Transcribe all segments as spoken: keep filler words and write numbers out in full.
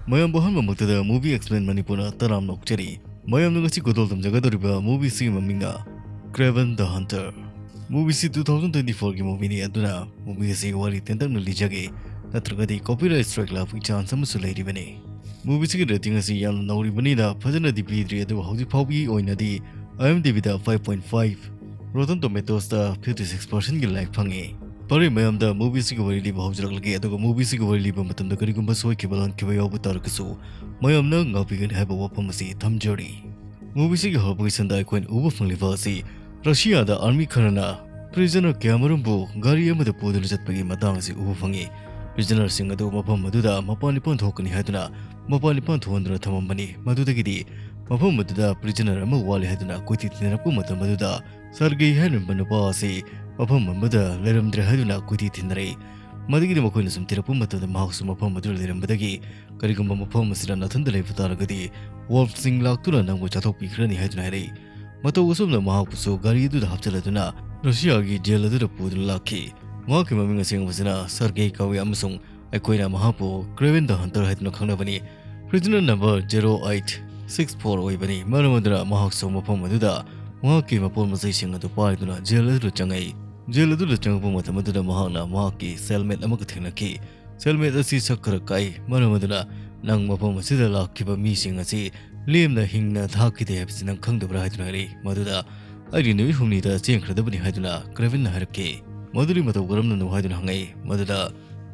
ꯃꯌꯥꯝꯕꯨ ꯑꯍꯥꯟꯕꯃꯛꯇꯗ movie explain ꯃꯅꯤꯄꯨꯔꯅ ꯇꯔꯥꯝꯅ ꯑꯣꯛꯆꯔꯤ꯫ ꯃꯌꯥꯝꯅ ꯉꯁꯤ ꯈꯨꯗꯣꯜ ꯇꯝꯖꯒꯗꯧꯔꯤꯕ movie ꯁꯤꯒꯤ ꯃꯃꯤꯡꯅ Kraven the Hunter꯫ Movie ꯁꯤ two thousand twenty four ꯒꯤ movie ꯅꯤ, ꯑꯗꯨꯅ movie ꯑꯁꯤ ꯋꯥꯔꯤ ꯇꯦꯟꯇꯛꯅ ꯂꯤꯖꯒꯦ, ꯅꯠꯇ꯭ꯔꯒꯗꯤ copyright strike ꯂꯥꯛꯄꯒꯤ chance ꯑꯃꯁꯨ ꯂꯩꯔꯤꯕꯅꯤ꯫ Movie ꯁꯤꯒꯤ rating ꯑꯁꯤ ꯌꯥꯝꯅ ꯅꯧꯔꯤꯕꯅꯤꯅ ꯐꯖꯅꯗꯤ ꯄꯤꯗ꯭ꯔꯤ, ꯑꯗꯨꯕꯨ ꯍꯧꯖꯤꯛ ꯐꯥꯎꯕꯒꯤ ꯑꯣꯏꯅꯗꯤ IMDb ꯗ five point five, Rotten Tomatoes ꯇ fifty six percent ꯒꯤ like ꯐꯪꯉꯤ꯫ ꯐꯔꯦ, ꯃꯌꯥꯝꯗ movie ꯁꯤꯒꯤ ꯋꯥꯔꯤ ꯂꯤꯕ ꯍꯧꯖꯔꯛꯂꯒꯦ, ꯑꯗꯨꯒ movie ꯁꯤꯒꯤ ꯋꯥꯔꯤ ꯂꯤꯕ ꯃꯇꯝꯗ ꯀꯔꯤꯒꯨꯝꯕ ꯁꯣꯏꯈꯤꯕ ꯂꯥꯟꯈꯤꯕ ꯌꯥꯎꯕ ꯇꯥꯔꯒꯁꯨ ꯃꯌꯥꯝꯅ ꯉꯥꯛꯄꯤꯒꯅꯤ ꯍꯥꯏꯕ ꯋꯥꯐꯝ ꯑꯁꯤ ꯊꯝꯖꯔꯤ꯫ Movie ꯁꯤꯒꯤ ꯍꯧꯔꯛꯄꯒꯤ ꯁꯟꯗ ꯑꯩꯈꯣꯏꯅ ꯎꯕ ꯐꯪꯂꯤꯕ ꯑꯁꯤ ꯔꯁꯤꯌꯥꯗ army ꯈꯔꯅ prisoner ꯀꯌꯥꯃꯔꯨꯝꯕꯨ ꯒꯥꯔꯤ ꯑꯃꯗ ꯄꯨꯗꯨꯅ ꯆꯠꯄꯒꯤ ꯃꯇꯥꯡ ꯑꯁꯤ ꯎꯕ ꯐꯪꯉꯤ꯫ Prisoner ꯁꯤꯡ ꯑꯗꯨ ꯃꯐꯝ ꯑꯗꯨꯗ ꯃꯄꯥꯟ ꯏꯄꯥꯟ ꯊꯣꯛꯀꯅꯤ ꯍꯥꯏꯗꯨꯅ ꯃꯄꯥꯟ ꯏꯄꯥꯟ ꯊꯣꯛꯍꯟꯗꯨꯅ ꯊꯝꯃꯝꯕꯅꯤ꯫ ꯃꯗꯨꯗꯒꯤꯗꯤ ꯃꯐꯝ ꯑꯗꯨꯗ prisoner ꯑꯃ ꯋꯥꯠꯂꯤ ꯍꯥꯏꯗꯨꯅ ꯀꯣꯏꯊꯤ ꯊꯤꯅꯔꯛꯄ ꯃꯇꯝ ꯑꯗꯨꯗ ꯁꯔꯒꯦ ꯍꯥꯏꯔꯤꯕ ꯅꯨꯄꯥ ꯑꯁꯤ ꯃꯐꯝ ꯑꯃꯗ ꯂꯩꯔꯝꯗ꯭ꯔꯦ ꯍꯥꯏꯗꯨꯅ ꯀꯣꯏꯊꯤ ꯊꯤꯅꯔꯛꯏ꯫ ꯃꯗꯨꯒꯤꯗꯤ ꯃꯈꯣꯏꯅ ꯁꯨꯝ ꯊꯤꯔꯛꯄ ꯃꯇꯝꯗ ꯃꯍꯥꯛꯁꯨ ꯃꯐꯝ ꯑꯗꯨꯗ ꯂꯩꯔꯝꯕꯗꯒꯤ ꯀꯔꯤꯒꯨꯝꯕ ꯃꯐꯝ ꯑꯁꯤꯗ ꯅꯥꯊꯟꯗ ꯂꯩꯕ ꯇꯥꯔꯒꯗꯤ wolf ꯁꯤꯡ ꯂꯥꯛꯇꯨꯅ ꯅꯪꯕꯨ ꯆꯥꯊꯣꯛꯄꯤꯈ꯭ꯔꯅꯤ ꯍꯥꯏꯗꯨꯅ ꯍꯥꯏꯔꯛꯏ꯫ ꯃꯇꯧ ꯑꯁꯨꯝꯅ ꯃꯍꯥꯛꯄꯨꯁꯨ ꯒꯥꯔꯤ ꯑꯗꯨꯗ ꯍꯥꯞꯆꯤꯜꯂꯗꯨꯅ ꯔꯁꯤꯌꯥꯒꯤ ꯖꯦꯜ ꯑꯗꯨꯗ ꯄꯨꯗꯨꯅ ꯂꯥꯛꯈꯤ꯫ ꯃꯍꯥꯛꯀꯤ ꯃꯃꯤꯡ ꯑꯁꯦꯡꯕꯁꯤꯅ ꯁꯔꯒꯦ ꯀꯧꯏ ꯑꯃꯁꯨꯡ ꯑꯩꯈꯣꯏꯅ ꯃꯍꯥꯛꯄꯨ Kraven the Hunter ꯍꯥꯏꯗꯨꯅ ꯈꯪꯅꯕꯅꯤ꯫ Prisoner number zero eight six four ꯑꯣꯏꯕꯅꯤ꯫ ꯃꯔꯝ ꯑꯗꯨꯅ ꯃꯍꯥꯛꯁꯨ ꯃꯐꯝ ꯑꯗꯨꯗ ꯃꯍꯥꯛꯀꯤ ꯃꯄꯣꯠ ꯃꯆꯩꯁꯤꯡ ꯑꯗꯨ ꯄꯥꯏꯗꯨꯅ ꯖꯦꯜ ꯑꯗꯨꯗ ꯆꯪꯉꯛꯏ꯫ ꯖꯦꯜ ꯑꯗꯨꯗ ꯆꯪꯉꯛꯄ ꯃꯇꯝ ꯑꯗꯨꯗ ꯃꯍꯥꯛꯅ ꯃꯍꯥꯛꯀꯤ cellmate ꯑꯃꯒ ꯊꯦꯡꯅꯈꯤ꯫ Cellmate ꯑꯁꯤ ꯁꯛ ꯈꯔ ꯀꯥꯛꯏ꯫ ꯃꯔꯝ ꯑꯗꯨꯅ "ꯅꯪ ꯃꯐꯝ ꯑꯁꯤꯗ ꯂꯥꯛꯈꯤꯕ ꯃꯤꯁꯤꯡ ꯑꯁꯤ ꯂꯦꯝꯅ ꯍꯤꯡꯅ ꯊꯥꯈꯤꯗꯦ ꯍꯥꯏꯕꯁꯤ ꯅꯪ ꯈꯪꯗꯕ꯭ꯔꯥ?" ꯍꯥꯏꯗꯨꯅ ꯍꯥꯏꯔꯛꯏ꯫ ꯃꯗꯨꯗ "ꯑꯩꯗꯤ ꯅꯨꯃꯤꯠ ꯍꯨꯝꯅꯤꯗ ꯆꯦꯟꯈ꯭ꯔꯗꯕꯅꯤ" ꯍꯥꯏꯗꯨꯅ Kraven ꯅ ꯍꯥꯏꯔꯛꯈꯤ꯫ "ꯃꯗꯨꯗꯤ ꯃꯇꯧ ꯀꯔꯝꯅꯅꯣ?" ꯍꯥꯏꯗꯨꯅ ꯍꯪꯉꯛꯏ꯫ ꯃꯗꯨꯗ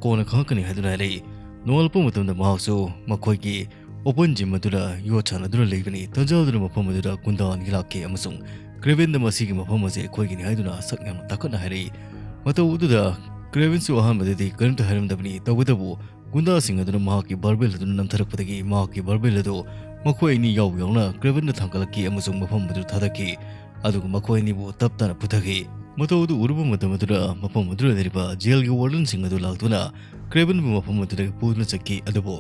"ꯀꯣꯟꯅ ꯈꯪꯉꯛꯀꯅꯤ" ꯍꯥꯏꯗꯨꯅ ꯍꯥꯏꯔꯛꯏ꯫ ꯅꯣꯡꯉꯥꯜꯂꯛꯄ ꯃꯇꯝꯗ ꯃꯍꯥꯛꯁꯨ ꯃꯈꯣꯏꯒꯤ open gym ꯑꯗꯨꯗ ꯌꯣꯠ ꯁꯥꯟꯅꯗꯨꯅ ꯂꯩꯕꯅꯤ꯫ ꯇꯟꯖꯥ ꯑꯗꯨꯅ ꯃꯐꯝ ꯑꯗꯨꯗ ꯒꯨꯟꯗꯥ ꯑꯅꯤ ꯂꯥꯛꯈꯤ ꯑꯃꯁꯨꯡ Kraven ꯗ "ꯃꯁꯤꯒꯤ ꯃꯐꯝ ꯑꯁꯤ ꯑꯩꯈꯣꯏꯒꯤꯅꯤ" ꯍꯥꯏꯗꯨꯅ ꯁꯛ ꯌꯥꯝꯅ ꯇꯥꯈꯠꯅ ꯍꯥꯏꯔꯛꯏ꯫ ꯃꯇꯧ ꯑꯗꯨꯗ Kraven ꯁꯨ ꯑꯍꯥꯟꯕꯗꯗꯤ ꯀꯔꯤꯝꯇ ꯍꯥꯏꯔꯝꯗꯕꯅꯤ꯫ ꯇꯧꯕꯇꯕꯨ ꯒꯨꯟꯗꯥꯁꯤꯡ ꯑꯗꯨꯅ ꯃꯍꯥꯛꯀꯤ barbell ꯑꯗꯨ ꯅꯝꯊꯔꯛꯄꯗꯒꯤ ꯃꯍꯥꯛꯀꯤ barbell ꯑꯗꯨ ꯃꯈꯣꯏ ꯑꯅꯤ ꯌꯥꯎ ꯌꯥꯎꯅ Kraven ꯗ ꯊꯥꯡꯒꯠꯂꯛꯈꯤ ꯑꯃꯁꯨꯡ ꯃꯐꯝ ꯑꯗꯨ ꯊꯥꯗꯈꯤ꯫ ꯑꯗꯨꯒ ꯃꯈꯣꯏ ꯑꯅꯤꯕꯨ ꯇꯞ ꯇꯥꯅ ꯄꯨꯊꯈꯤ꯫ ꯃꯇꯧ ꯑꯗꯨ ꯎꯔꯨꯕ ꯃꯇꯝ ꯑꯗꯨꯗ ꯃꯐꯝ ꯑꯗꯨꯗ ꯂꯩꯔꯤꯕ ꯖꯦꯜꯒꯤ warden ꯁꯤꯡ ꯑꯗꯨ ꯂꯥꯛꯇꯨꯅ Kraven ꯕꯨ ꯃꯐꯝ ꯑꯗꯨꯗꯒꯤ ꯄꯨꯗꯨꯅ ꯆꯠꯈꯤ꯫ ꯑꯗꯨꯕꯨ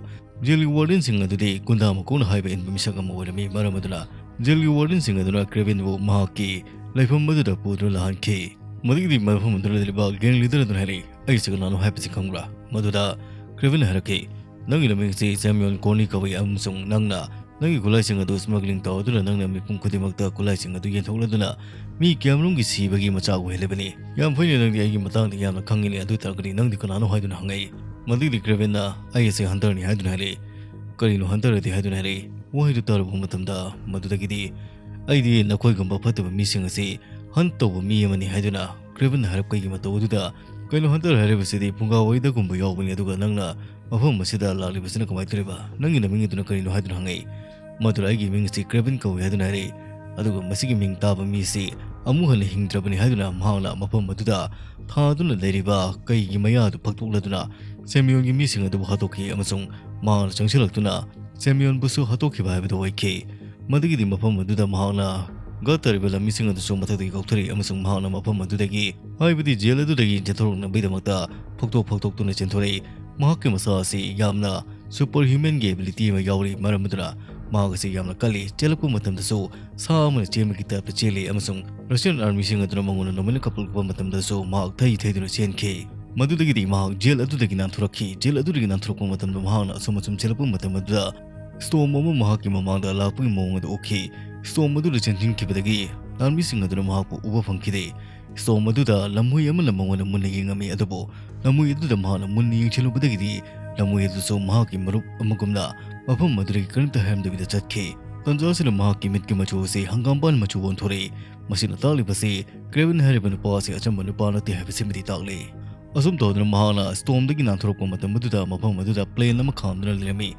ꯖꯦꯜꯒꯤ warden ꯁꯤꯡ ꯑꯗꯨꯗꯤ ꯒꯨꯟꯗꯥ ꯃꯀꯣꯛꯅ ꯍꯥꯏꯕ ꯏꯟꯕ ꯃꯤꯁꯛ ꯑꯃ ꯑꯣꯏꯔꯝꯃꯤ꯫ ꯃꯔꯝ ꯑꯗꯨꯅ ꯖꯦꯜꯒꯤ warden ꯁꯤꯡ ꯑꯗꯨꯅ Kraven ꯕꯨ ꯃꯍꯥꯛꯀꯤ ꯂꯩꯐꯝ ꯑꯗꯨꯗ ꯄꯨꯗꯨꯅ ꯂꯥꯛꯍꯟꯈꯤ꯫ ꯃꯗꯨꯒꯤꯗꯤ ꯃꯐꯝ ꯑꯗꯨꯗ ꯂꯩꯔꯤꯕ gang leader ꯑꯗꯨꯅ ꯍꯥꯏꯔꯛꯏ, "ꯑꯩꯁꯤ ꯀꯅꯥꯅꯣ ꯍꯥꯏꯕꯁꯤ ꯈꯪꯕ꯭ꯔꯥ?" ꯃꯗꯨꯗ Kraven ꯅ ꯍꯥꯏꯔꯛꯈꯤ, "ꯅꯪꯒꯤ ꯅꯃꯤꯡꯁꯤ ꯁꯦꯝꯌꯣꯟ ꯀꯣꯔꯅꯤ ꯀꯧꯏ, ꯑꯃꯁꯨꯡ ꯅꯪꯅ ꯅꯪꯒꯤ ꯈꯨꯠꯂꯥꯏꯁꯤꯡ ꯑꯗꯨ smuggling ꯇꯧꯗꯨꯅ ꯅꯪꯅ ꯃꯤꯄꯨꯝ ꯈꯨꯗꯤꯡꯃꯛꯇ ꯈꯨꯠꯂꯥꯏꯁꯤꯡ ꯑꯗꯨ ꯌꯦꯟꯊꯣꯛꯂꯗꯨꯅ ꯃꯤ ꯀꯌꯥꯃꯔꯨꯝꯒꯤ ꯁꯤꯕꯒꯤ ꯃꯆꯥꯛ ꯑꯣꯏꯍꯜꯂꯤꯕꯅꯤ꯫ ꯌꯥꯝ ꯐꯩꯅꯦ, ꯅꯪꯗꯤ ꯑꯩꯒꯤ ꯃꯇꯥꯡꯗ ꯌꯥꯝꯅ ꯈꯪꯉꯤꯅꯦ꯫ ꯑꯗꯨ ꯑꯣꯏꯇꯥꯔꯒꯗꯤ ꯅꯪꯗꯤ ꯀꯅꯥꯅꯣ?" ꯍꯥꯏꯗꯨꯅ ꯍꯪꯉꯛꯏ꯫ ꯃꯗꯨꯒꯤꯗꯤ ꯀ꯭ꯔꯦꯕꯟꯅ, "ꯑꯩ ꯑꯁꯤ ꯍꯟꯇꯔꯅꯤ" ꯍꯥꯏꯗꯨꯅ ꯍꯥꯏꯔꯛꯏ꯫ "ꯀꯔꯤꯅꯣ ꯍꯟꯇꯔ ꯑꯗꯤ?" ꯍꯥꯏꯗꯨꯅ ꯍꯥꯏꯔꯛꯏ꯫ ꯋꯥꯍꯩꯗꯨ ꯇꯥꯔꯨꯕ ꯃꯇꯝꯗ ꯃꯗꯨꯗꯒꯤꯗꯤ, "ꯑꯩꯗꯤ ꯅꯈꯣꯏꯒꯨꯝꯕ ꯐꯠꯇꯕ ꯃꯤꯁꯤꯡ ꯑꯁꯤ ꯍꯟ ꯇꯧꯕ ꯃꯤ ꯑꯃꯅꯤ" ꯍꯥꯏꯗꯨꯅ ꯀ꯭ꯔꯦꯕꯟꯅ ꯍꯥꯏꯔꯛꯄꯒꯤ ꯃꯇꯧ ꯑꯗꯨꯗ, "ꯀꯩꯅꯣ, ꯍꯟꯇꯔ ꯍꯥꯏꯔꯤꯕꯁꯤꯗꯤ ꯐꯨꯡꯒꯥ ꯋꯥꯔꯤꯗꯒꯨꯝꯕ ꯌꯥꯎꯕꯅꯤ, ꯑꯗꯨꯒ ꯅꯪꯅ ꯃꯐꯝ ꯑꯁꯤꯗ ꯂꯥꯛꯂꯤꯕꯁꯤꯅ ꯀꯃꯥꯏꯅ ꯇꯧꯔꯤꯕ? ꯅꯪꯒꯤ ꯅꯃꯤꯡ ꯑꯗꯨꯅ ꯀꯔꯤꯅꯣ?" ꯍꯥꯏꯗꯨꯅ ꯍꯪꯉꯛꯏ꯫ ꯃꯗꯨꯗ, "ꯑꯩꯒꯤ ꯃꯤꯡ ꯑꯁꯤ ꯀ꯭ꯔꯦꯕꯟ ꯀꯧꯏ" ꯍꯥꯏꯗꯨꯅ ꯍꯥꯏꯔꯛꯏ꯫ ꯑꯗꯨꯒ ꯃꯁꯤꯒꯤ ꯃꯤꯡ ꯇꯥꯕ ꯃꯤꯁꯤ ꯑꯃꯨꯛ ꯍꯟꯅ ꯍꯤꯡꯗ꯭ꯔꯕꯅꯤ ꯍꯥꯏꯗꯨꯅ ꯃꯍꯥꯛꯅ ꯃꯐꯝ ꯑꯗꯨꯗ ꯊꯥꯗꯨꯅ ꯂꯩꯔꯤꯕ ꯀꯩꯒꯤ ꯃꯌꯥ ꯑꯗꯨ ꯐꯛꯇꯣꯛꯂꯗꯨꯅ ꯁꯦꯃꯤꯌꯣꯟꯒꯤ ꯃꯤꯁꯤꯡ ꯑꯗꯨꯕꯨ ꯍꯥꯠꯇꯣꯛꯈꯤ, ꯑꯃꯁꯨꯡ ꯃꯍꯥꯛꯅ ꯆꯪꯁꯤꯜꯂꯛꯇꯨꯅ ꯁꯦꯃꯤꯌꯣꯟꯕꯨꯁꯨ ꯍꯥꯠꯇꯣꯛꯈꯤꯕ ꯍꯥꯏꯕꯗꯨ ꯑꯣꯏꯈꯤ꯫ ꯃꯗꯨꯒꯤꯗꯤ ꯃꯐꯝ ꯑꯗꯨꯗ ꯃꯍꯥꯛꯅ ꯒꯥꯔꯗ ꯇꯧꯔꯤꯕ ꯂꯝꯃꯤꯁꯤꯡ ꯑꯗꯨꯁꯨ ꯃꯊꯛꯇꯒꯤ ꯀꯥꯎꯊꯔꯛꯏ, ꯑꯃꯁꯨꯡ ꯃꯍꯥꯛꯅ ꯃꯐꯝ ꯑꯗꯨꯗꯒꯤ, ꯍꯥꯏꯕꯗꯤ ꯖꯦꯜ ꯑꯗꯨꯗꯒꯤ ꯆꯦꯟꯊꯣꯔꯛꯅꯕꯒꯤꯗꯃꯛꯇ ꯐꯛꯇꯣꯛ ꯐꯛꯇꯣꯛꯇꯨꯅ ꯆꯦꯟꯊꯣꯔꯛꯏ꯫ ꯃꯍꯥꯛꯀꯤ ꯃꯁꯥ ꯑꯁꯤ ꯌꯥꯝꯅ ꯁꯨꯄꯔ ꯍ꯭ꯌꯨꯃꯦꯟꯒꯤ ꯑꯦꯕꯤꯂꯤꯇꯤ ꯑꯃ ꯌꯥꯎꯔꯤ, ꯃꯔꯝ ꯑꯗꯨꯅ ꯃꯍꯥꯛ ꯑꯁꯤ ꯌꯥꯝꯅ ꯀꯜꯂꯤ꯫ ꯆꯦꯜꯂꯛꯄ ꯃꯇꯝꯗꯁꯨ ꯁꯥ ꯑꯃꯅ ꯆꯦꯟꯕꯒꯤ ꯇꯥꯏꯞꯇ ꯆꯦꯜꯂꯤ, ꯑꯃꯁꯨꯡ ꯔꯁꯤꯌꯟ ꯑꯥꯔꯃꯤꯁꯤꯡ ꯑꯗꯨꯅ ꯃꯉꯣꯟꯗ ꯅꯣꯡꯃꯩꯅ ꯀꯥꯞꯂꯛꯄ ꯃꯇꯝꯗꯁꯨ ꯃꯍꯥꯛ ꯊꯩ ꯊꯩꯗꯨꯅ ꯆꯦꯟꯈꯤ꯫ ꯃꯗꯨꯗꯒꯤꯗꯤ ꯃꯍꯥꯛ ꯖꯦꯜ ꯑꯗꯨꯗꯒꯤ ꯅꯥꯟꯊꯣꯔꯛꯈꯤ꯫ ꯖꯦꯜ ꯑꯗꯨꯗꯒꯤ ꯅꯥꯟꯊꯣꯔꯛꯄ ꯃꯇꯝꯗ ꯃꯍꯥꯛꯅ ꯑꯁꯨꯝ ꯑꯁꯨꯝ ꯆꯦꯜꯂꯛꯄ ꯃꯇꯝ ꯑꯗꯨꯗ ꯁ꯭ꯇꯣꯝ ꯑꯃ ꯃꯍꯥꯛꯀꯤ ꯃꯃꯥꯡꯗ ꯂꯥꯛꯄꯒꯤ ꯃꯑꯣꯡ ꯑꯗꯨ ꯎꯈꯤ꯫ ꯁ꯭ꯇꯣꯝ ꯑꯗꯨꯗ ꯆꯦꯟꯁꯤꯟꯈꯤꯕꯗꯒꯤ ꯂꯥꯟꯃꯤꯁꯤꯡ ꯑꯗꯨꯅ ꯃꯍꯥꯛꯄꯨ ꯎꯕ ꯐꯪꯈꯤꯗꯦ꯫ ꯁ꯭ꯇꯣꯝ ꯑꯗꯨꯗ ꯂꯝꯍꯨꯏ ꯑꯃꯅ ꯃꯉꯣꯟꯗ ꯃꯨꯟꯅ ꯌꯦꯡꯉꯝꯃꯤ, ꯑꯗꯨꯕꯨ ꯂꯝꯍꯨꯏ ꯑꯗꯨꯗ ꯃꯍꯥꯛꯅ ꯃꯨꯟꯅ ꯌꯦꯡꯁꯤꯜꯂꯨꯕꯗꯒꯤꯗꯤ ꯂꯝꯍꯨꯏ ꯑꯗꯨꯁꯨ ꯃꯍꯥꯛꯀꯤ ꯃꯔꯨꯞ ꯑꯃꯒꯨꯝꯅ ꯃꯐꯝ ꯑꯗꯨꯗꯒꯤ ꯀꯔꯤꯝꯇ ꯍꯥꯏꯔꯝꯗꯕꯤꯗ ꯆꯠꯈꯤ꯫ ꯇꯟꯖꯥ ꯑꯁꯤꯗ ꯃꯍꯥꯛꯀꯤ ꯃꯤꯠꯀꯤ ꯃꯆꯨ ꯑꯁꯤ ꯍꯪꯒꯥꯝꯄꯥꯟ ꯃꯆꯨ ꯑꯣꯟꯊꯣꯔꯛꯏ꯫ ꯃꯁꯤꯅ ꯇꯥꯛꯂꯤꯕꯁꯤ ꯀ꯭ꯔꯦꯕꯟ ꯍꯥꯏꯔꯤꯕ ꯅꯨꯄꯥ ꯑꯁꯤ ꯑꯆꯝꯕ ꯅꯨꯄꯥ ꯅꯠꯇꯦ ꯍꯥꯏꯕꯁꯤꯃꯗꯤ ꯇꯥꯛꯂꯤ꯫ ꯑꯁꯨꯝ ꯇꯧꯗꯨꯅ ꯃꯍꯥꯛꯅ ꯁ꯭ꯇꯣꯝꯗꯒꯤ ꯅꯥꯟꯊꯣꯔꯛꯄ ꯃꯇꯝ ꯑꯗꯨꯗ ꯃꯐꯝ ꯑꯗꯨꯗ ꯄ꯭ꯂꯦꯟ ꯑꯃ ꯈꯥꯝꯗꯨꯅ ꯂꯩꯔꯝꯃꯤ꯫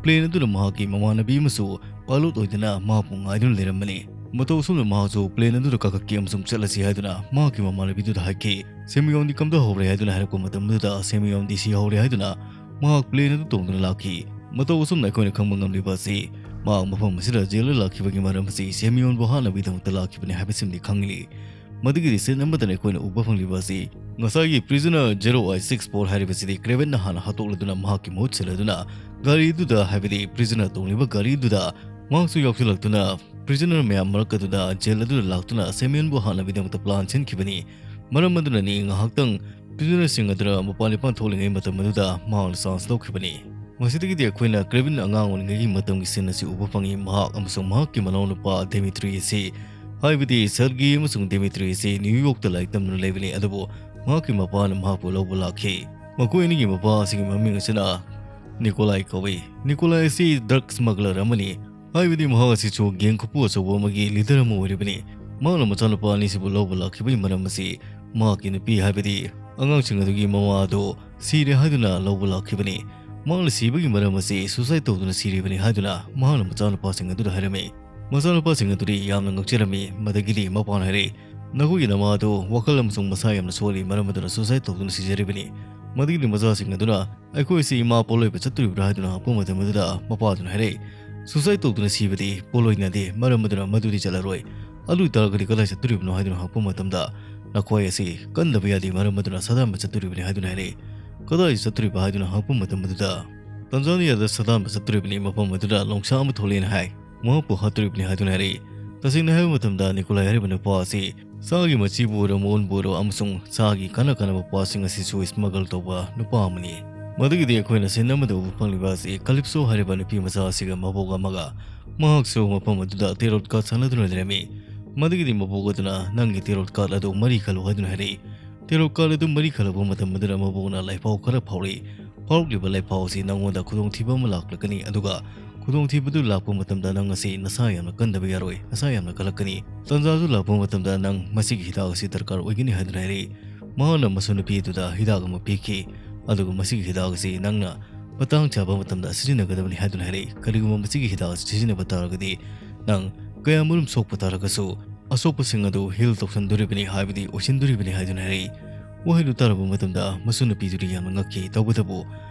ꯄ꯭ꯂꯦꯟ ꯑꯗꯨꯅ ꯃꯍꯥꯛꯀꯤ ꯃꯃꯥꯟꯅꯕꯤ ꯑꯃꯁꯨ ꯄꯥꯏꯂꯣꯠ ꯑꯣꯏꯗꯨꯅ ꯃꯍꯥꯛꯄꯨ ꯉꯥꯏꯗꯨꯅ ꯂꯩꯔꯝꯕꯅꯤ꯫ ꯃꯇꯧ ꯑꯁꯨꯝꯅ ꯃꯍꯥꯛꯁꯨ ꯄ꯭ꯂꯦꯟ ꯑꯗꯨꯗ ꯀꯥꯈꯠꯈꯤ ꯑꯃꯁꯨꯡ ꯆꯠꯂꯁꯤ ꯍꯥꯏꯗꯨꯅ ꯃꯍꯥꯛꯀꯤ ꯃꯃꯥꯟꯅꯕꯤꯗꯨꯗ ꯍꯥꯏꯈꯤ꯫ ꯁꯦꯃꯤꯌꯣꯟꯗꯤ ꯀꯝꯗꯍꯧꯔꯦ ꯍꯥꯏꯗꯨꯅ ꯍꯥꯏꯔꯛꯄ ꯃꯇꯝꯗꯨꯗ ꯁꯦꯃꯤꯌꯣꯟꯗꯤ ꯁꯤꯍꯧꯔꯦ ꯍꯥꯏꯗꯨꯅ ꯃꯍꯥꯛ ꯄ꯭ꯂꯦꯟ ꯑꯗꯨ ꯇꯣꯡꯗꯨꯅ ꯂꯥꯛꯈꯤ꯫ ꯃꯇꯧ ꯑꯁꯨꯝꯅ ꯑꯩꯈꯣꯏꯅ ꯈꯪꯕ ꯉꯝꯂꯤꯕ ꯑꯁꯤ ꯃꯍꯥꯛ ꯃꯐꯝ ꯑꯁꯤꯗ ꯖꯦꯜꯗ ꯂꯥꯛꯈꯤꯕꯒꯤ ꯃꯔꯝ ꯑꯁꯤ ꯁꯦꯃꯤꯌꯣꯟꯕꯨ ꯍꯥꯠꯅꯕꯒꯤꯗꯃꯛꯇ ꯂꯥꯛꯈꯤꯕꯅꯤ ꯍꯥꯏꯕꯁꯤꯃꯗꯤ ꯈꯪꯂꯤ꯫ ꯃꯗꯨꯒꯤꯗꯤ ꯁꯤꯟ ꯑꯃꯗꯅ ꯑꯩꯈꯣꯏꯅ ꯎꯕ ꯐꯪꯂꯤꯕ ꯑꯁꯤ ꯉꯁꯥꯏꯒꯤ ꯄ꯭ꯔꯤꯖꯅꯔ ꯖꯦꯔꯣ ꯑꯥꯏ ꯁꯤꯛꯁ ꯐꯣꯔ ꯍꯥꯏꯔꯤꯕꯁꯤꯗꯤ ꯀ꯭ꯔꯦꯕꯟꯅ ꯍꯥꯟꯅ ꯍꯥꯠꯇꯣꯛꯂꯗꯨꯅ ꯃꯍꯥꯛꯀꯤ ꯃꯍꯨꯠ ꯁꯤꯜꯂꯗꯨꯅ ꯒꯥꯔꯤꯗꯨꯗ, ꯍꯥꯏꯕꯗꯤ ꯄ꯭ꯔꯤꯖꯅꯔ ꯇꯣꯡꯂꯤꯕ ꯒꯥꯔꯤꯗꯨꯗ ꯃꯍꯥꯛꯁꯨ ꯌꯥꯎꯁꯤꯜꯂꯛꯇꯨꯅ ꯄ꯭ꯔꯤꯖꯅꯔ ꯃꯌꯥꯝ ꯃꯔꯛ ꯑꯗꯨꯗ ꯖꯦꯜ ꯑꯗꯨꯗ ꯂꯥꯛꯇꯨꯅ ꯁꯦꯃꯤꯌꯟꯕꯨ ꯍꯥꯠꯅꯕꯒꯤꯗꯃꯛꯇ ꯄ꯭ꯂꯥꯟ ꯁꯤꯟꯈꯤꯕꯅꯤ꯫ ꯃꯔꯝ ꯑꯗꯨꯅꯅꯤ ꯉꯥꯏꯍꯥꯛꯇꯪ ꯄ꯭ꯔꯤꯖꯅꯔꯁꯤꯡ ꯑꯗꯨꯅ ꯃꯄꯥꯟ ꯏꯄꯥꯟ ꯊꯣꯛꯂꯤꯉꯩ ꯃꯇꯝ ꯑꯗꯨꯗ ꯃꯍꯥꯛꯅ ꯆꯥꯟꯁ ꯂꯧꯈꯤꯕꯅꯤ꯫ ꯃꯁꯤꯗꯒꯤꯗꯤ ꯑꯩꯈꯣꯏꯅ ꯀ꯭ꯔꯦꯕꯤꯟ ꯑꯉꯥꯡ ꯑꯣꯏꯔꯤꯉꯩꯒꯤ ꯃꯇꯝꯒꯤ ꯁꯤꯟ ꯑꯁꯤ ꯎꯕ ꯐꯪꯉꯤ꯫ ꯃꯍꯥꯛ ꯑꯃꯁꯨꯡ ꯃꯍꯥꯛꯀꯤ ꯃꯅꯥꯎꯅꯨꯄꯥ ꯗꯦꯃꯤꯇ꯭ꯔꯤ ꯑꯁꯤ, ꯍꯥꯏꯕꯗꯤ ꯁꯔꯒꯤ ꯑꯃꯁꯨꯡ ꯗꯦꯃꯤꯇ꯭ꯔꯤ ꯑꯁꯤ ꯅ꯭ꯌꯨ ꯌꯣꯔꯛꯇ ꯂꯥꯏꯔꯤꯛ ꯇꯝꯗꯨꯅ ꯂꯩꯕꯅꯤ, ꯑꯗꯨꯕꯨ ꯃꯍꯥꯛꯀꯤ ꯃꯄꯥꯅ ꯃꯍꯥꯛꯄꯨ ꯂꯧꯕ ꯂꯥꯛꯈꯤ꯫ ꯃꯈꯣꯏ ꯑꯅꯤꯒꯤ ꯃꯄꯥ ꯑꯁꯤꯒꯤ ꯃꯃꯤꯡ ꯑꯁꯤꯅ ꯅꯤꯀꯣꯂꯥꯏ ꯀꯧꯏ꯫ ꯅꯤꯀꯣꯂꯥꯏ ꯑꯁꯤ ꯗ꯭ꯔꯒ ꯁ꯭ꯃꯒꯂꯔ ꯑꯃꯅꯤ꯫ ꯍꯥꯏꯕꯗꯤ ꯃꯍꯥꯛ ꯑꯁꯤꯁꯨ ꯒꯦꯡ ꯈꯨꯄꯨ ꯑꯆꯧꯕ ꯑꯃꯒꯤ ꯂꯤꯗꯔ ꯑꯃ ꯑꯣꯏꯔꯤꯕꯅꯤ꯫ ꯃꯍꯥꯛꯅ ꯃꯆꯥꯅꯨꯄꯥ ꯑꯅꯤꯁꯤꯕꯨ ꯂꯧꯕ ꯂꯥꯛꯈꯤꯕꯒꯤ ꯃꯔꯝ ꯑꯁꯤ ꯃꯍꯥꯛꯀꯤ ꯅꯨꯄꯤ, ꯍꯥꯏꯕꯗꯤ ꯑꯉꯥꯡꯁꯤꯡ ꯑꯗꯨꯒꯤ ꯃꯃꯥ ꯑꯗꯨ ꯁꯤꯔꯦ ꯍꯥꯏꯗꯨꯅ ꯂꯧꯕ ꯂꯥꯛꯈꯤꯕꯅꯤ꯫ ꯃꯍꯥꯛꯅ ꯁꯤꯕꯒꯤ ꯃꯔꯝ ꯑꯁꯤ ꯁꯨꯁꯥꯏꯗ ꯇꯧꯗꯨꯅ ꯁꯤꯔꯤꯕꯅꯤ ꯍꯥꯏꯗꯨꯅ ꯃꯍꯥꯛꯅ ꯃꯆꯥꯅꯨꯄꯥꯁꯤꯡ ꯑꯗꯨꯗ ꯍꯥꯏꯔꯝꯃꯤ꯫ ꯃꯆꯥꯅꯨꯄꯥꯁꯤꯡ ꯑꯗꯨꯗꯤ ꯌꯥꯝꯅ ꯉꯛꯆꯔꯝꯃꯤ꯫ ꯃꯗꯒꯤꯗꯤ ꯃꯄꯥꯅ ꯍꯥꯏꯔꯛꯏ, "ꯅꯈꯣꯏꯒꯤ ꯅꯃꯥ ꯑꯗꯨ ꯋꯥꯈꯜ ꯑꯃꯁꯨꯡ ꯃꯁꯥ ꯌꯥꯝꯅ ꯁꯣꯜꯂꯤ, ꯃꯔꯝ ꯑꯗꯨꯅ ꯁꯨꯁꯥꯏꯗ ꯇꯧꯗꯨꯅ ꯁꯤꯖꯔꯤꯕꯅꯤ"꯫ ꯃꯗꯒꯤꯗꯤ ꯃꯆꯥꯁꯤꯡ ꯑꯗꯨꯅ, "ꯑꯩꯈꯣꯏꯁꯤ ꯏꯃꯥ ꯄꯣꯠꯂꯣꯏꯕ ꯆꯠꯇꯣꯔꯤꯕ꯭ꯔꯥ?" ꯍꯥꯏꯗꯨꯅ ꯍꯪꯉꯛꯄ ꯃꯇꯝ ꯑꯗꯨꯗ ꯃꯄꯥꯗꯨꯅ ꯍꯥꯏꯔꯛꯏ, "ꯁꯨꯁꯥꯏꯗ ꯇꯧꯗꯨꯅ ꯁꯤꯕꯗꯤ ꯄꯣꯠꯂꯣꯏꯅꯗꯦ, ꯃꯔꯝ ꯑꯗꯨꯅ ꯃꯗꯨꯗꯤ ꯆꯠꯂꯔꯣꯏ꯫ ꯑꯗꯨ ꯑꯣꯏꯇꯥꯔꯒꯗꯤ ꯀꯗꯥꯏ ꯆꯠꯇꯣꯔꯤꯕꯅꯣ?" ꯍꯥꯏꯗꯨꯅ ꯍꯪꯉꯛꯄ ꯃꯇꯝꯗ, "ꯅꯈꯣꯏ ꯑꯁꯤ ꯀꯟꯗꯕ ꯌꯥꯗꯦ, ꯃꯔꯝ ꯑꯗꯨꯅ ꯁꯥꯗꯥꯟꯕ ꯆꯠꯇꯣꯔꯤꯕꯅꯤ" ꯍꯥꯏꯗꯨꯅ ꯍꯥꯏꯔꯛꯏ꯫ "ꯀꯗꯥꯏ ꯆꯠꯇꯣꯔꯤꯕ?" ꯍꯥꯏꯗꯨꯅ ꯍꯪꯉꯛꯄ ꯃꯇꯝ ꯑꯗꯨꯗ, "ꯇꯟꯖꯥꯅꯤꯌꯥꯗ ꯁꯥꯗꯥꯟꯕ ꯆꯠꯇꯣꯔꯤꯕꯅꯤ, ꯃꯐꯝ ꯑꯗꯨꯗ ꯂꯣꯡꯁꯥ ꯑꯃ ꯊꯣꯛꯂꯦꯅ ꯍꯥꯏ, ꯃꯍꯥꯛꯄꯨ ꯍꯥꯠꯇꯣꯔꯤꯕꯅꯤ" ꯍꯥꯏꯗꯨꯅ ꯍꯥꯏꯔꯛꯏ꯫ ꯇꯁꯦꯡꯅ ꯍꯥꯏꯕ ꯃꯇꯝꯗ, ꯅꯤꯀꯣꯂꯥꯏ ꯍꯥꯏꯔꯤꯕ ꯅꯨꯄꯥ ꯑꯁꯤ ꯁꯥꯒꯤ ꯃꯆꯤꯕꯨ ꯑꯣꯏꯔꯣ, ꯃꯑꯣꯟꯕꯨ ꯑꯣꯏꯔꯣ, ꯑꯃꯁꯨꯡ ꯁꯥꯒꯤ ꯀꯥꯟꯅ ꯀꯥꯟꯅꯕ ꯄꯣꯠꯁꯤꯡ ꯑꯁꯤꯁꯨ ꯁ꯭ꯃꯒꯜ ꯇꯧꯕ ꯅꯨꯄꯥ ꯑꯃꯅꯤ꯫ ꯃꯗꯨꯒꯤꯗꯤ ꯑꯩꯈꯣꯏꯅ ꯁꯤꯟ ꯑꯃꯗ ꯎꯕ ꯐꯪꯂꯤꯕ ꯑꯁꯤ ꯀꯥꯂꯤꯞꯁꯣ ꯍꯥꯏꯔꯤꯕ ꯅꯨꯄꯤ ꯃꯆꯥ ꯑꯁꯤꯒ ꯃꯕꯣꯛ ꯑꯃꯒ, ꯃꯍꯥꯛꯁꯨ ꯃꯐꯝ ꯑꯗꯨꯗ ꯇꯦꯔꯣꯠ ꯀꯥꯔꯗ ꯁꯥꯟꯅꯗꯨꯅ ꯂꯩꯔꯝꯃꯤ꯫ ꯃꯗꯨꯒꯤꯗꯤ ꯃꯕꯣꯛ ꯑꯗꯨꯅ, "ꯅꯪꯒꯤ ꯇꯦꯔꯣꯠ ꯀꯥꯔꯗ ꯑꯗꯨ ꯃꯔꯤ ꯈꯜꯂꯨ" ꯍꯥꯏꯗꯨꯅ ꯍꯥꯏꯔꯛꯏ꯫ ꯇꯦꯔꯣꯠ ꯀꯥꯔꯗ ꯑꯗꯨ ꯃꯔꯤ ꯈꯜꯂꯛꯄ ꯃꯇꯝ ꯑꯗꯨꯗ ꯃꯕꯣꯛꯅ ꯂꯥꯏꯐꯥꯎ ꯈꯔ ꯐꯥꯎꯔꯛꯏ꯫ ꯐꯥꯎꯔꯛꯂꯤꯕ ꯂꯥꯏꯐꯥꯎ ꯑꯁꯤ ꯅꯪꯉꯣꯟꯗ ꯈꯨꯗꯣꯡꯊꯤꯕ ꯑꯃ ꯂꯥꯛꯂꯛꯀꯅꯤ, ꯑꯗꯨꯒ ꯈꯨꯗꯣꯡꯊꯤꯕꯗꯨ ꯂꯥꯛꯄ ꯃꯇꯝꯗ ꯅꯪ ꯑꯁꯤ ꯅꯁꯥ ꯌꯥꯝꯅ ꯀꯟꯗꯕ ꯌꯥꯔꯣꯏ, ꯅꯁꯥ ꯌꯥꯝꯅ ꯀꯜꯂꯛꯀꯅꯤ꯫ ꯇꯥꯟꯖꯥꯗꯨ ꯂꯥꯛꯄ ꯃꯇꯝꯗ ꯅꯪ ꯃꯁꯤꯒꯤ ꯍꯤꯗꯥꯛ ꯑꯁꯤ ꯗꯔꯀꯥꯔ ꯑꯣꯏꯒꯅꯤ ꯍꯥꯏꯗꯨꯅ ꯍꯥꯏꯔꯛꯏ꯫ ꯃꯍꯥꯛꯅ ꯃꯁꯨ ꯅꯨꯄꯤ ꯑꯗꯨꯗ ꯍꯤꯗꯥꯛ ꯑꯃ ꯄꯤꯈꯤ, ꯑꯗꯨꯒ ꯃꯁꯤꯒꯤ ꯍꯤꯗꯥꯛ ꯑꯁꯤ ꯅꯪꯅ ꯃꯇꯥꯡ ꯆꯥꯕ ꯃꯇꯝꯗ ꯁꯤꯖꯤꯟꯅꯒꯗꯕꯅꯤ ꯍꯥꯏꯗꯨꯅ ꯍꯥꯏꯔꯛꯏ꯫ ꯀꯔꯤꯒꯨꯝꯕ ꯃꯁꯤꯒꯤ ꯍꯤꯗꯥꯛ ꯑꯁꯤ ꯁꯤꯖꯤꯟꯅꯕ ꯇꯥꯔꯒꯗꯤ ꯅꯪ ꯀꯌꯥꯃꯔꯨꯝ ꯁꯣꯛꯄ ꯇꯥꯔꯒꯁꯨ ꯑꯁꯣꯛꯄꯁꯤꯡ ꯑꯗꯨ ꯍꯤꯜ ꯇꯧꯁꯤꯟꯗꯣꯔꯤꯕꯅꯤ, ꯍꯥꯏꯕꯗꯤ ꯑꯣꯏꯁꯤꯟꯗꯣꯔꯤꯕꯅꯤ ꯍꯥꯏꯗꯨꯅ ꯍꯥꯏꯔꯛꯏ꯫ ꯋꯥꯍꯩꯗꯨ ꯇꯥꯔꯕ ꯃꯇꯝꯗ ꯃꯁꯨ ꯅꯨꯄꯤꯗꯨꯗꯤ ꯌꯥꯝꯅ ꯉꯛꯈꯤ꯫ ꯇꯧꯕꯇꯕꯨ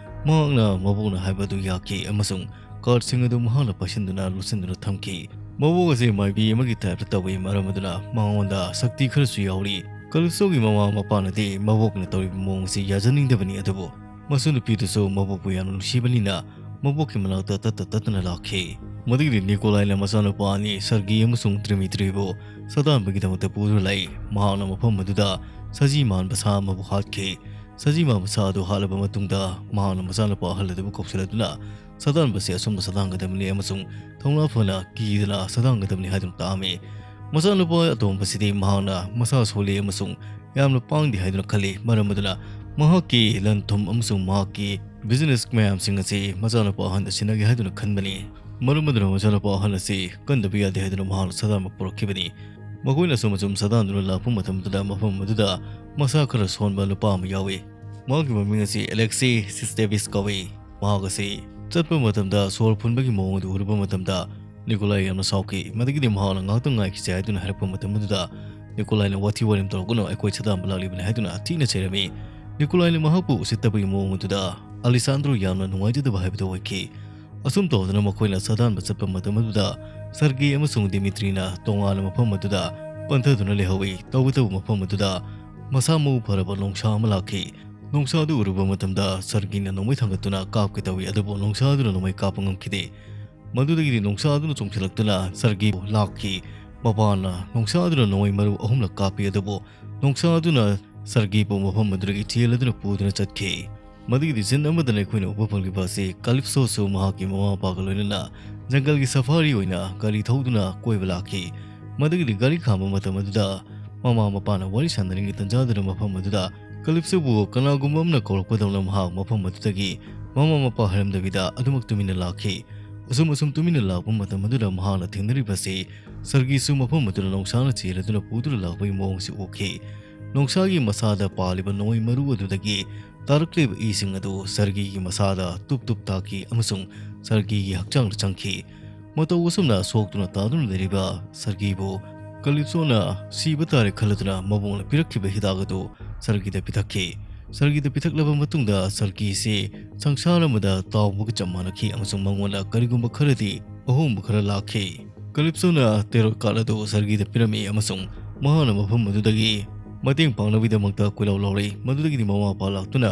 ꯃꯍꯥꯛꯅ ꯃꯕꯣꯛꯅ ꯍꯥꯏꯕ ꯑꯗꯨ ꯌꯥꯈꯤ ꯑꯃꯁꯨꯡ ꯀꯥꯔꯗꯁꯤꯡ ꯑꯗꯨ ꯃꯍꯥꯛꯅ ꯄꯥꯏꯁꯤꯟꯗꯨꯅ ꯂꯣꯠꯁꯤꯟꯗꯨꯅ ꯊꯝꯈꯤ꯫ ꯃꯕꯣꯛ ꯑꯁꯤ ꯃꯥꯏꯕꯤ ꯑꯃꯒꯤ ꯇꯥꯏꯞꯇ ꯇꯧꯏ, ꯃꯔꯝ ꯑꯗꯨꯅ ꯃꯉꯣꯟꯗ ꯁꯛꯇꯤ ꯈꯔꯁꯨ ꯌꯥꯎꯔꯤ꯫ ꯀꯥꯂꯤꯞꯁꯣꯒꯤ ꯃꯃꯥ ꯃꯄꯥꯅꯗꯤ ꯃꯕꯣꯛꯅ ꯇꯧꯔꯤꯕ ꯃꯑꯣꯡ ꯑꯁꯤ ꯌꯥꯖꯅꯤꯡꯗꯕꯅꯤ, ꯑꯗꯨꯕꯨ ꯃꯁꯨ ꯅꯨꯄꯤꯗꯨꯁꯨ ꯃꯕꯣꯛꯄꯨ ꯌꯥꯝꯅ ꯅꯨꯡꯁꯤꯕꯅꯤꯅ ꯃꯕꯣꯛꯀꯤ ꯃꯅꯥꯛꯇ ꯇꯠꯇ ꯇꯠꯇꯅ ꯂꯥꯛꯈꯤ꯫ ꯃꯗꯨꯒꯤꯗꯤ ꯅꯤꯀꯣꯂꯥꯏꯅ ꯃꯆꯥꯅꯨꯄꯥ ꯑꯅꯤ ꯁꯔꯒꯤ ꯑꯃꯁꯨꯡ ꯗ꯭ꯔꯤꯃꯤꯇ꯭ꯔꯤꯕꯨ ꯁꯥꯗꯥꯟꯕꯒꯤꯗꯃꯛꯇ ꯄꯨꯗꯨꯅ ꯂꯥꯛꯏ꯫ ꯃꯍꯥꯛꯅ ꯃꯐꯝ ꯑꯗꯨꯗ ꯁꯖꯤ ꯃꯥꯟꯕ ꯁꯥ ꯑꯃꯕꯨ ꯍꯥꯠꯈꯤ꯫ ꯁꯖꯤꯃꯥ ꯃꯁꯥ ꯑꯗꯨ ꯍꯥꯠꯂꯕ ꯃꯇꯨꯡꯗ ꯃꯍꯥꯛꯅ ꯃꯆꯥꯅꯨꯄꯥ ꯑꯍꯜ ꯑꯗꯨꯕꯨ ꯀꯧꯁꯤꯜꯂꯗꯨꯅ ꯁꯥꯗꯥꯟꯕꯁꯤ ꯑꯆꯨꯝꯕ ꯁꯥꯗꯥꯟꯒꯗꯕꯅꯤ ꯑꯃꯁꯨꯡ ꯊꯧꯅꯥ ꯐꯅ ꯀꯤꯗꯅ ꯁꯥꯗꯥꯟꯒꯗꯕꯅꯤ ꯍꯥꯏꯗꯨꯅ ꯇꯥꯛꯑꯝꯃꯤ꯫ ꯃꯆꯥꯅꯨꯄꯥ ꯑꯇꯣꯝꯕꯁꯤꯗꯤ ꯃꯍꯥꯛꯅ ꯃꯁꯥ ꯁꯣꯜꯂꯤ ꯑꯃꯁꯨꯡ ꯌꯥꯝꯅ ꯄꯥꯡꯗꯦ ꯍꯥꯏꯗꯨꯅ ꯈꯜꯂꯤ꯫ ꯃꯔꯝ ꯑꯗꯨꯅ ꯃꯍꯥꯛꯀꯤ ꯂꯟ ꯊꯨꯝ ꯑꯃꯁꯨꯡ ꯃꯍꯥꯛꯀꯤ ꯕꯤꯖꯤꯅꯦꯁ ꯃꯌꯥꯝꯁꯤꯡ ꯑꯁꯤ ꯃꯆꯥꯅꯨꯄꯥ ꯑꯍꯟꯗ ꯁꯤꯟꯅꯒꯦ ꯍꯥꯏꯗꯨꯅ ꯈꯟꯕꯅꯤ꯫ ꯃꯔꯝ ꯑꯗꯨꯅ ꯃꯆꯥꯅꯨꯄꯥ ꯑꯍꯜ ꯑꯁꯤ ꯀꯟꯗꯕ ꯌꯥꯗꯦ ꯍꯥꯏꯗꯨꯅ ꯃꯍꯥꯛꯅ ꯁꯥꯗꯥꯟꯕ ꯄꯨꯔꯛꯈꯤꯕꯅꯤ꯫ ꯃꯈꯣꯏꯅ ꯑꯁꯨꯝ ꯑꯁꯨꯝ ꯁꯥꯗꯥꯟꯗꯨꯅ ꯂꯥꯛꯄ ꯃꯇꯝꯗꯨꯗ ꯃꯐꯝ ꯑꯗꯨꯗ ꯃꯁꯥ ꯈꯔ ꯁꯣꯟꯕ ꯅꯨꯄꯥ ꯑꯃ ꯌꯥꯎꯏ꯫ ꯃꯍꯥꯛꯀꯤ ꯃꯃꯤꯡ ꯑꯁꯤ ꯑꯦꯂꯦꯛꯁꯤ ꯁꯤꯁꯇꯦꯕꯤꯁ ꯀꯧꯏ꯫ ꯃꯍꯥꯛ ꯑꯁꯤ ꯆꯠꯄ ꯃꯇꯝꯗ ꯁꯣꯔ ꯐꯨꯟꯕꯒꯤ ꯃꯑꯣꯡ ꯑꯗꯨ ꯎꯔꯨꯕ ꯃꯇꯝꯗ ꯅꯤꯀꯣꯂꯥꯏ ꯌꯥꯝꯅ ꯁꯥꯎꯈꯤ꯫ ꯃꯗꯨꯒꯤꯗꯤ ꯃꯍꯥꯛꯅ "ꯉꯥꯏꯍꯥꯛꯇꯪ ꯉꯥꯏꯈꯤꯁꯦ" ꯍꯥꯏꯗꯨꯅ ꯍꯥꯏꯔꯛꯄ ꯃꯇꯝ ꯑꯗꯨꯗ ꯅꯤꯀꯣꯂꯥꯏꯅ "ꯋꯥꯊꯤ ꯋꯥꯔꯦꯝ ꯇꯧꯔꯛꯀꯅꯨ, ꯑꯩꯈꯣꯏ ꯁꯥꯗꯥꯟꯕ ꯂꯥꯛꯂꯤꯕꯅꯤ" ꯍꯥꯏꯗꯨꯅ ꯊꯤꯅ ꯆꯩꯔꯝꯃꯤ꯫ ꯅꯤꯀꯣꯂꯥꯏꯅ ꯃꯍꯥꯛꯄꯨ ꯎꯁꯤꯠꯇꯕꯒꯤ ꯃꯑꯣꯡ ꯑꯗꯨꯗ ꯑꯂꯤꯁꯥꯟꯗ꯭ꯔꯣ ꯌꯥꯝꯅ ꯅꯨꯡꯉꯥꯏꯖꯗꯕ ꯍꯥꯏꯕꯗꯨ ꯑꯣꯏꯈꯤ꯫ ꯑꯁꯨꯝ ꯇꯧꯗꯅ ꯃꯈꯣꯏꯅ ꯁꯥꯗꯥꯟꯕ ꯆꯠꯄ ꯃꯇꯝ ꯑꯗꯨꯗ ꯁꯔꯒꯤ ꯑꯃꯁꯨꯡ ꯗꯤꯃꯤꯇ꯭ꯔꯤꯅ ꯇꯣꯉꯥꯟꯅ ꯃꯐꯝ ꯑꯗꯨꯗ ꯄꯟꯊꯗꯨꯅ ꯂꯩꯍꯧꯏ꯫ ꯇꯧꯕꯇꯕꯨ ꯃꯐꯝ ꯑꯗꯨꯗ ꯃꯁꯥ ꯃꯎ ꯐꯔꯕ ꯅꯣꯡꯁꯥ ꯑꯃ ꯂꯥꯛꯈꯤ꯫ ꯅꯣꯡꯁꯥ ꯑꯗꯨ ꯎꯔꯨꯕ ꯃꯇꯝꯗ ꯁꯔꯒꯤꯅ ꯅꯣꯡꯃꯩ ꯊꯥꯡꯒꯠꯇꯨꯅ ꯀꯥꯞꯀꯦ ꯇꯧꯏ, ꯑꯗꯨꯕꯨ ꯅꯣꯡꯁꯥ ꯑꯗꯨꯅ ꯅꯣꯡꯃꯩ ꯀꯥꯞꯄ ꯉꯝꯈꯤꯗꯦ꯫ ꯃꯗꯨꯗꯒꯤꯗꯤ ꯅꯣꯡꯁꯥ ꯑꯗꯨꯅ ꯆꯣꯡꯁꯤꯜꯂꯛꯇꯨꯅ ꯁꯔꯒꯤꯕꯨ ꯂꯥꯛꯈꯤ꯫ ꯃꯄꯥꯅ ꯅꯣꯡꯁꯥ ꯑꯗꯨꯅ ꯅꯣꯡꯃꯩ ꯃꯔꯨ ꯑꯍꯨꯝꯂꯛ ꯀꯥꯞꯄꯤ, ꯑꯗꯨꯕꯨ ꯅꯣꯡꯁꯥ ꯑꯗꯨꯅ ꯁꯔꯒꯤꯕꯨ ꯃꯐꯝ ꯑꯗꯨꯗꯒꯤ ꯊꯤꯍꯜꯂꯗꯨꯅ ꯄꯨꯗꯨꯅ ꯆꯠꯈꯤ꯫ ꯃꯗꯨꯒꯤꯗꯤ ꯁꯤꯟ ꯑꯃꯗꯅ ꯑꯩꯈꯣꯏꯅ ꯎꯕ ꯐꯪꯂꯤꯕ ꯑꯁꯤ ꯀꯥꯂꯤꯞꯁꯣꯁꯨ ꯃꯍꯥꯛꯀꯤ ꯃꯃꯥ ꯃꯄꯥꯒ ꯂꯣꯏꯅꯅ ꯖꯪꯒꯜꯒꯤ ꯁꯐꯥꯔꯤ ꯑꯣꯏꯅ ꯒꯥꯔꯤ ꯊꯧꯗꯨꯅ ꯀꯣꯏꯕ ꯂꯥꯛꯈꯤ꯫ ꯃꯗꯨꯒꯤꯗꯤ ꯒꯥꯔꯤ ꯈꯥꯝꯕ ꯃꯇꯝ ꯑꯗꯨꯗ ꯃꯃꯥ ꯃꯄꯥꯅ ꯋꯥꯔꯤ ꯁꯥꯟꯅꯔꯤꯉꯩ ꯇꯟꯖꯥꯗꯨꯗ ꯃꯐꯝ ꯑꯗꯨꯗ ꯀꯥꯂꯤꯞꯁꯣꯕꯨ ꯀꯅꯥꯒꯨꯝꯕ ꯑꯃꯅ ꯀꯧꯔꯛꯄꯗꯧꯅ ꯃꯍꯥꯛ ꯃꯐꯝ ꯑꯗꯨꯗꯒꯤ ꯃꯃꯥ ꯃꯄꯥ ꯍꯥꯏꯔꯝꯗꯕꯤꯗ ꯑꯗꯨꯃꯛ ꯇꯨꯃꯤꯟꯅ ꯂꯥꯛꯈꯤ꯫ ꯑꯁꯨꯝ ꯑꯁꯨꯝ ꯇꯨꯃꯤꯟꯅ ꯂꯥꯛꯄ ꯃꯇꯝ ꯑꯗꯨꯗ ꯃꯍꯥꯛꯅ ꯊꯦꯡꯅꯔꯤꯕ ꯑꯁꯤ ꯁꯔꯒꯤꯁꯨ ꯃꯐꯝ ꯑꯗꯨꯗ ꯅꯣꯡꯁꯥꯅ ꯆꯦꯜꯂꯗꯨꯅ ꯄꯨꯗꯨꯅ ꯂꯥꯛꯄꯒꯤ ꯃꯑꯣꯡꯁꯤ ꯎꯈꯤ꯫ ꯅꯣꯡꯁꯥꯒꯤ ꯃꯁꯥꯗ ꯄꯥꯜꯂꯤꯕ ꯅꯣꯡꯃꯩ ꯃꯔꯨ ꯑꯗꯨꯗꯒꯤ ꯇꯥꯔꯛꯂꯤꯕ ꯏꯁꯤꯡ ꯑꯗꯨ ꯁꯔꯒꯤꯒꯤ ꯃꯁꯥꯗ ꯇꯨꯞ ꯇꯨꯞ ꯇꯥꯈꯤ ꯑꯃꯁꯨꯡ ꯁꯔꯒꯤꯒꯤ ꯍꯛꯆꯥꯡꯗ ꯆꯪꯈꯤ꯫ ꯃꯇꯧ ꯑꯁꯨꯝꯅ ꯁꯣꯛꯇꯨꯅ ꯇꯥꯗꯨꯅ ꯂꯩꯔꯤꯕ ꯁꯔꯒꯤꯕꯨ ꯀꯂꯤꯞꯁꯣꯅ ꯁꯤꯕ ꯇꯥꯔꯦ ꯈꯜꯂꯗꯨꯅ ꯃꯕꯣꯛꯅ ꯄꯤꯔꯛꯈꯤꯕ ꯍꯤꯗꯥꯛ ꯑꯗꯨ ꯁꯔꯒꯤꯗ ꯄꯤꯊꯛꯈꯤ꯫ ꯁꯔꯒꯤꯗ ꯄꯤꯊꯛꯂꯕ ꯃꯇꯨꯡꯗ ꯁꯔꯒꯤꯁꯤ ꯁꯪꯁꯥꯔ ꯑꯃꯗ ꯇꯥꯎꯕꯒ ꯆꯞ ꯃꯥꯟꯅꯈꯤ ꯑꯃꯁꯨꯡ ꯃꯉꯣꯟꯗ ꯀꯔꯤꯒꯨꯝꯕ ꯈꯔꯗꯤ ꯑꯍꯣꯡꯕ ꯈꯔ ꯂꯥꯛꯈꯤ꯫ ꯀꯂꯤꯞꯁꯣꯅ ꯇꯦꯔꯣꯠ ꯀꯥꯔꯗ ꯑꯗꯨ ꯁꯔꯒꯤꯗ ꯄꯤꯔꯝꯃꯤ ꯑꯃꯁꯨꯡ ꯃꯍꯥꯛꯅ ꯃꯐꯝ ꯑꯗꯨꯗꯒꯤ ꯃꯇꯦꯡ ꯄꯥꯡꯅꯕꯒꯤꯗꯃꯛꯇ ꯀꯣꯏꯂꯥꯎ ꯂꯥꯎꯔꯛꯏ꯫ ꯃꯗꯨꯗꯒꯤꯗꯤ ꯃꯃꯥ ꯃꯄꯥ ꯂꯥꯛꯇꯨꯅ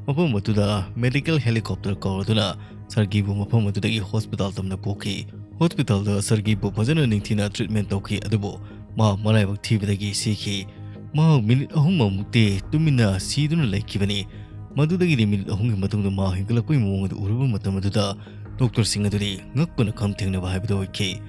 ꯃꯐꯝ ꯑꯗꯨꯗ ꯃꯦꯗꯤꯀꯦꯜ ꯍꯦꯂꯤꯀꯣꯞꯇꯔ ꯀꯧꯔꯗꯨꯅ ꯁꯔꯒꯤꯕꯨ ꯃꯐꯝ ꯑꯗꯨꯗꯒꯤ ꯍꯣꯁꯄꯤꯇꯥꯜ ꯇꯝꯅ ꯄꯨꯈꯤ꯫ ꯍꯣꯁꯄꯤꯇꯥꯜꯗ ꯁꯔꯒꯤꯕꯨ ꯐꯖꯅ ꯅꯤꯡꯊꯤꯅ ꯇ꯭ꯔꯤꯠꯃꯦꯟ ꯇꯧꯈꯤ, ꯑꯗꯨꯕꯨ ꯃꯍꯥꯛ ꯃꯔꯥꯏꯕꯛ ꯊꯤꯕꯗꯒꯤ ꯁꯤꯈꯤ꯫ ꯃꯍꯥꯛ ꯃꯤꯅꯤꯠ ꯑꯍꯨꯝꯃꯨꯛꯇꯤ ꯇꯨꯃꯤꯟꯅ ꯁꯤꯗꯨꯅ ꯂꯩꯈꯤꯕꯅꯤ꯫ ꯃꯗꯨꯗꯒꯤꯗꯤ ꯃꯤꯅꯤꯠ ꯑꯍꯨꯝꯒꯤ ꯃꯇꯨꯡꯗ ꯃꯍꯥꯛ ꯍꯤꯡꯒꯠꯂꯛꯄꯒꯤ ꯃꯑꯣꯡ ꯑꯗꯨ ꯎꯔꯨꯕ ꯃꯇꯝ ꯑꯗꯨꯗ ꯗꯣꯛꯇꯔꯁꯤꯡ ꯑꯗꯨꯗꯤ ꯉꯛꯄꯅ ꯈꯝ ꯊꯦꯡꯅꯕ ꯍꯥꯏꯕꯗꯨ ꯑꯣꯏꯈꯤ꯫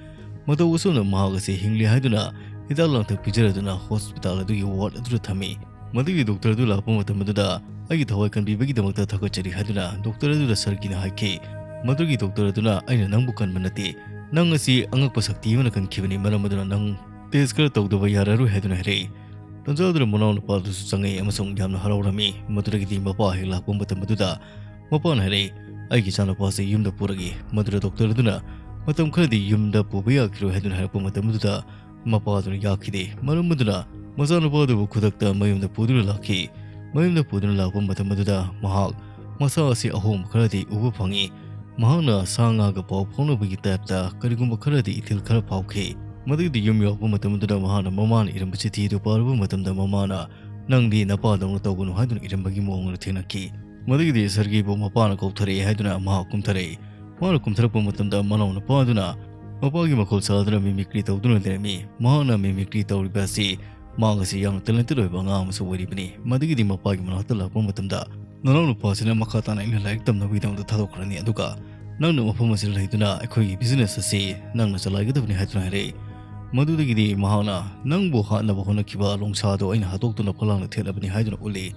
ꯃꯇꯧ ꯑꯁꯨꯝꯅ ꯃꯍꯥꯛ ꯑꯁꯤ ꯍꯤꯡꯂꯤ ꯍꯥꯏꯗꯨꯅ ꯍꯤꯗꯥꯛ ꯂꯥꯡꯊꯛ ꯄꯤꯖꯔꯗꯨꯅ ꯍꯣꯁꯄꯤꯇꯥꯜ ꯑꯗꯨꯒꯤ ꯋꯥꯔꯗ ꯑꯗꯨꯗ ꯊꯝꯃꯤ꯫ ꯃꯗꯨꯒꯤ ꯗꯣꯛꯇꯔ ꯑꯗꯨ ꯂꯥꯛꯄ ꯃꯇꯝ ꯑꯗꯨꯗ ꯑꯩꯒꯤ ꯊꯋꯥꯏ ꯀꯟꯕꯤꯕꯒꯤꯗꯃꯛꯇ ꯊꯥꯒꯠꯆꯔꯤ ꯍꯥꯏꯗꯨꯅ ꯗꯣꯛꯇꯔ ꯑꯗꯨꯗ ꯁꯔꯒꯤꯅ ꯍꯥꯏꯈꯤ꯫ ꯃꯗꯨꯒꯤ ꯗꯣꯛꯇꯔ ꯑꯗꯨꯅ, "ꯑꯩꯅ ꯅꯪꯕꯨ ꯀꯟꯕ ꯅꯠꯇꯦ, ꯅꯪ ꯑꯁꯤ ꯑꯉꯛꯄ ꯁꯛꯇꯤ ꯑꯃꯅ ꯀꯟꯈꯤꯕꯅꯤ, ꯃꯔꯝ ꯑꯗꯨꯅ ꯅꯪ ꯇꯦꯁ ꯈꯔ ꯇꯧꯗꯕ ꯌꯥꯔꯔꯣꯏ" ꯍꯥꯏꯗꯨꯅ ꯍꯥꯏꯔꯛꯏ꯫ ꯇꯟꯖꯥ ꯑꯗꯨꯗ ꯃꯅꯥꯎ ꯅꯨꯄꯥ ꯑꯗꯨꯁꯨ ꯆꯪꯉꯛꯏ ꯑꯃꯁꯨꯡ ꯌꯥꯝꯅ ꯍꯔꯥꯎꯔꯝꯃꯤ꯫ ꯃꯗꯨꯗꯒꯤꯗꯤ ꯃꯄꯥ ꯍꯦꯛ ꯂꯥꯛꯄ ꯃꯇꯝ ꯑꯗꯨꯗ ꯃꯄꯥꯅ ꯍꯥꯏꯔꯛꯏ, "ꯑꯩꯒꯤ ꯏꯆꯥꯅꯨꯄꯥꯁꯤ ꯌꯨꯝꯗ ꯄꯨꯔꯒꯦ"꯫ ꯃꯗꯨꯗ ꯗꯣꯛꯇꯔ ꯑꯗꯨꯅ, "ꯃꯇꯝ ꯈꯔꯗꯤ ꯌꯨꯝꯗ ꯄꯨꯕ ꯌꯥꯈꯤꯔꯣꯏ" ꯍꯥꯏꯗꯨꯅ ꯍꯥꯏꯔꯛꯄ ꯃꯇꯝ ꯑꯗꯨꯗ ꯃꯄꯥ ꯑꯗꯨꯅ ꯌꯥꯈꯤꯗꯦ꯫ ꯃꯔꯝ ꯑꯗꯨꯅ ꯃꯆꯥꯅꯨꯄꯥ ꯑꯗꯨꯕꯨ ꯈꯨꯗꯛꯇ ꯃꯌꯨꯝꯗ ꯄꯨꯗꯨꯅ ꯂꯥꯛꯈꯤ꯫ ꯃꯌꯨꯝꯗ ꯄꯨꯗꯨꯅ ꯂꯥꯛꯄ ꯃꯇꯝ ꯑꯗꯨꯗ ꯃꯍꯥꯛ ꯃꯁꯥ ꯑꯁꯤ ꯑꯍꯣꯡꯕ ꯈꯔꯗꯤ ꯎꯕ ꯐꯪꯉꯤ꯫ ꯃꯍꯥꯛꯅ ꯁꯥ ꯉꯥꯒ ꯄꯥꯎ ꯐꯥꯎꯅꯕꯒꯤ ꯇꯥꯏꯞꯇ ꯀꯔꯤꯒꯨꯝꯕ ꯈꯔꯗꯤ ꯏꯊꯤꯜ ꯈꯔ ꯐꯥꯎꯈꯤ꯫ ꯃꯗꯨꯒꯤꯗꯤ ꯌꯨꯝ ꯌꯧꯔꯛꯄ ꯃꯇꯝ ꯑꯗꯨꯗ ꯃꯍꯥꯛꯅ ꯃꯃꯥꯅ ꯏꯔꯝꯕ ꯆꯤꯊꯤ ꯑꯗꯨ ꯄꯥꯔꯨꯕ ꯃꯇꯝꯗ ꯃꯃꯥꯅ, "ꯅꯪꯗꯤ ꯅꯄꯥꯗꯧꯅ ꯇꯧꯒꯅꯨ" ꯍꯥꯏꯗꯨꯅ ꯏꯔꯝꯕꯒꯤ ꯃꯑꯣꯡ ꯑꯗꯨ ꯊꯦꯡꯅꯈꯤ꯫ ꯃꯗꯨꯒꯤꯗꯤ ꯁꯔꯒꯤꯕꯨ ꯃꯄꯥꯅ ꯀꯧꯊꯔꯛꯑꯦ ꯍꯥꯏꯗꯨꯅ ꯃꯍꯥꯛ ꯀꯨꯝꯊꯔꯛꯏ꯫ ꯃꯍꯥꯛꯅ ꯀꯨꯝꯊꯔꯛꯄ ꯃꯇꯝꯗ ꯃꯅꯥꯎ ꯅꯨꯄꯥ ꯑꯗꯨꯅ ꯃꯄꯥꯒꯤ ꯃꯈꯣꯜ ꯁꯥꯗꯨꯅ ꯃꯤꯃꯤꯀ꯭ꯔꯤ ꯇꯧꯗꯨꯅ ꯂꯩꯔꯝꯃꯤ꯫ ꯃꯍꯥꯛꯅ ꯃꯤꯃꯤꯀ꯭ꯔꯤ ꯇꯧꯔꯤꯕ ꯑꯁꯤ ꯃꯍꯥꯛ ꯑꯁꯤ ꯌꯥꯝꯅ ꯇꯦꯂꯦꯟꯇꯦꯠ ꯑꯣꯏꯕ ꯑꯉꯥꯡ ꯑꯃꯁꯨ ꯑꯣꯏꯔꯤꯕꯅꯤ꯫ ꯃꯗꯨꯒꯤꯗꯤ ꯃꯄꯥꯒꯤ ꯃꯅꯥꯛꯇ ꯂꯥꯛꯄ ꯃꯇꯝꯗ ꯅꯅꯥꯎ ꯅꯨꯄꯥꯁꯤꯅ ꯃꯈꯥ ꯇꯥꯅ ꯑꯩꯅ ꯂꯥꯏꯔꯤꯛ ꯇꯝꯅꯕꯒꯤꯗꯃꯛꯇ ꯊꯥꯗꯣꯛꯈ꯭ꯔꯅꯤ, ꯑꯗꯨꯒ ꯅꯪꯅ ꯃꯐꯝ ꯑꯁꯤꯗ ꯂꯩꯗꯨꯅ ꯑꯩꯈꯣꯏꯒꯤ ꯕꯤꯖꯤꯅꯦꯁ ꯑꯁꯤ ꯅꯪꯅ ꯆꯂꯥꯏꯒꯗꯕꯅꯤ ꯍꯥꯏꯗꯨꯅ ꯍꯥꯏꯔꯛꯏ꯫ ꯃꯗꯨꯗꯒꯤꯗꯤ ꯃꯍꯥꯛꯅ, "ꯅꯪꯕꯨ ꯍꯥꯠꯅꯕ ꯍꯣꯠꯅꯈꯤꯕ ꯂꯣꯡꯁꯥꯗꯣ ꯑꯩꯅ ꯍꯥꯠꯇꯣꯛꯇꯨꯅ ꯐꯂꯥꯡꯗ ꯊꯦꯠꯂꯕꯅꯤ" ꯍꯥꯏꯗꯨꯅ ꯎꯠꯂꯤ꯫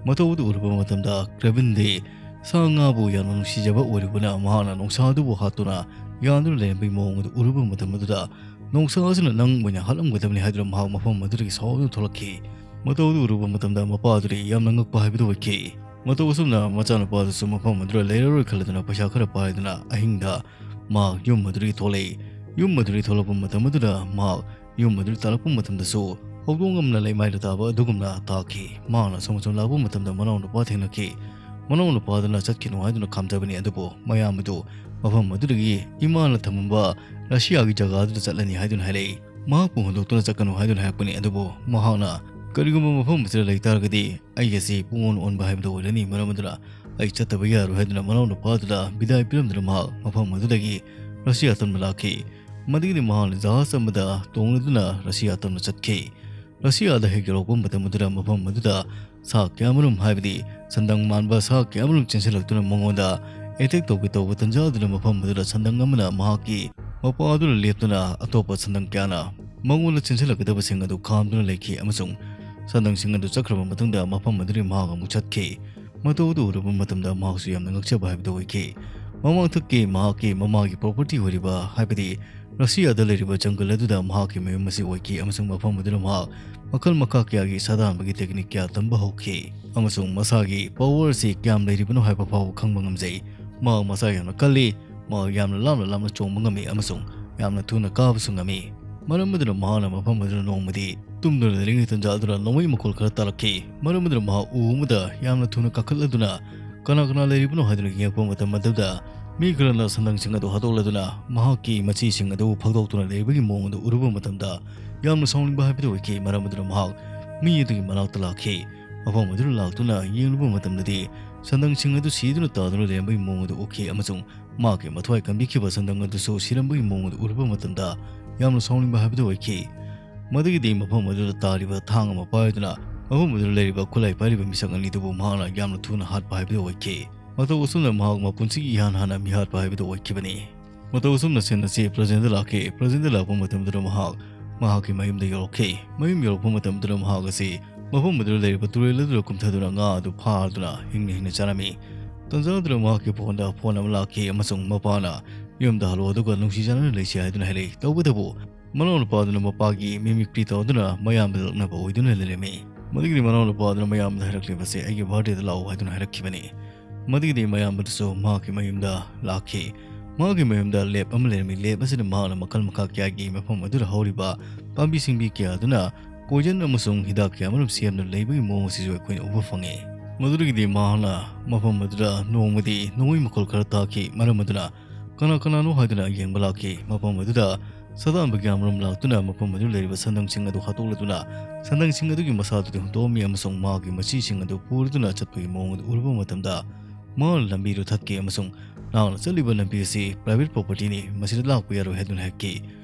ꯃꯇꯧ ꯑꯗꯨ ꯎꯔꯨꯕ ꯃꯇꯝꯗ ꯀ꯭ꯔꯦꯕꯤꯟꯗꯤ ꯁꯥ ꯉꯥꯕꯨ ꯌꯥꯝꯅ ꯅꯨꯡꯁꯤꯖꯕ ꯑꯣꯏꯔꯨꯕꯅ ꯃꯍꯥꯛꯅ ꯅꯣꯡꯁꯥ ꯑꯗꯨꯕꯨ ꯍꯥꯠꯇꯨꯅ ꯌꯥꯟꯗꯨꯅ ꯂꯩꯔꯝꯕꯒꯤ ꯃꯑꯣꯡ ꯑꯗꯨ ꯎꯔꯨꯕ ꯃꯇꯝ ꯑꯗꯨꯗ ꯅꯣꯡꯁꯥ ꯑꯁꯤꯅ ꯅꯪ ꯑꯣꯏꯅ ꯍꯥꯠꯂꯝꯒꯗꯕꯅꯤ ꯍꯥꯏꯗꯨꯅ ꯃꯍꯥꯛ ꯃꯐꯝ ꯑꯗꯨꯗꯒꯤ ꯁꯥꯎꯗꯨꯅ ꯊꯣꯛꯂꯛꯈꯤ꯫ ꯃꯇꯧ ꯑꯗꯨ ꯎꯔꯨꯕ ꯃꯇꯝꯗ ꯃꯄꯥ ꯑꯗꯨꯗꯤ ꯌꯥꯝꯅ ꯉꯛꯄ ꯍꯥꯏꯕꯗꯨ ꯑꯣꯏꯈꯤ꯫ ꯃꯇꯧ ꯑꯁꯨꯝꯅ ꯃꯆꯥꯅꯨꯄꯥ ꯑꯗꯨꯁꯨ ꯃꯐꯝ ꯑꯗꯨꯗ ꯂꯩꯔꯔꯣꯏ ꯈꯜꯂꯗꯨꯅ ꯄꯩꯁꯥ ꯈꯔ ꯄꯥꯏꯗꯨꯅ ꯑꯍꯤꯡꯗ ꯃꯍꯥꯛ ꯌꯨꯝ ꯑꯗꯨꯗꯒꯤ ꯊꯣꯛꯂꯛꯏ꯫ ꯌꯨꯝ ꯑꯗꯨꯗꯒꯤ ꯊꯣꯛꯂꯛꯄ ꯃꯇꯝ ꯑꯗꯨꯗ ꯃꯍꯥꯛ ꯌꯨꯝ ꯑꯗꯨꯗ ꯇꯥꯔꯛꯄ ꯃꯇꯝꯗꯁꯨ ꯍꯧꯗꯣꯡ ꯑꯃꯅ ꯂꯩꯃꯥꯏꯗ ꯇꯥꯕ ꯑꯗꯨꯒꯨꯝꯅ ꯇꯥꯈꯤ꯫ ꯃꯍꯥꯛꯅ ꯑꯁꯨꯝ ꯑꯁꯨꯝ ꯂꯥꯛꯄ ꯃꯇꯝꯗ ꯃꯅꯥꯎ ꯅꯨꯄꯥ ꯊꯦꯡꯅꯈꯤ꯫ ꯃꯅꯥꯎ ꯅꯨꯄꯥꯗꯨꯅ ꯆꯠꯈꯤꯅꯨ ꯍꯥꯏꯗꯨꯅ ꯈꯥꯝꯖꯕꯅꯤ, ꯑꯗꯨꯕꯨ ꯃꯌꯥꯝ ꯑꯗꯨ ꯃꯐꯝ ꯑꯗꯨꯗꯒꯤ ꯏꯃꯥꯅ ꯊꯝꯃꯝꯕ ꯔꯁꯤꯌꯥꯒꯤ ꯖꯒꯥ ꯑꯗꯨꯗ ꯆꯠꯂꯅꯤ ꯍꯥꯏꯗꯨꯅ ꯍꯥꯏꯔꯛꯏ꯫ ꯃꯍꯥꯛꯄꯨ ꯍꯨꯟꯗꯣꯛꯇꯨꯅ ꯆꯠꯀꯅꯨ ꯍꯥꯏꯗꯨꯅ ꯍꯥꯏꯔꯛꯄꯅꯤ, ꯑꯗꯨꯕꯨ ꯃꯍꯥꯛꯅ, "ꯀꯔꯤꯒꯨꯝꯕ ꯃꯐꯝ ꯑꯁꯤꯗ ꯂꯩ ꯇꯥꯔꯒꯗꯤ ꯑꯩ ꯑꯁꯤ ꯄꯨꯡꯑꯣꯟ ꯑꯣꯟꯕ ꯍꯥꯏꯕꯗꯨ ꯑꯣꯏꯔꯅꯤ, ꯃꯔꯝ ꯑꯗꯨꯅ ꯑꯩ ꯆꯠꯇꯕ ꯌꯥꯔꯣꯏ" ꯍꯥꯏꯗꯨꯅ ꯃꯅꯥꯎ ꯅꯨꯄꯥꯗꯨꯗ ꯕꯤꯗꯥꯏ ꯄꯤꯔꯝꯗꯨꯅ ꯃꯍꯥꯛ ꯃꯐꯝ ꯑꯗꯨꯗꯒꯤ ꯔꯁꯤꯌꯥ ꯇꯝꯅ ꯂꯥꯛꯈꯤ꯫ ꯃꯗꯨꯒꯤꯗꯤ ꯃꯍꯥꯛꯅ ꯖꯍꯥꯖ ꯑꯃꯗ ꯇꯣꯡꯂꯗꯨꯅ ꯔꯁꯤꯌꯥ ꯇꯝꯅ ꯆꯠꯈꯤ꯫ ꯔꯁꯤꯌꯥꯗ ꯍꯦꯛ ꯌꯧꯔꯛꯄ ꯃꯇꯝ ꯑꯗꯨꯗ ꯃꯐꯝ ꯑꯗꯨꯗ ꯁꯥ ꯀꯌꯥꯃꯔꯨꯝ, ꯍꯥꯏꯕꯗꯤ ꯁꯟꯗꯪ ꯃꯥꯟꯕ ꯁꯥ ꯀꯌꯥꯃꯔꯨꯝ ꯆꯦꯟꯁꯤꯜꯂꯛꯇꯨꯅ ꯃꯉꯣꯟꯗ attack ꯇꯧꯒꯦ ꯇꯧꯕ ꯇꯟꯖꯥ ꯑꯗꯨꯗ ꯃꯐꯝ ꯑꯗꯨꯗ ꯁꯟꯗꯪ ꯑꯃꯅ ꯃꯍꯥꯛꯀꯤ ꯃꯄꯥ ꯑꯗꯨꯗ ꯂꯦꯞꯇꯨꯅ ꯑꯇꯣꯞꯄ ꯁꯟꯗꯪ ꯀꯌꯥꯅ ꯃꯉꯣꯟꯗ ꯆꯦꯟꯁꯤꯜꯂꯛꯀꯗꯕꯁꯤꯡ ꯑꯗꯨ ꯈꯥꯝꯗꯨꯅ ꯂꯩꯈꯤ ꯑꯃꯁꯨꯡ ꯁꯟꯗꯪꯁꯤꯡ ꯑꯗꯨ ꯆꯠꯈ꯭ꯔꯕ ꯃꯇꯨꯡꯗ ꯃꯐꯝ ꯑꯗꯨꯗꯒꯤ ꯃꯍꯥꯛ ꯑꯃꯨꯛ ꯆꯠꯈꯤ꯫ ꯃꯇꯧ ꯑꯗꯨ ꯎꯔꯨꯕ ꯃꯇꯝꯗ ꯃꯍꯥꯛꯁꯨ ꯌꯥꯝꯅ ꯉꯛꯆꯕ ꯍꯥꯏꯕꯗꯨ ꯑꯣꯏꯈꯤ꯫ ꯃꯃꯥꯡꯊꯛꯀꯤ ꯃꯍꯥꯛꯀꯤ ꯃꯃꯥꯒꯤ property ꯑꯣꯏꯔꯤꯕ, ꯍꯥꯏꯕꯗꯤ ꯔꯁꯤꯌꯥꯗ ꯂꯩꯔꯤꯕ ꯖꯪꯒꯜ ꯑꯗꯨꯗ ꯃꯍꯥꯛꯀꯤ ꯃꯌꯨꯝ ꯑꯁꯤ ꯑꯣꯏꯈꯤ ꯑꯃꯁꯨꯡ ꯃꯐꯝ ꯑꯗꯨꯗ ꯃꯍꯥꯛ ꯃꯈꯜ ꯃꯈꯥ ꯀꯌꯥꯒꯤ ꯁꯥꯗꯥꯟꯕꯒꯤ technique ꯀꯌꯥ ꯇꯝꯕ ꯍꯧꯈꯤ ꯑꯃꯁꯨꯡ ꯃꯁꯥꯒꯤ power ꯑꯁꯤ ꯀꯌꯥꯝ ꯂꯩꯔꯤꯕꯅꯣ ꯍꯥꯏꯕ ꯐꯥꯎꯕ ꯈꯪꯕ ꯉꯝꯖꯩ꯫ ꯃꯍꯥꯛ ꯃꯁꯥ ꯌꯥꯝꯅ ꯀꯜꯂꯤ, ꯃꯍꯥꯛ ꯌꯥꯝꯅ ꯂꯥꯞꯅ ꯂꯥꯞꯅ ꯆꯣꯡꯕ ꯉꯝꯃꯤ ꯑꯃꯁꯨꯡ ꯌꯥꯝꯅ ꯊꯨꯅ ꯀꯥꯕꯁꯨ ꯉꯝꯃꯤ꯫ ꯃꯔꯝ ꯑꯗꯨꯅ ꯃꯍꯥꯛꯅ ꯃꯐꯝ ꯑꯗꯨꯗ ꯅꯣꯡꯃꯗꯤ ꯇꯨꯝꯗꯨꯅ ꯂꯩꯔꯤꯉꯩ ꯇꯟꯖꯥ ꯑꯗꯨꯗ ꯅꯣꯡꯃꯩ ꯃꯈꯣꯜ ꯈꯔ ꯇꯥꯔꯛꯈꯤ꯫ ꯃꯔꯝ ꯑꯗꯨꯅ ꯃꯍꯥꯛ ꯎ ꯑꯃꯗ ꯌꯥꯝꯅ ꯊꯨꯅ ꯀꯥꯈꯠꯂꯗꯨꯅ ꯀꯅꯥ ꯀꯅꯥ ꯂꯩꯔꯤꯕꯅꯣ ꯍꯥꯏꯗꯨꯅ ꯌꯦꯡꯉꯛꯄ ꯃꯇꯝ ꯑꯗꯨꯗ ꯃꯤ ꯈꯔꯅ ꯁꯟꯗꯪꯁꯤꯡ ꯑꯗꯨ ꯍꯥꯠꯇꯣꯛꯂꯗꯨꯅ ꯃꯍꯥꯛꯀꯤ ꯃꯆꯤꯁꯤꯡ ꯑꯗꯨ ꯐꯥꯗꯣꯛꯇꯨꯅ ꯂꯩꯕꯒꯤ ꯃꯑꯣꯡ ꯑꯗꯨ ꯎꯔꯨꯕ ꯃꯇꯝꯗ ꯌꯥꯝꯅ ꯁꯥꯎꯅꯤꯡꯕ ꯍꯥꯏꯕꯗꯨ ꯑꯣꯏꯈꯤ꯫ ꯃꯔꯝ ꯑꯗꯨꯅ ꯃꯍꯥꯛ ꯃꯤ ꯑꯗꯨꯒꯤ ꯃꯅꯥꯛꯇ ꯂꯥꯛꯈꯤ꯫ ꯃꯐꯝ ꯑꯗꯨꯗ ꯂꯥꯛꯇꯨꯅ ꯌꯦꯡꯂꯨꯕ ꯃꯇꯝꯗꯗꯤ ꯁꯟꯗꯪꯁꯤꯡ ꯑꯗꯨ ꯁꯤꯗꯨꯅ ꯇꯥꯗꯨꯅ ꯂꯩꯔꯝꯕꯒꯤ ꯃꯑꯣꯡ ꯑꯗꯨ ꯎꯈꯤ ꯑꯃꯁꯨꯡ ꯃꯍꯥꯛꯀꯤ ꯃꯊ꯭ꯋꯥꯏ ꯀꯟꯕꯤꯈꯤꯕ ꯁꯟꯗꯪ ꯑꯗꯨꯁꯨ ꯁꯤꯔꯝꯕꯒꯤ ꯃꯑꯣꯡ ꯑꯗꯨ ꯎꯔꯨꯕ ꯃꯇꯝꯗ ꯌꯥꯝꯅ ꯁꯥꯎꯅꯤꯡꯕ ꯍꯥꯏꯕꯗꯨ ꯑꯣꯏꯈꯤ꯫ ꯃꯗꯨꯒꯤꯗꯤ ꯃꯐꯝ ꯑꯗꯨꯗ ꯇꯥꯔꯤꯕ ꯊꯥꯡ ꯑꯃ ꯄꯥꯏꯗꯨꯅ ꯃꯐꯝ ꯑꯗꯨꯗ ꯂꯩꯔꯤꯕ ꯈꯨꯠꯂꯥꯏ ꯄꯥꯏꯔꯤꯕ ꯃꯤꯁꯛ ꯑꯅꯤꯗꯨꯕꯨ ꯃꯍꯥꯛꯅ ꯌꯥꯝꯅ ꯊꯨꯅ ꯍꯥꯠꯄ ꯍꯥꯏꯕꯗꯨ ꯑꯣꯏꯈꯤ꯫ ꯃꯇꯧ ꯑꯁꯨꯝꯅ ꯃꯍꯥꯛ ꯃꯄꯨꯟꯁꯤꯒꯤ ꯏꯍꯥꯟ ꯍꯥꯟꯅ ꯃꯤꯍꯥꯠꯄ ꯍꯥꯏꯕꯗꯨ ꯑꯣꯏꯈꯤꯕꯅꯤ꯫ ꯃꯇꯧ ꯑꯁꯨꯝꯅ scene ꯑꯁꯤ present ꯂꯥꯛꯈꯤ꯫ Present ꯂꯥꯛꯄ ꯃꯇꯝꯗꯨꯗ ꯃꯍꯥꯛ ꯃꯍꯥꯛꯀꯤ ꯃꯌꯨꯝꯗ ꯌꯧꯔꯛꯈꯤ꯫ ꯃꯌꯨꯝ ꯌꯧꯔꯛꯄ ꯃꯇꯝꯗꯨꯗ ꯃꯍꯥꯛ ꯑꯁꯤ ꯃꯐꯝ ꯑꯗꯨꯗ ꯂꯩꯔꯤꯕ ꯇꯨꯔꯦꯜ ꯑꯗꯨꯗ ꯀꯨꯝꯊꯗꯨꯅ ꯉꯥ ꯑꯗꯨ ꯐꯥꯗꯨꯅ ꯍꯤꯡꯅ ꯍꯤꯡꯅ ꯆꯥꯔꯝꯃꯤ꯫ ꯇꯟꯖꯥ ꯑꯗꯨꯗ ꯃꯍꯥꯛꯀꯤ phoneꯗ phone ꯑꯃ ꯂꯥꯛꯈꯤ ꯑꯃꯁꯨꯡ ꯃꯄꯥꯅ "ꯌꯨꯝꯗ ꯍꯜꯂꯛꯑꯣ ꯑꯗꯨꯒ ꯅꯨꯡꯁꯤ ꯆꯥꯟꯅꯅ ꯂꯩꯁꯤ" ꯍꯥꯏꯗꯨꯅ ꯍꯥꯏꯔꯛꯏ꯫ ꯇꯧꯕꯇꯕꯨ ꯃꯅꯥꯎꯅꯨꯄꯥꯗꯨꯅ ꯃꯄꯥꯒꯤ mimicry ꯇꯧꯗꯨꯅ ꯃꯌꯥꯝꯕ ꯂꯛꯅꯕ ꯑꯣꯏꯗꯨꯅ ꯂꯩꯔꯝꯃꯤ꯫ ꯃꯗꯨꯒꯤꯗꯤ ꯃꯅꯥꯎꯅꯨꯄꯥꯗꯨꯅ ꯃꯌꯥꯝꯕꯗ ꯍꯥꯏꯔꯛꯂꯤꯕꯁꯦ "ꯑꯩꯒꯤ birthdayꯗ ꯂꯥꯛꯑꯣ" ꯍꯥꯏꯗꯨꯅ ꯍꯥꯏꯔꯛꯈꯤꯕꯅꯤ꯫ ꯃꯗꯨꯒꯤꯗꯤ ꯃꯌꯥꯝꯕꯗꯨꯁꯨ ꯃꯍꯥꯛꯀꯤ ꯃꯌꯨꯝꯗ ꯂꯥꯛꯈꯤ꯫ ꯃꯍꯥꯛꯀꯤ ꯃꯌꯨꯝꯗ lab ꯑꯃ ꯂꯩꯔꯝꯃꯤ꯫ Lab ꯑꯁꯤꯗ ꯃꯍꯥꯛꯅ ꯃꯈꯜ ꯃꯈꯥ ꯀꯌꯥꯒꯤ ꯃꯐꯝ ꯑꯗꯨꯗ ꯍꯧꯔꯤꯕ ꯄꯥꯝꯕꯤ ꯁꯤꯡꯕꯤ ꯀꯌꯥ ꯑꯗꯨꯅ poison ꯑꯃꯁꯨꯡ ꯍꯤꯗꯥꯛ ꯀꯌꯥ ꯑꯃꯔꯣꯝ ꯁꯦꯝꯗꯨꯅ ꯂꯩꯕꯒꯤ ꯃꯑꯣꯡ ꯑꯁꯤꯁꯨ ꯑꯩꯈꯣꯏꯅ ꯎꯕ ꯐꯪꯉꯤ꯫ ꯃꯗꯨꯗꯒꯤꯗꯤ ꯃꯍꯥꯛꯅ ꯃꯐꯝ ꯑꯗꯨꯗ ꯅꯣꯡꯃꯗꯤ ꯅꯣꯡꯃꯩ ꯃꯈꯣꯜ ꯈꯔ ꯇꯥꯈꯤ꯫ ꯃꯔꯝ ꯑꯗꯨꯅ ꯀꯅꯥ ꯀꯅꯥꯅꯣ ꯍꯥꯏꯗꯨꯅ ꯌꯦꯡꯕ ꯂꯥꯛꯈꯤ꯫ ꯃꯐꯝ ꯑꯗꯨꯗ ꯁꯥꯗꯥꯟꯕ ꯀꯌꯥ ꯑꯃꯔꯣꯝ ꯂꯥꯛꯇꯨꯅ ꯃꯐꯝ ꯑꯗꯨꯗ ꯂꯩꯔꯤꯕ ꯁꯟꯗꯪꯁꯤꯡ ꯑꯗꯨ ꯍꯥꯠꯇꯣꯛꯂꯗꯨꯅ ꯁꯟꯗꯪꯁꯤꯡ ꯑꯗꯨꯒꯤ ꯃꯁꯥꯗꯨꯗꯤ ꯍꯨꯟꯗꯣꯛꯑꯝꯃꯤ ꯑꯃꯁꯨꯡ ꯃꯍꯥꯛꯀꯤ ꯃꯆꯤꯁꯤꯡ ꯑꯗꯨ ꯄꯨꯔꯗꯨꯅ ꯆꯠꯄꯒꯤ ꯃꯑꯣꯡ ꯑꯗꯨ ꯎꯔꯨꯕ ꯃꯇꯝꯗ ꯃꯍꯥꯛꯅ ꯂꯝꯕꯤꯗꯨ ꯊꯠꯈꯤ ꯑꯃꯁꯨꯡ "ꯅꯍꯥꯛꯅ ꯆꯠꯂꯤꯕ ꯂꯝꯕꯤ ꯑꯁꯤ private propertyꯅꯤ, ꯃꯁꯤꯗ ꯂꯥꯛꯄ ꯌꯥꯔꯣꯏ" ꯍꯥꯏꯗꯨꯅ ꯍꯥꯏꯈꯤ꯫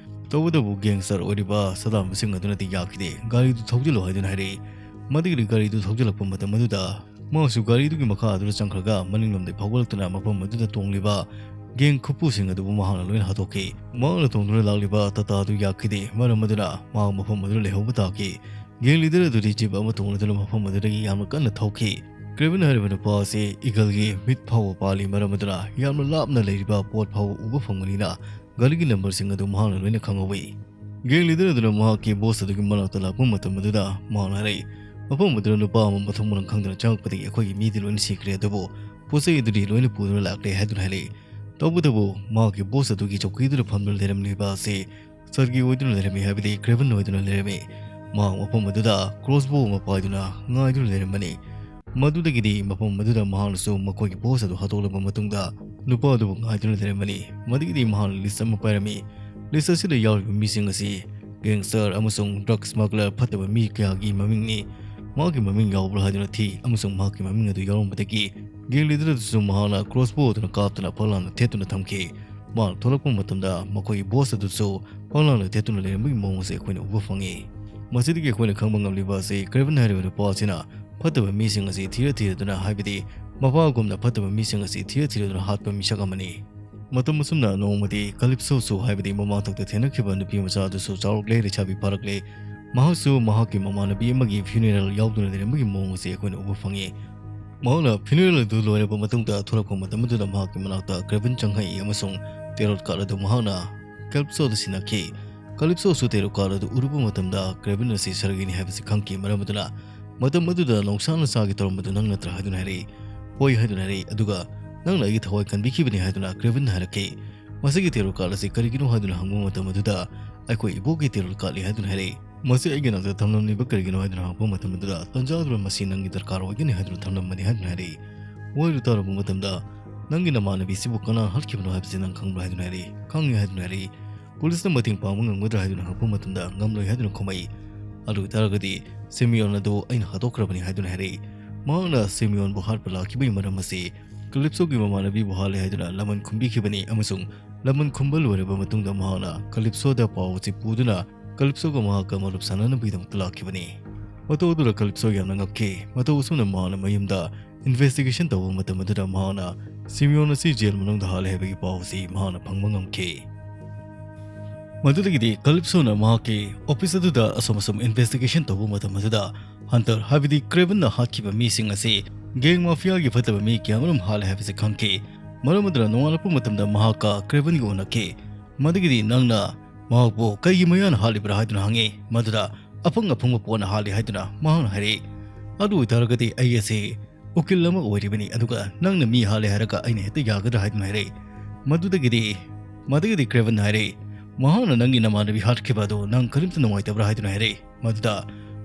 ꯇꯧꯕꯇꯕꯨ gangster ꯑꯣꯏꯔꯤꯕ ꯁꯗꯥꯝ ꯍꯨꯁꯦꯟ ꯑꯗꯨꯅꯗꯤ ꯌꯥꯈꯤꯗꯦ꯫ "ꯒꯥꯔꯤꯗꯨ ꯊꯧꯖꯤꯜꯂꯨ" ꯍꯥꯏꯗꯨꯅ ꯍꯥꯏꯔꯛꯏ꯫ ꯃꯗꯨꯒꯤꯗꯤ ꯒꯥꯔꯤꯗꯨ ꯊꯧꯖꯤꯜꯂꯛꯄ ꯃꯇꯝ ꯑꯗꯨꯗ ꯃꯍꯥꯛꯁꯨ ꯒꯥꯔꯤꯗꯨꯒꯤ ꯃꯈꯥ ꯑꯗꯨꯗ ꯆꯪꯈ꯭ꯔꯒ ꯃꯅꯤꯡꯂꯣꯝꯗꯒꯤ ꯐꯥꯎꯒꯠꯂꯛꯇꯨꯅ ꯃꯐꯝ ꯑꯗꯨꯗ ꯇꯣꯡꯂꯤꯕ gang ꯈꯨꯄꯨꯁꯤꯡ ꯑꯗꯨꯕꯨ ꯃꯍꯥꯛꯅ ꯂꯣꯏꯅ ꯍꯥꯠꯇꯣꯛꯈꯤ꯫ ꯃꯍꯥꯛꯅ ꯇꯣꯡꯗꯨꯅ ꯂꯥꯛꯂꯤꯕ ꯇꯥꯇꯥ ꯑꯗꯨ ꯌꯥꯈꯤꯗꯦ꯫ ꯃꯔꯝ ꯑꯗꯨꯅ ꯃꯍꯥꯛ ꯃꯐꯝ ꯑꯗꯨꯗ ꯂꯩꯍꯧꯕ ꯇꯥꯈꯤ꯫ Gang leader ꯑꯗꯨꯗꯤ jeep ꯑꯃ ꯇꯣꯡꯂꯗꯨꯅ ꯃꯐꯝ ꯑꯗꯨꯗꯒꯤ ꯌꯥꯝꯅ ꯀꯟꯅ ꯊꯧꯈꯤ꯫ ꯀ꯭ꯔꯦꯚꯟ ꯍꯥꯏꯔꯤꯕ ꯅꯨꯄꯥ ꯑꯁꯤ eagle ꯒꯤ ꯃꯤꯠ ꯐꯥꯎꯕ ꯄꯥꯜꯂꯤ, ꯃꯔꯝ ꯑꯗꯨꯅ ꯌꯥꯝꯅ ꯂꯥꯞꯅ ꯂꯩꯔꯤꯕ ꯄꯣꯠ ꯐꯥꯎꯕ ꯎꯕ ꯐꯪꯕꯅꯤꯅ ꯒꯥꯔꯤꯒꯤ number ꯁꯤꯡ ꯑꯗꯨ ꯃꯍꯥꯛꯅ ꯂꯣꯏꯅ ꯈꯪꯍꯧꯏ꯫ Gang leader ꯑꯗꯨꯅ ꯃꯍꯥꯛꯀꯤ boss ꯑꯗꯨꯒꯤ ꯃꯅꯥꯛꯇ ꯂꯥꯛꯄ ꯃꯇꯝ ꯑꯗꯨꯗ ꯃꯍꯥꯛꯅ ꯍꯥꯏꯔꯛꯏ, "ꯃꯐꯝ ꯑꯗꯨꯗ ꯅꯨꯄꯥ ꯑꯃ ꯃꯊꯣꯡ ꯃꯔꯝ ꯈꯪꯗꯅ ꯆꯪꯂꯛꯄꯗꯒꯤ ꯑꯩꯈꯣꯏꯒꯤ ꯃꯤꯗꯤ ꯂꯣꯏꯅ ꯁꯤꯈ꯭ꯔꯦ, ꯑꯗꯨꯕꯨ ꯄꯣꯠ ꯆꯩ ꯑꯗꯨꯗꯤ ꯂꯣꯏꯅ ꯄꯨꯗꯨꯅ ꯂꯥꯛꯂꯦ" ꯍꯥꯏꯗꯨꯅ ꯍꯥꯏꯔꯛꯏ꯫ ꯇꯧꯕꯇꯕꯨ ꯃꯍꯥꯛꯀꯤ boss ꯑꯗꯨꯒꯤ ꯆꯧꯀꯤꯗꯨꯗ ꯐꯝꯗꯨꯅ ꯂꯩꯔꯝꯂꯤꯕ ꯑꯁꯤ ꯁꯔꯒꯤ ꯑꯣꯏꯗꯨꯅ ꯂꯩꯔꯝꯃꯤ, ꯍꯥꯏꯕꯗꯤ ꯀ꯭ꯔꯦꯚꯟ ꯑꯣꯏꯗꯨꯅ ꯂꯩꯔꯝꯃꯤ꯫ ꯃꯍꯥꯛ ꯃꯐꯝ ꯑꯗꯨꯗ crossbow ꯑꯃ ꯄꯥꯏꯗꯨꯅ ꯉꯥꯏꯗꯨꯅ ꯂꯩꯔꯝꯕꯅꯤ꯫ ꯃꯗꯨꯗꯒꯤꯗꯤ ꯃꯐꯝ ꯑꯗꯨꯗ ꯃꯍꯥꯛꯅꯁꯨ ꯃꯈꯣꯏꯒꯤ boss ꯑꯗꯨ ꯍꯥꯠꯇꯣꯛꯂꯕ ꯃꯇꯨꯡꯗ ꯅꯨꯄꯥ ꯑꯗꯨꯕꯨ ꯉꯥꯏꯗꯨꯅ ꯂꯩꯔꯝꯕꯅꯤ꯫ ꯃꯗꯨꯗꯒꯤꯗꯤ ꯃꯍꯥꯛꯅ list ꯑꯃ ꯄꯥꯏꯔꯝꯃꯤ꯫ List ꯑꯁꯤꯗ ꯌꯥꯎꯔꯤꯕ ꯃꯤꯁꯤꯡ ꯑꯁꯤ gangster ꯑꯃꯁꯨꯡ drug smuggler ꯐꯠꯇꯕ ꯃꯤ ꯀꯌꯥꯒꯤ ꯃꯃꯤꯡꯅꯤ꯫ ꯃꯍꯥꯛꯀꯤ ꯃꯃꯤꯡ ꯌꯥꯎꯕ꯭ꯔꯥ ꯍꯥꯏꯗꯨꯅ ꯊꯤ, ꯑꯃꯁꯨꯡ ꯃꯍꯥꯛꯀꯤ ꯃꯃꯤꯡ ꯑꯗꯨ ꯌꯥꯎꯔꯝꯕꯗꯒꯤ gang leader ꯑꯗꯨꯁꯨ ꯃꯍꯥꯛꯅ crossbow ꯑꯗꯨꯅ ꯀꯥꯞꯇꯨꯅ ꯐꯛꯂꯥꯡꯗ ꯊꯦꯠꯇꯨꯅ ꯊꯝꯈꯤ꯫ ꯃꯍꯥꯛ ꯊꯣꯛꯂꯛꯄ ꯃꯇꯝꯗ ꯃꯈꯣꯏꯒꯤ boss ꯑꯗꯨꯁꯨ ꯐꯛꯂꯥꯡꯗ ꯊꯦꯠꯇꯨꯅ ꯂꯩꯔꯝꯕꯒꯤ ꯃꯑꯣꯡ ꯑꯁꯤ ꯑꯩꯈꯣꯏꯅ ꯎꯕ ꯐꯪꯉꯤ꯫ ꯃꯁꯤꯗꯒꯤ ꯑꯩꯈꯣꯏꯅ ꯈꯪꯕ ꯉꯝꯂꯤꯕ ꯑꯁꯤ ꯀ꯭ꯔꯦꯚꯟ ꯍꯥꯏꯔꯤꯕ ꯅꯨꯄꯥ ꯑꯁꯤꯅ ꯐꯠꯇꯕ ꯃꯤꯁꯤꯡ ꯑꯁꯤ ꯊꯤꯔ ꯊꯤꯔꯗꯨꯅ, ꯍꯥꯏꯕꯗꯤ ꯃꯄꯥꯒꯨꯝꯅ ꯐꯠꯇꯕ ꯃꯤꯁꯤꯡ ꯑꯁꯤ ꯊꯤꯔ ꯊꯤꯔꯗꯨꯅ ꯍꯥꯠꯄ ꯃꯤꯁꯛ ꯑꯃꯅꯤ꯫ ꯃꯇꯝ ꯑꯁꯨꯝꯅ ꯅꯣꯡꯃꯗꯤ ꯀꯥꯂꯤꯞꯁꯣꯁꯨ, ꯍꯥꯏꯕꯗꯤ ꯃꯃꯥꯡꯊꯛꯇ ꯊꯦꯡꯅꯈꯤꯕ ꯅꯨꯄꯤ ꯃꯆꯥ ꯑꯗꯨꯁꯨ ꯆꯥꯎꯔꯛꯂꯦ, ꯂꯩꯁꯥꯕꯤ ꯐꯥꯔꯛꯂꯦ꯫ ꯃꯍꯥꯛꯁꯨ ꯃꯍꯥꯛꯀꯤ ꯃꯃꯥꯟꯅꯕꯤ ꯑꯃꯒꯤ funeral ꯌꯥꯎꯗꯨꯅ ꯂꯩꯔꯝꯕꯒꯤ ꯃꯑꯣꯡ ꯑꯁꯤ ꯑꯩꯈꯣꯏꯅ ꯎꯕ ꯐꯪꯉꯤ꯫ ꯃꯍꯥꯛꯅ funeral ꯑꯗꯨ ꯂꯣꯏꯔꯕ ꯃꯇꯨꯡꯗ ꯊꯣꯛꯂꯛꯄ ꯃꯇꯝ ꯑꯗꯨꯗ ꯃꯍꯥꯛꯀꯤ ꯃꯅꯥꯛꯇ ꯀ꯭ꯔꯦꯚꯟ ꯆꯪꯂꯛꯏ ꯑꯃꯁꯨꯡ tarot card ꯑꯗꯨ ꯃꯍꯥꯛꯅ ꯀꯥꯂꯤꯞꯁꯣꯗ ꯁꯤꯟꯅꯈꯤ꯫ ꯀꯥꯂꯤꯞꯁꯣꯁꯨ tarot card ꯑꯗꯨ ꯎꯔꯨꯕ ꯃꯇꯝꯗ ꯀ꯭ꯔꯦꯚꯟ ꯑꯁꯤ ꯁꯔꯒꯤꯅꯤ ꯍꯥꯏꯕꯁꯤ ꯈꯪꯈꯤ, ꯃꯔꯝ ꯑꯗꯨꯅ ꯃꯇꯝ ꯑꯗꯨꯗ ꯅꯣꯡꯁꯥꯅ ꯆꯥꯒꯦ ꯇꯧꯔꯝꯕꯗꯨ ꯅꯪ ꯅꯠꯇ꯭ꯔꯥ ꯍꯥꯏꯗꯨꯅ ꯍꯥꯏꯔꯛꯏ꯫ "ꯍꯣꯏ" ꯍꯥꯏꯗꯨꯅ ꯍꯥꯏꯔꯛꯏ, ꯑꯗꯨꯒ "ꯅꯪꯅ ꯑꯩꯒꯤ ꯊꯋꯥꯏ ꯀꯟꯕꯤꯈꯤꯕꯅꯤ" ꯍꯥꯏꯗꯨꯅ ꯀ꯭ꯔꯦꯚꯟꯅ ꯍꯥꯏꯔꯛꯈꯤ꯫ "ꯃꯁꯤꯒꯤ tarot card ꯑꯁꯤ ꯀꯔꯤꯒꯤꯅꯣ?" ꯍꯥꯏꯗꯨꯅ ꯍꯪꯕ ꯃꯇꯝ ꯑꯗꯨꯗ "ꯑꯩꯈꯣꯏ ꯏꯕꯣꯛꯀꯤ tarot cardꯅꯤ" ꯍꯥꯏꯗꯨꯅ ꯍꯥꯏꯔꯛꯏ꯫ "ꯃꯁꯤ ꯑꯩꯒꯤ ꯅꯥꯛꯇ ꯊꯝꯂꯝꯂꯤꯕ ꯀꯔꯤꯒꯤꯅꯣ?" ꯍꯥꯏꯗꯨꯅ ꯍꯪꯉꯛꯄ ꯃꯇꯝ ꯑꯗꯨꯗ "ꯇꯟꯖꯥ ꯑꯗꯨꯗ ꯃꯁꯤ ꯅꯪꯒꯤ ꯗꯔꯀꯥꯔ ꯑꯣꯏꯒꯅꯤ" ꯍꯥꯏꯗꯨꯅ ꯊꯝꯂꯝꯕꯅꯤ ꯍꯥꯏꯗꯨꯅ ꯍꯥꯏꯔꯛꯏ꯫ ꯋꯥꯍꯩꯗꯨ ꯇꯥꯔꯨꯕ ꯃꯇꯝꯗ "ꯅꯪꯒꯤ ꯅꯃꯥꯟꯅꯕꯤꯁꯤꯕꯨ ꯀꯅꯥꯅ ꯍꯥꯠꯈꯤꯕꯅꯣ ꯍꯥꯏꯕꯁꯤ ꯅꯪ ꯈꯪꯕ꯭ꯔꯥ?" ꯍꯥꯏꯗꯨꯅ ꯍꯥꯏꯔꯛꯏ꯫ "ꯈꯪꯉꯤ" ꯍꯥꯏꯗꯨꯅ ꯍꯥꯏꯔꯛꯏ꯫ "ꯄꯨꯂꯤꯁꯅ ꯃꯇꯦꯡ ꯄꯥꯡꯕ ꯉꯝꯒꯗ꯭ꯔꯥ?" ꯍꯥꯏꯗꯨꯅ ꯍꯪꯉꯛꯄ ꯃꯇꯝꯗ "ꯉꯝꯂꯣꯏ" ꯍꯥꯏꯗꯨꯅ ꯈꯨꯝꯃꯛꯏ꯫ "ꯑꯗꯨ ꯑꯣꯏꯇꯥꯔꯒꯗꯤ ꯁꯤꯃꯤꯌꯣꯟ ꯑꯗꯨ ꯑꯩꯅ ꯍꯥꯠꯇꯣꯛꯈ꯭ꯔꯕꯅꯤ" ꯍꯥꯏꯗꯨꯅ ꯍꯥꯏꯔꯛꯏ꯫ ꯃꯍꯥꯛꯅ ꯁꯤꯃꯤꯌꯣꯟꯕꯨ ꯍꯥꯠꯄ ꯂꯥꯛꯈꯤꯕꯒꯤ ꯃꯔꯝ ꯑꯁꯤ ꯀꯂꯤꯞꯁꯣꯒꯤ ꯃꯃꯥꯟꯅꯕꯤꯕꯨ ꯍꯥꯠꯂꯦ ꯍꯥꯏꯗꯨꯅ ꯂꯃꯟ ꯈꯨꯝꯕꯤꯈꯤꯕꯅꯤ ꯑꯃꯁꯨꯡ ꯂꯃꯟ ꯈꯨꯝꯕ ꯂꯣꯏꯔꯕ ꯃꯇꯨꯡꯗ ꯃꯍꯥꯛꯅ ꯀꯂꯤꯞꯁꯣꯗ ꯄꯥꯎ ꯑꯁꯤ ꯄꯨꯗꯨꯅ ꯀꯂꯤꯞꯁꯣꯒ ꯃꯍꯥꯛꯀ ꯃꯔꯨꯞ ꯁꯥꯟꯅꯅꯕꯒꯤꯗꯃꯛꯇ ꯂꯥꯛꯈꯤꯕꯅꯤ꯫ ꯃꯇꯧ ꯑꯗꯨꯗ ꯀꯂꯤꯞꯁꯣ ꯌꯥꯝꯅ ꯉꯛꯈꯤ꯫ ꯃꯇꯧ ꯑꯁꯨꯝꯅ ꯃꯍꯥꯛꯅ ꯃꯌꯨꯝꯗ ꯏꯟꯚꯦꯁꯇꯤꯒꯦꯁꯟ ꯇꯧꯕ ꯃꯇꯝ ꯑꯗꯨꯗ ꯃꯍꯥꯛꯅ ꯁꯤꯃꯤꯌꯣꯟ ꯑꯁꯤ ꯖꯦꯜ ꯃꯅꯨꯡꯗ ꯍꯥꯠꯂꯦ ꯍꯥꯏꯕꯒꯤ ꯄꯥꯎ ꯑꯁꯤ ꯃꯍꯥꯛꯅ ꯐꯪꯕ ꯉꯝꯈꯤ꯫ ꯃꯗꯨꯗꯒꯤꯗꯤ ꯀꯂꯤꯞꯁꯣꯅ ꯃꯍꯥꯛꯀꯤ ꯑꯣꯐꯤꯁ ꯑꯗꯨꯗ ꯑꯁꯨꯝ ꯑꯁꯨꯝ ꯏꯟꯚꯦꯁꯇꯤꯒꯦꯁꯟ ꯇꯧꯕ ꯃꯇꯝ ꯑꯗꯨꯗ ꯍꯟꯇꯔ ꯍꯥꯏꯕꯗꯤ ꯀ꯭ꯔꯦꯕꯟꯅ ꯍꯥꯠꯈꯤꯕ ꯃꯤꯁꯤꯡ ꯑꯁꯤ ꯒꯦꯡ ꯃꯥꯐꯤꯌꯥꯒꯤ ꯐꯠꯇꯕ ꯃꯤ ꯀꯌꯥꯃꯔꯨꯝ ꯍꯥꯠꯂꯦ ꯍꯥꯏꯕꯁꯤ ꯈꯪꯈꯤ꯫ ꯃꯔꯝ ꯑꯗꯨꯅ ꯅꯣꯡꯉꯥꯜꯂꯛꯄ ꯃꯇꯝꯗ ꯃꯍꯥꯛꯀ ꯀ꯭ꯔꯦꯕꯟꯒ ꯎꯅꯈꯤ꯫ ꯃꯗꯨꯒꯤꯗꯤ ꯅꯪꯅ ꯃꯍꯥꯛꯄꯨ ꯀꯩꯒꯤ ꯃꯌꯥꯅ ꯍꯥꯠꯂꯤꯕ꯭ꯔꯥ ꯍꯥꯏꯗꯨꯅ ꯍꯪꯉꯤ꯫ ꯃꯗꯨꯗ ꯑꯐꯪ ꯑꯐꯪꯕ ꯄꯣꯠꯅ ꯍꯥꯠꯂꯤ ꯍꯥꯏꯗꯨꯅ ꯃꯍꯥꯛꯅ ꯍꯥꯏꯔꯛꯏ꯫ ꯑꯗꯨ ꯑꯣꯏꯇꯥꯔꯒꯗꯤ ꯑꯩ ꯑꯁꯤ ꯎꯀꯤꯜ ꯑꯃ ꯑꯣꯏꯔꯤꯕꯅꯤ, ꯑꯗꯨꯒ ꯅꯪꯅ ꯃꯤ ꯍꯥꯠꯂꯦ ꯍꯥꯏꯔꯒ ꯑꯩꯅ ꯍꯦꯛꯇ ꯌꯥꯒꯗ꯭ꯔꯥ ꯍꯥꯏꯗꯨꯅ ꯍꯥꯏꯔꯛꯏ꯫ ꯃꯗꯨꯗꯒꯤꯗꯤ ꯃꯗꯨꯒꯤꯗꯤ ꯀ꯭ꯔꯦꯕꯟ ꯍꯥꯏꯔꯛꯏ, ꯃꯍꯥꯛꯅ ꯅꯪꯒꯤ ꯅꯃꯥꯟꯅꯕꯤ ꯍꯥꯠꯈꯤꯕ ꯑꯗꯨ ꯅꯪ ꯀꯔꯤꯝꯇ ꯅꯨꯡꯉꯥꯏꯇꯕ꯭ꯔꯥ ꯍꯥꯏꯗꯨꯅ ꯍꯥꯏꯔꯛꯏ꯫ ꯃꯗꯨꯗ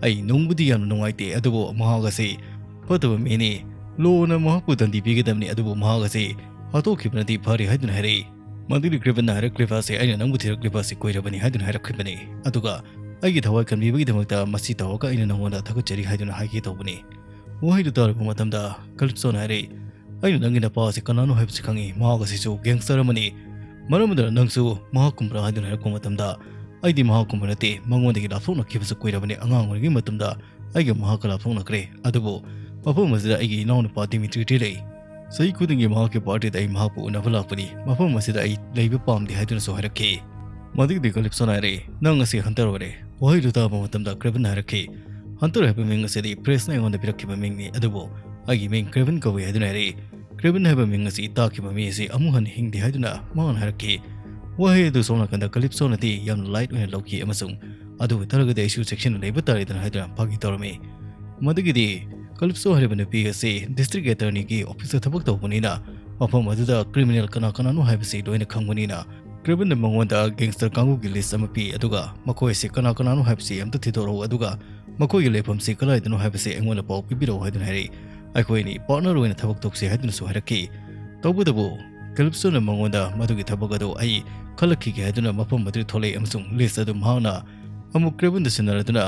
ꯑꯩ ꯅꯨꯡꯕꯨꯗꯤ ꯌꯥꯝꯅ ꯅꯨꯡꯉꯥꯏꯇꯦ, ꯑꯗꯨꯕꯨ ꯃꯍꯥꯛ ꯑꯁꯤ ꯐꯠꯇꯕ ꯃꯤꯅꯤ, ꯂꯣꯅ ꯃꯍꯥꯛꯄꯨ ꯗꯟꯗꯤ ꯄꯤꯒꯗꯕꯅꯤ, ꯑꯗꯨꯕꯨ ꯃꯍꯥꯛ ꯑꯁꯤ ꯍꯥꯠꯇꯣꯛꯈꯤꯕꯅꯗꯤ ꯐꯔꯦ ꯍꯥꯏꯗꯨꯅ ꯍꯥꯏꯔꯛꯏ꯫ ꯃꯗꯨꯒꯤ ꯀ꯭ꯔꯦꯕꯟꯅ ꯍꯥꯏꯔꯛꯂꯤꯕ ꯑꯁꯤ ꯑꯩꯅ ꯅꯪꯕꯨ ꯊꯤꯔꯛꯂꯤꯕ ꯑꯁꯤ ꯀꯨꯏꯔꯕꯅꯤ ꯍꯥꯏꯗꯨꯅ ꯍꯥꯏꯔꯛꯈꯤꯕꯅꯤ, ꯑꯗꯨꯒ ꯑꯩꯒꯤ ꯊꯋꯥꯏ ꯀꯟꯕꯤꯕꯒꯤꯗꯃꯛꯇ ꯃꯁꯤ ꯇꯧꯔꯒ ꯑꯩꯅ ꯅꯪꯉꯣꯟꯗ ꯊꯥꯒꯠꯆꯔꯤ ꯍꯥꯏꯗꯨꯅ ꯍꯥꯏꯒꯦ ꯇꯧꯕꯅꯤ꯫ ꯋꯥꯍꯩꯗꯨ ꯇꯥꯔꯕ ꯃꯇꯝꯗ ꯀꯂꯤꯞꯁꯣꯅ ꯍꯥꯏꯔꯛꯏ, ꯑꯩꯅ ꯅꯪꯒꯤ ꯅꯄꯥ ꯑꯁꯤ ꯀꯅꯥꯅꯣ ꯍꯥꯏꯕꯁꯤ ꯈꯪꯏ, ꯃꯍꯥꯛ ꯑꯁꯤꯁꯨ ꯒꯦꯡꯁꯇꯔ ꯑꯃꯅꯤ꯫ ꯃꯔꯝ ꯑꯗꯨꯅ ꯅꯪꯁꯨ ꯃꯍꯥꯛꯀꯨꯝꯕ꯭ꯔꯥ ꯍꯥꯏꯗꯨꯅ ꯍꯥꯏꯔꯛꯄ ꯃꯇꯝꯗ ꯑꯩꯗꯤ ꯃꯍꯥꯛꯀꯨꯝꯕ ꯅꯠꯇꯦ, ꯃꯉꯣꯟꯗꯒꯤ ꯂꯥꯞꯊꯣꯛꯅꯈꯤꯕꯁꯨ ꯀꯨꯏꯔꯕꯅꯤ꯫ ꯑꯉꯥꯡ ꯑꯣꯏꯔꯤꯉꯩ ꯃꯇꯝꯗ ꯑꯩꯒ ꯃꯍꯥꯛꯀ ꯂꯥꯞꯊꯣꯛꯅꯈ꯭ꯔꯦ, ꯑꯗꯨꯕꯨ ꯃꯐꯝ ꯑꯁꯤꯗ ꯑꯩꯒꯤ ꯏꯅꯥꯎꯅꯨꯄꯥ ꯗꯤꯃꯤꯇ꯭ꯔꯤꯗꯤ ꯂꯩ꯫ ꯆꯍꯤ ꯈꯨꯗꯤꯡꯒꯤ ꯃꯍꯥꯛꯀꯤ ꯕꯥꯔꯗꯦꯗ ꯑꯩ ꯃꯍꯥꯛꯄꯨ ꯎꯅꯕ ꯂꯥꯛꯄꯅꯤ꯫ ꯃꯐꯝ ꯑꯁꯤꯗ ꯑꯩ ꯂꯩꯕ ꯄꯥꯝꯗꯦ ꯍꯥꯏꯗꯨꯅꯁꯨ ꯍꯥꯏꯔꯛꯈꯤ꯫ ꯃꯗꯨꯒꯤꯗꯤ ꯀꯂꯤꯞꯁꯣꯅ ꯍꯥꯏꯔꯛꯏ, ꯅꯪ ꯑꯁꯤ ꯍꯟꯇꯔ ꯑꯣꯏꯔꯦ꯫ ꯋꯥꯍꯩꯗꯨ ꯇꯥꯕ ꯃꯇꯝꯗ ꯀ꯭ꯔꯦꯕꯟꯅ ꯍꯥꯏꯔꯛꯈꯤ, ꯍꯟꯇꯔ ꯍꯥꯏꯕ ꯃꯤꯡ ꯑꯁꯤꯗꯤ ꯄ꯭ꯔꯦꯁꯅ ꯑꯩꯉꯣꯟꯗ ꯄꯤꯔꯛꯈꯤꯕ ꯃꯤꯡꯅꯤ, ꯑꯗꯨꯕꯨ ꯑꯩꯒꯤ ꯃꯤꯡ ꯀ꯭ꯔꯦꯕꯟ ꯀꯧꯏ ꯍꯥꯏꯗꯨꯅ ꯍꯥꯏꯔꯛꯏ꯫ ꯀ꯭ꯔꯦꯕꯟ ꯍꯥꯏꯕ ꯃꯤꯡ ꯑꯁꯤ ꯇꯥꯈꯤꯕ ꯃꯤ ꯑꯁꯤ ꯑꯃꯨꯛ ꯍꯟꯅ ꯍꯤꯡꯗꯦ ꯍꯥꯏꯗꯨꯅ ꯃꯍꯥꯛꯅ ꯍꯥꯏꯔꯛꯈꯤ꯫ ꯋꯥꯍꯩ ꯑꯗꯨ ꯁꯣꯝ ꯅꯥꯀꯟꯗ ꯀꯂꯤꯞꯁꯣꯅꯗꯤ ꯌꯥꯝꯅ ꯂꯥꯏꯠ ꯑꯣꯏꯅ ꯂꯧꯈꯤ ꯑꯃꯁꯨꯡ ꯑꯗꯨ ꯑꯣꯏꯇꯥꯔꯒꯗꯤ ꯑꯩꯁꯨ ꯆꯦꯛꯁꯤꯟꯅ ꯂꯩꯕ ꯇꯥꯔꯦꯗꯅ ꯍꯥꯏꯗꯨꯅ ꯐꯥꯒꯤ ꯇꯧꯔꯝꯃꯤ꯫ ꯃꯗꯨꯒꯤꯗꯤ ꯀꯂꯤꯞꯁꯣ ꯍꯥꯏꯔꯤꯕ ꯅꯨꯄꯤ ꯑꯁꯤ ꯗꯤꯁꯇ꯭ꯔꯤꯛ ꯑꯦꯇꯔꯅꯤꯒꯤ ꯑꯣꯐꯤꯁꯇ ꯊꯕꯛ ꯇꯧꯕꯅꯤꯅ ꯃꯐꯝ ꯑꯗꯨꯗ ꯀ꯭ꯔꯤꯃꯤꯅꯦꯜ ꯀꯅꯥ ꯀꯅꯥꯅꯣ ꯍꯥꯏꯕꯁꯤ ꯂꯣꯏꯅ ꯈꯪꯕꯅꯤꯅ ꯀ꯭ꯔꯦꯕꯟꯅ ꯃꯉꯣꯟꯗ ꯒꯦꯡꯁꯇꯔ ꯀꯥꯡꯕꯨꯒꯤ ꯂꯤꯁ ꯑꯃ ꯄꯤ, ꯑꯗꯨꯒ ꯃꯈꯣꯏ ꯑꯁꯤ ꯀꯅꯥ ꯀꯅꯥꯅꯣ ꯍꯥꯏꯕꯁꯤ ꯑꯝꯇ ꯊꯤꯗꯣꯔꯛꯎ, ꯑꯗꯨꯒ ꯃꯈꯣꯏꯒꯤ ꯂꯩꯐꯝꯁꯤ ꯀꯗꯥꯏꯗꯅꯣ ꯍꯥꯏꯕꯁꯤ ꯑꯩꯉꯣꯟꯗ ꯄꯥꯎ ꯄꯤꯕꯤꯔꯛꯎ ꯍꯥꯏꯗꯨꯅ ꯍꯥꯏꯔꯛꯏ꯫ ꯑꯩꯈꯣꯏ ꯑꯅꯤ ꯄꯥꯔꯠꯅꯔ ꯑꯣꯏꯅ ꯊꯕꯛ ꯇꯧꯁꯤ ꯍꯥꯏꯗꯨꯅꯁꯨ ꯍꯥꯏꯔꯛꯈꯤ꯫ ꯇꯧꯕꯇꯕꯨ ꯀꯦꯂꯤꯞꯁꯣꯅ ꯃꯉꯣꯟꯗ ꯃꯗꯨꯒꯤ ꯊꯕꯛ ꯑꯗꯨ ꯑꯩ ꯈꯜꯂꯛꯈꯤꯒꯦ ꯍꯥꯏꯗꯨꯅ ꯃꯐꯝ ꯑꯗꯨꯗ ꯊꯣꯛꯂꯛꯏ ꯑꯃꯁꯨꯡ ꯂꯤꯁ ꯑꯗꯨ ꯃꯍꯥꯛꯅ ꯑꯃꯨꯛ ꯀ꯭ꯔꯦꯕꯟꯗ ꯁꯤꯟꯅꯔꯗꯨꯅ,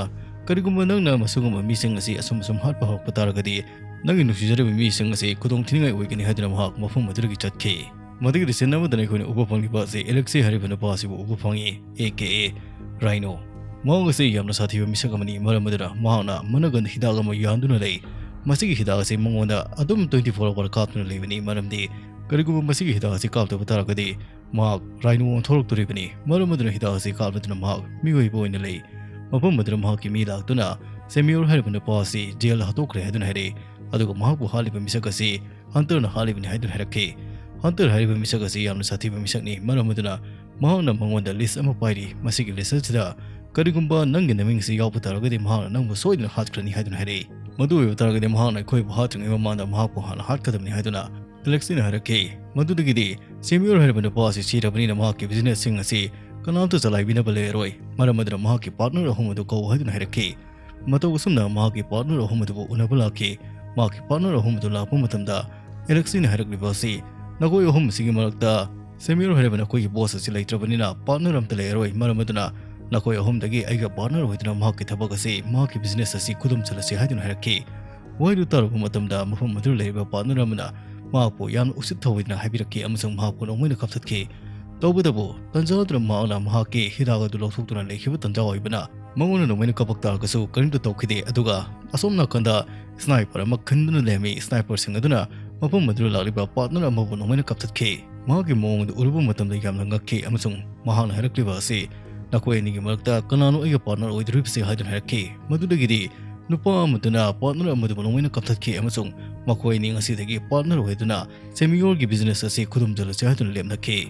"ꯀꯔꯤꯒꯨꯝꯕ ꯅꯪꯅ ꯃꯁꯤꯒꯨꯝꯕ ꯃꯤꯁꯤꯡ ꯑꯁꯤ ꯑꯁꯨꯝ ꯑꯁꯨꯝ ꯍꯥꯠꯄ ꯍꯧꯔꯛꯄ ꯇꯥꯔꯒꯗꯤ ꯅꯪꯒꯤ ꯅꯨꯡꯁꯤꯖꯔꯕ ꯃꯤꯁꯤꯡ ꯑꯁꯤ ꯈꯨꯗꯣꯡ ꯊꯤꯅꯤꯡꯉꯥꯏ ꯑꯣꯏꯒꯅꯤ" ꯍꯥꯏꯗꯨꯅ ꯃꯍꯥꯛ ꯃꯐꯝ ꯑꯗꯨꯗꯒꯤ ꯆꯠꯈꯤ꯫ ꯃꯗꯨꯒꯤ scene ꯑꯃꯗꯅ ꯑꯩꯈꯣꯏꯅ ꯎꯕ ꯐꯪꯂꯤꯕ ꯑꯁꯤ ꯑꯦꯂꯦꯛꯁꯤ ꯍꯥꯏꯔꯤꯕ ꯅꯨꯄꯥ ꯑꯁꯤꯕꯨ ꯎꯕ ꯐꯪꯏ, ꯑꯦ ꯀꯦ ꯑꯦ ꯔꯥꯏꯅꯣ꯫ ꯃꯍꯥꯛ ꯑꯁꯤ ꯌꯥꯝꯅ ꯁꯥꯊꯤꯕ ꯃꯤꯁꯛ ꯑꯃꯅꯤ, ꯃꯔꯝ ꯑꯗꯨꯅ ꯃꯍꯥꯛꯅ ꯃꯅꯒꯟꯗ ꯍꯤꯗꯥꯛ ꯑꯃ ꯌꯥꯟꯗꯨꯅ ꯂꯩ꯫ ꯃꯁꯤꯒꯤ ꯍꯤꯗꯥꯛ ꯑꯁꯤ ꯃꯉꯣꯟꯗ ꯑꯗꯨꯝ twenty four hour ꯀꯥꯞꯇꯨꯅ ꯂꯩꯕꯅꯤ, ꯃꯔꯝꯗꯤ ꯀꯔꯤꯒꯨꯝꯕ ꯃꯁꯤꯒꯤ ꯍꯤꯗꯥꯛ ꯑꯁꯤ ꯀꯥꯞꯇꯕ ꯇꯥꯔꯒꯗꯤ ꯃꯍꯥꯛ ꯔꯥꯏꯅꯣ ꯑꯣꯟꯊꯣꯔꯛꯇꯣꯔꯤꯕꯅꯤ꯫ ꯃꯔꯝ ꯑꯗꯨꯅ ꯍꯤꯗꯥꯛ ꯑꯁꯤ ꯀꯥꯞꯂꯗꯨꯅ ꯃꯍꯥꯛ ꯃꯤꯑꯣꯏꯕ ꯑꯣꯏꯅ ꯂꯩ꯫ ꯃꯐꯝ ꯑꯗꯨꯗ ꯃꯍꯥꯛꯀꯤ ꯃꯤ ꯂꯥꯛꯇꯨꯅ ꯁꯦꯃꯤꯌꯣꯔ ꯍꯥꯏꯔꯤꯕ ꯅꯨꯄꯥ ꯑꯁꯤ ꯖꯦꯜꯗ ꯍꯥꯠꯇꯣꯛꯈ꯭ꯔꯦ ꯍꯥꯏꯗꯨꯅ ꯍꯥꯏꯔꯛꯏ, ꯑꯗꯨꯒ ꯃꯍꯥꯛꯄꯨ ꯍꯥꯠꯂꯤꯕ ꯃꯤꯁꯛ ꯑꯁꯤ ꯍꯟꯇꯔꯅ ꯍꯥꯠꯂꯤꯕꯅꯤ ꯍꯥꯏꯗꯨꯅ ꯍꯥꯏꯔꯛꯈꯤ꯫ ꯍꯟꯇꯔ ꯍꯥꯏꯔꯤꯕ ꯃꯤꯁꯛ ꯑꯁꯤ ꯌꯥꯝꯅ ꯁꯥꯊꯤꯕ ꯃꯤꯁꯛꯅꯤ, ꯃꯔꯝ ꯑꯗꯨꯅ ꯃꯍꯥꯛꯅ ꯃꯉꯣꯟꯗ list ꯑꯃ ꯄꯥꯏꯔꯤ꯫ ꯃꯁꯤꯒꯤ list ꯑꯁꯤꯗ ꯀꯔꯤꯒꯨꯝꯕ ꯅꯪꯒꯤ ꯅꯃꯤꯡ ꯑꯁꯤ ꯌꯥꯎꯕ ꯇꯥꯔꯒꯗꯤ ꯃꯍꯥꯛꯅ ꯅꯪꯕꯨ ꯁꯣꯏꯗꯅ ꯍꯥꯠꯈ꯭ꯔꯅꯤ ꯍꯥꯏꯗꯨꯅ ꯍꯥꯏꯔꯛꯏ꯫ ꯃꯗꯨ ꯑꯣꯏꯕ ꯇꯥꯔꯒꯗꯤ ꯃꯍꯥꯛꯅ ꯑꯩꯈꯣꯏꯕꯨ ꯍꯥꯠꯇ꯭ꯔꯤꯉꯩ ꯃꯃꯥꯡꯗ ꯃꯍꯥꯛꯄꯨ ꯍꯥꯟꯅ ꯍꯥꯠꯀꯗꯕꯅꯤ ꯍꯥꯏꯗꯨꯅ ꯑꯦꯂꯦꯛꯁꯤꯅ ꯍꯥꯏꯔꯛꯈꯤ꯫ ꯃꯗꯨꯗꯒꯤꯗꯤ ꯁꯦꯃꯤꯌꯣꯔ ꯍꯥꯏꯔꯤꯕ ꯅꯨꯄꯥ ꯑꯁꯤ ꯁꯤꯔꯕꯅꯤꯅ ꯃꯍꯥꯛꯀꯤ businessꯁꯤꯡ ꯑꯁꯤ ꯀꯅꯥꯝꯇ ꯆꯂꯥꯏꯕꯤꯅꯕ ꯂꯩꯔꯔꯣꯏ, ꯃꯔꯝ ꯑꯗꯨꯅ ꯃꯍꯥꯛꯀꯤ partner ꯑꯍꯨꯝ ꯑꯗꯨ ꯀꯧ ꯍꯥꯏꯗꯨꯅ ꯍꯥꯏꯔꯛꯈꯤ꯫ ꯃꯇꯧ ꯑꯁꯨꯝꯅ ꯃꯍꯥꯛꯀꯤ partner ꯑꯍꯨꯝ ꯑꯗꯨꯕꯨ ꯎꯅꯕ ꯂꯥꯛꯈꯤ꯫ ꯃꯍꯥꯛꯀꯤ partner ꯑꯍꯨꯝ ꯑꯗꯨ ꯂꯥꯛꯄ ꯃꯇꯝꯗ ꯑꯦꯂꯦꯛꯁꯤꯅ ꯍꯥꯏꯔꯛꯂꯤꯕ ꯑꯁꯤ, ꯅꯈꯣꯏ ꯑꯍꯨꯝ ꯑꯁꯤꯒꯤ ꯃꯔꯛꯇ ꯁꯦꯃꯤꯌꯣꯔ ꯍꯥꯏꯔꯤꯕ ꯅꯈꯣꯏꯒꯤ boss ꯑꯁꯤ ꯂꯩꯇ꯭ꯔꯕꯅꯤꯅ partner ꯑꯝꯇ ꯂꯩꯔꯔꯣꯏ, ꯃꯔꯝ ꯑꯗꯨꯅ ꯅꯈꯣꯏ ꯑꯍꯨꯝꯗꯒꯤ ꯑꯩꯒ partner ꯑꯣꯏꯗꯨꯅ ꯃꯍꯥꯛꯀꯤ ꯊꯕꯛ ꯑꯁꯤ, ꯃꯍꯥꯛꯀꯤ business ꯑꯁꯤ ꯈꯨꯗꯨꯝ ꯆꯜꯂꯁꯤ ꯍꯥꯏꯗꯨꯅ ꯍꯥꯏꯔꯛꯈꯤ꯫ ꯋꯥꯍꯩꯗꯨ ꯇꯥꯔꯨꯕ ꯃꯇꯝꯗ ꯃꯐꯝ ꯑꯗꯨꯗ ꯂꯩꯔꯤꯕ partner ꯑꯃꯅ ꯃꯍꯥꯛꯄꯨ ꯌꯥꯝꯅ ꯎꯁꯤꯠ ꯊꯑꯣꯏꯗꯅ ꯍꯥꯏꯕꯤꯔꯛꯈꯤ ꯑꯃꯁꯨꯡ ꯃꯍꯥꯛꯄꯨ ꯅꯣꯡꯃꯩꯅ ꯀꯥꯞꯊꯠꯈꯤ꯫ ꯇꯧꯕꯇꯕꯨ ꯇꯟꯖꯥ ꯑꯗꯨꯗ ꯃꯍꯥꯛꯅ ꯃꯍꯥꯛꯀꯤ ꯍꯤꯗꯥꯛ ꯑꯗꯨ ꯂꯧꯊꯣꯛꯇꯨꯅ ꯂꯩꯈꯤꯕ ꯇꯟꯖꯥ ꯑꯣꯏꯕꯅ ꯃꯉꯣꯟꯗ ꯅꯣꯡꯃꯩꯅ ꯀꯥꯞꯄꯛ ꯇꯥꯔꯒꯁꯨ ꯀꯔꯤꯝꯇ ꯇꯧꯈꯤꯗꯦ, ꯑꯗꯨꯒ ꯑꯁꯣꯝ ꯅꯥꯀꯟꯗ sniper ꯑꯃ ꯈꯤꯟꯗꯨꯅ ꯂꯩꯔꯝꯃꯤ꯫ Sniperꯁꯤꯡ ꯑꯗꯨꯅ ꯃꯐꯝ ꯑꯗꯨꯗ ꯂꯥꯛꯂꯤꯕ partner ꯑꯃꯕꯨ ꯅꯣꯡꯃꯩꯅ ꯀꯥꯞꯊꯠꯈꯤ꯫ ꯃꯍꯥꯛꯀꯤ ꯃꯑꯣꯡ ꯑꯗꯨ ꯎꯔꯨꯕ ꯃꯇꯝꯗ ꯌꯥꯝꯅ ꯉꯛꯈꯤ ꯑꯃꯁꯨꯡ ꯃꯍꯥꯛꯅ ꯍꯥꯏꯔꯛꯂꯤꯕ ꯑꯁꯤ, "ꯅꯈꯣꯏ ꯑꯅꯤꯒꯤ ꯃꯔꯛꯇ ꯀꯅꯥꯅꯣ ꯑꯩꯒ partner ꯑꯣꯏꯗꯣꯔꯤꯕꯁꯤ?" ꯍꯥꯏꯗꯨꯅ ꯍꯥꯏꯔꯛꯈꯤ꯫ ꯃꯗꯨꯗꯒꯤꯗꯤ ꯅꯨꯄꯥ ꯑꯃꯗꯨꯅ partner ꯑꯃꯗꯨꯕꯨ ꯅꯣꯡꯃꯩꯅ ꯀꯥꯞꯊꯠꯈꯤ ꯑꯃꯁꯨꯡ ꯃꯈꯣꯏ ꯑꯅꯤ ꯉꯁꯤꯗꯒꯤ partner ꯑꯣꯏꯗꯨꯅ ꯁꯦꯃꯤꯌꯣꯔꯒꯤ business ꯑꯁꯤ ꯈꯨꯗꯨꯝ ꯆꯜꯂꯁꯤ ꯍꯥꯏꯗꯨꯅ ꯂꯦꯞꯅꯈꯤ꯫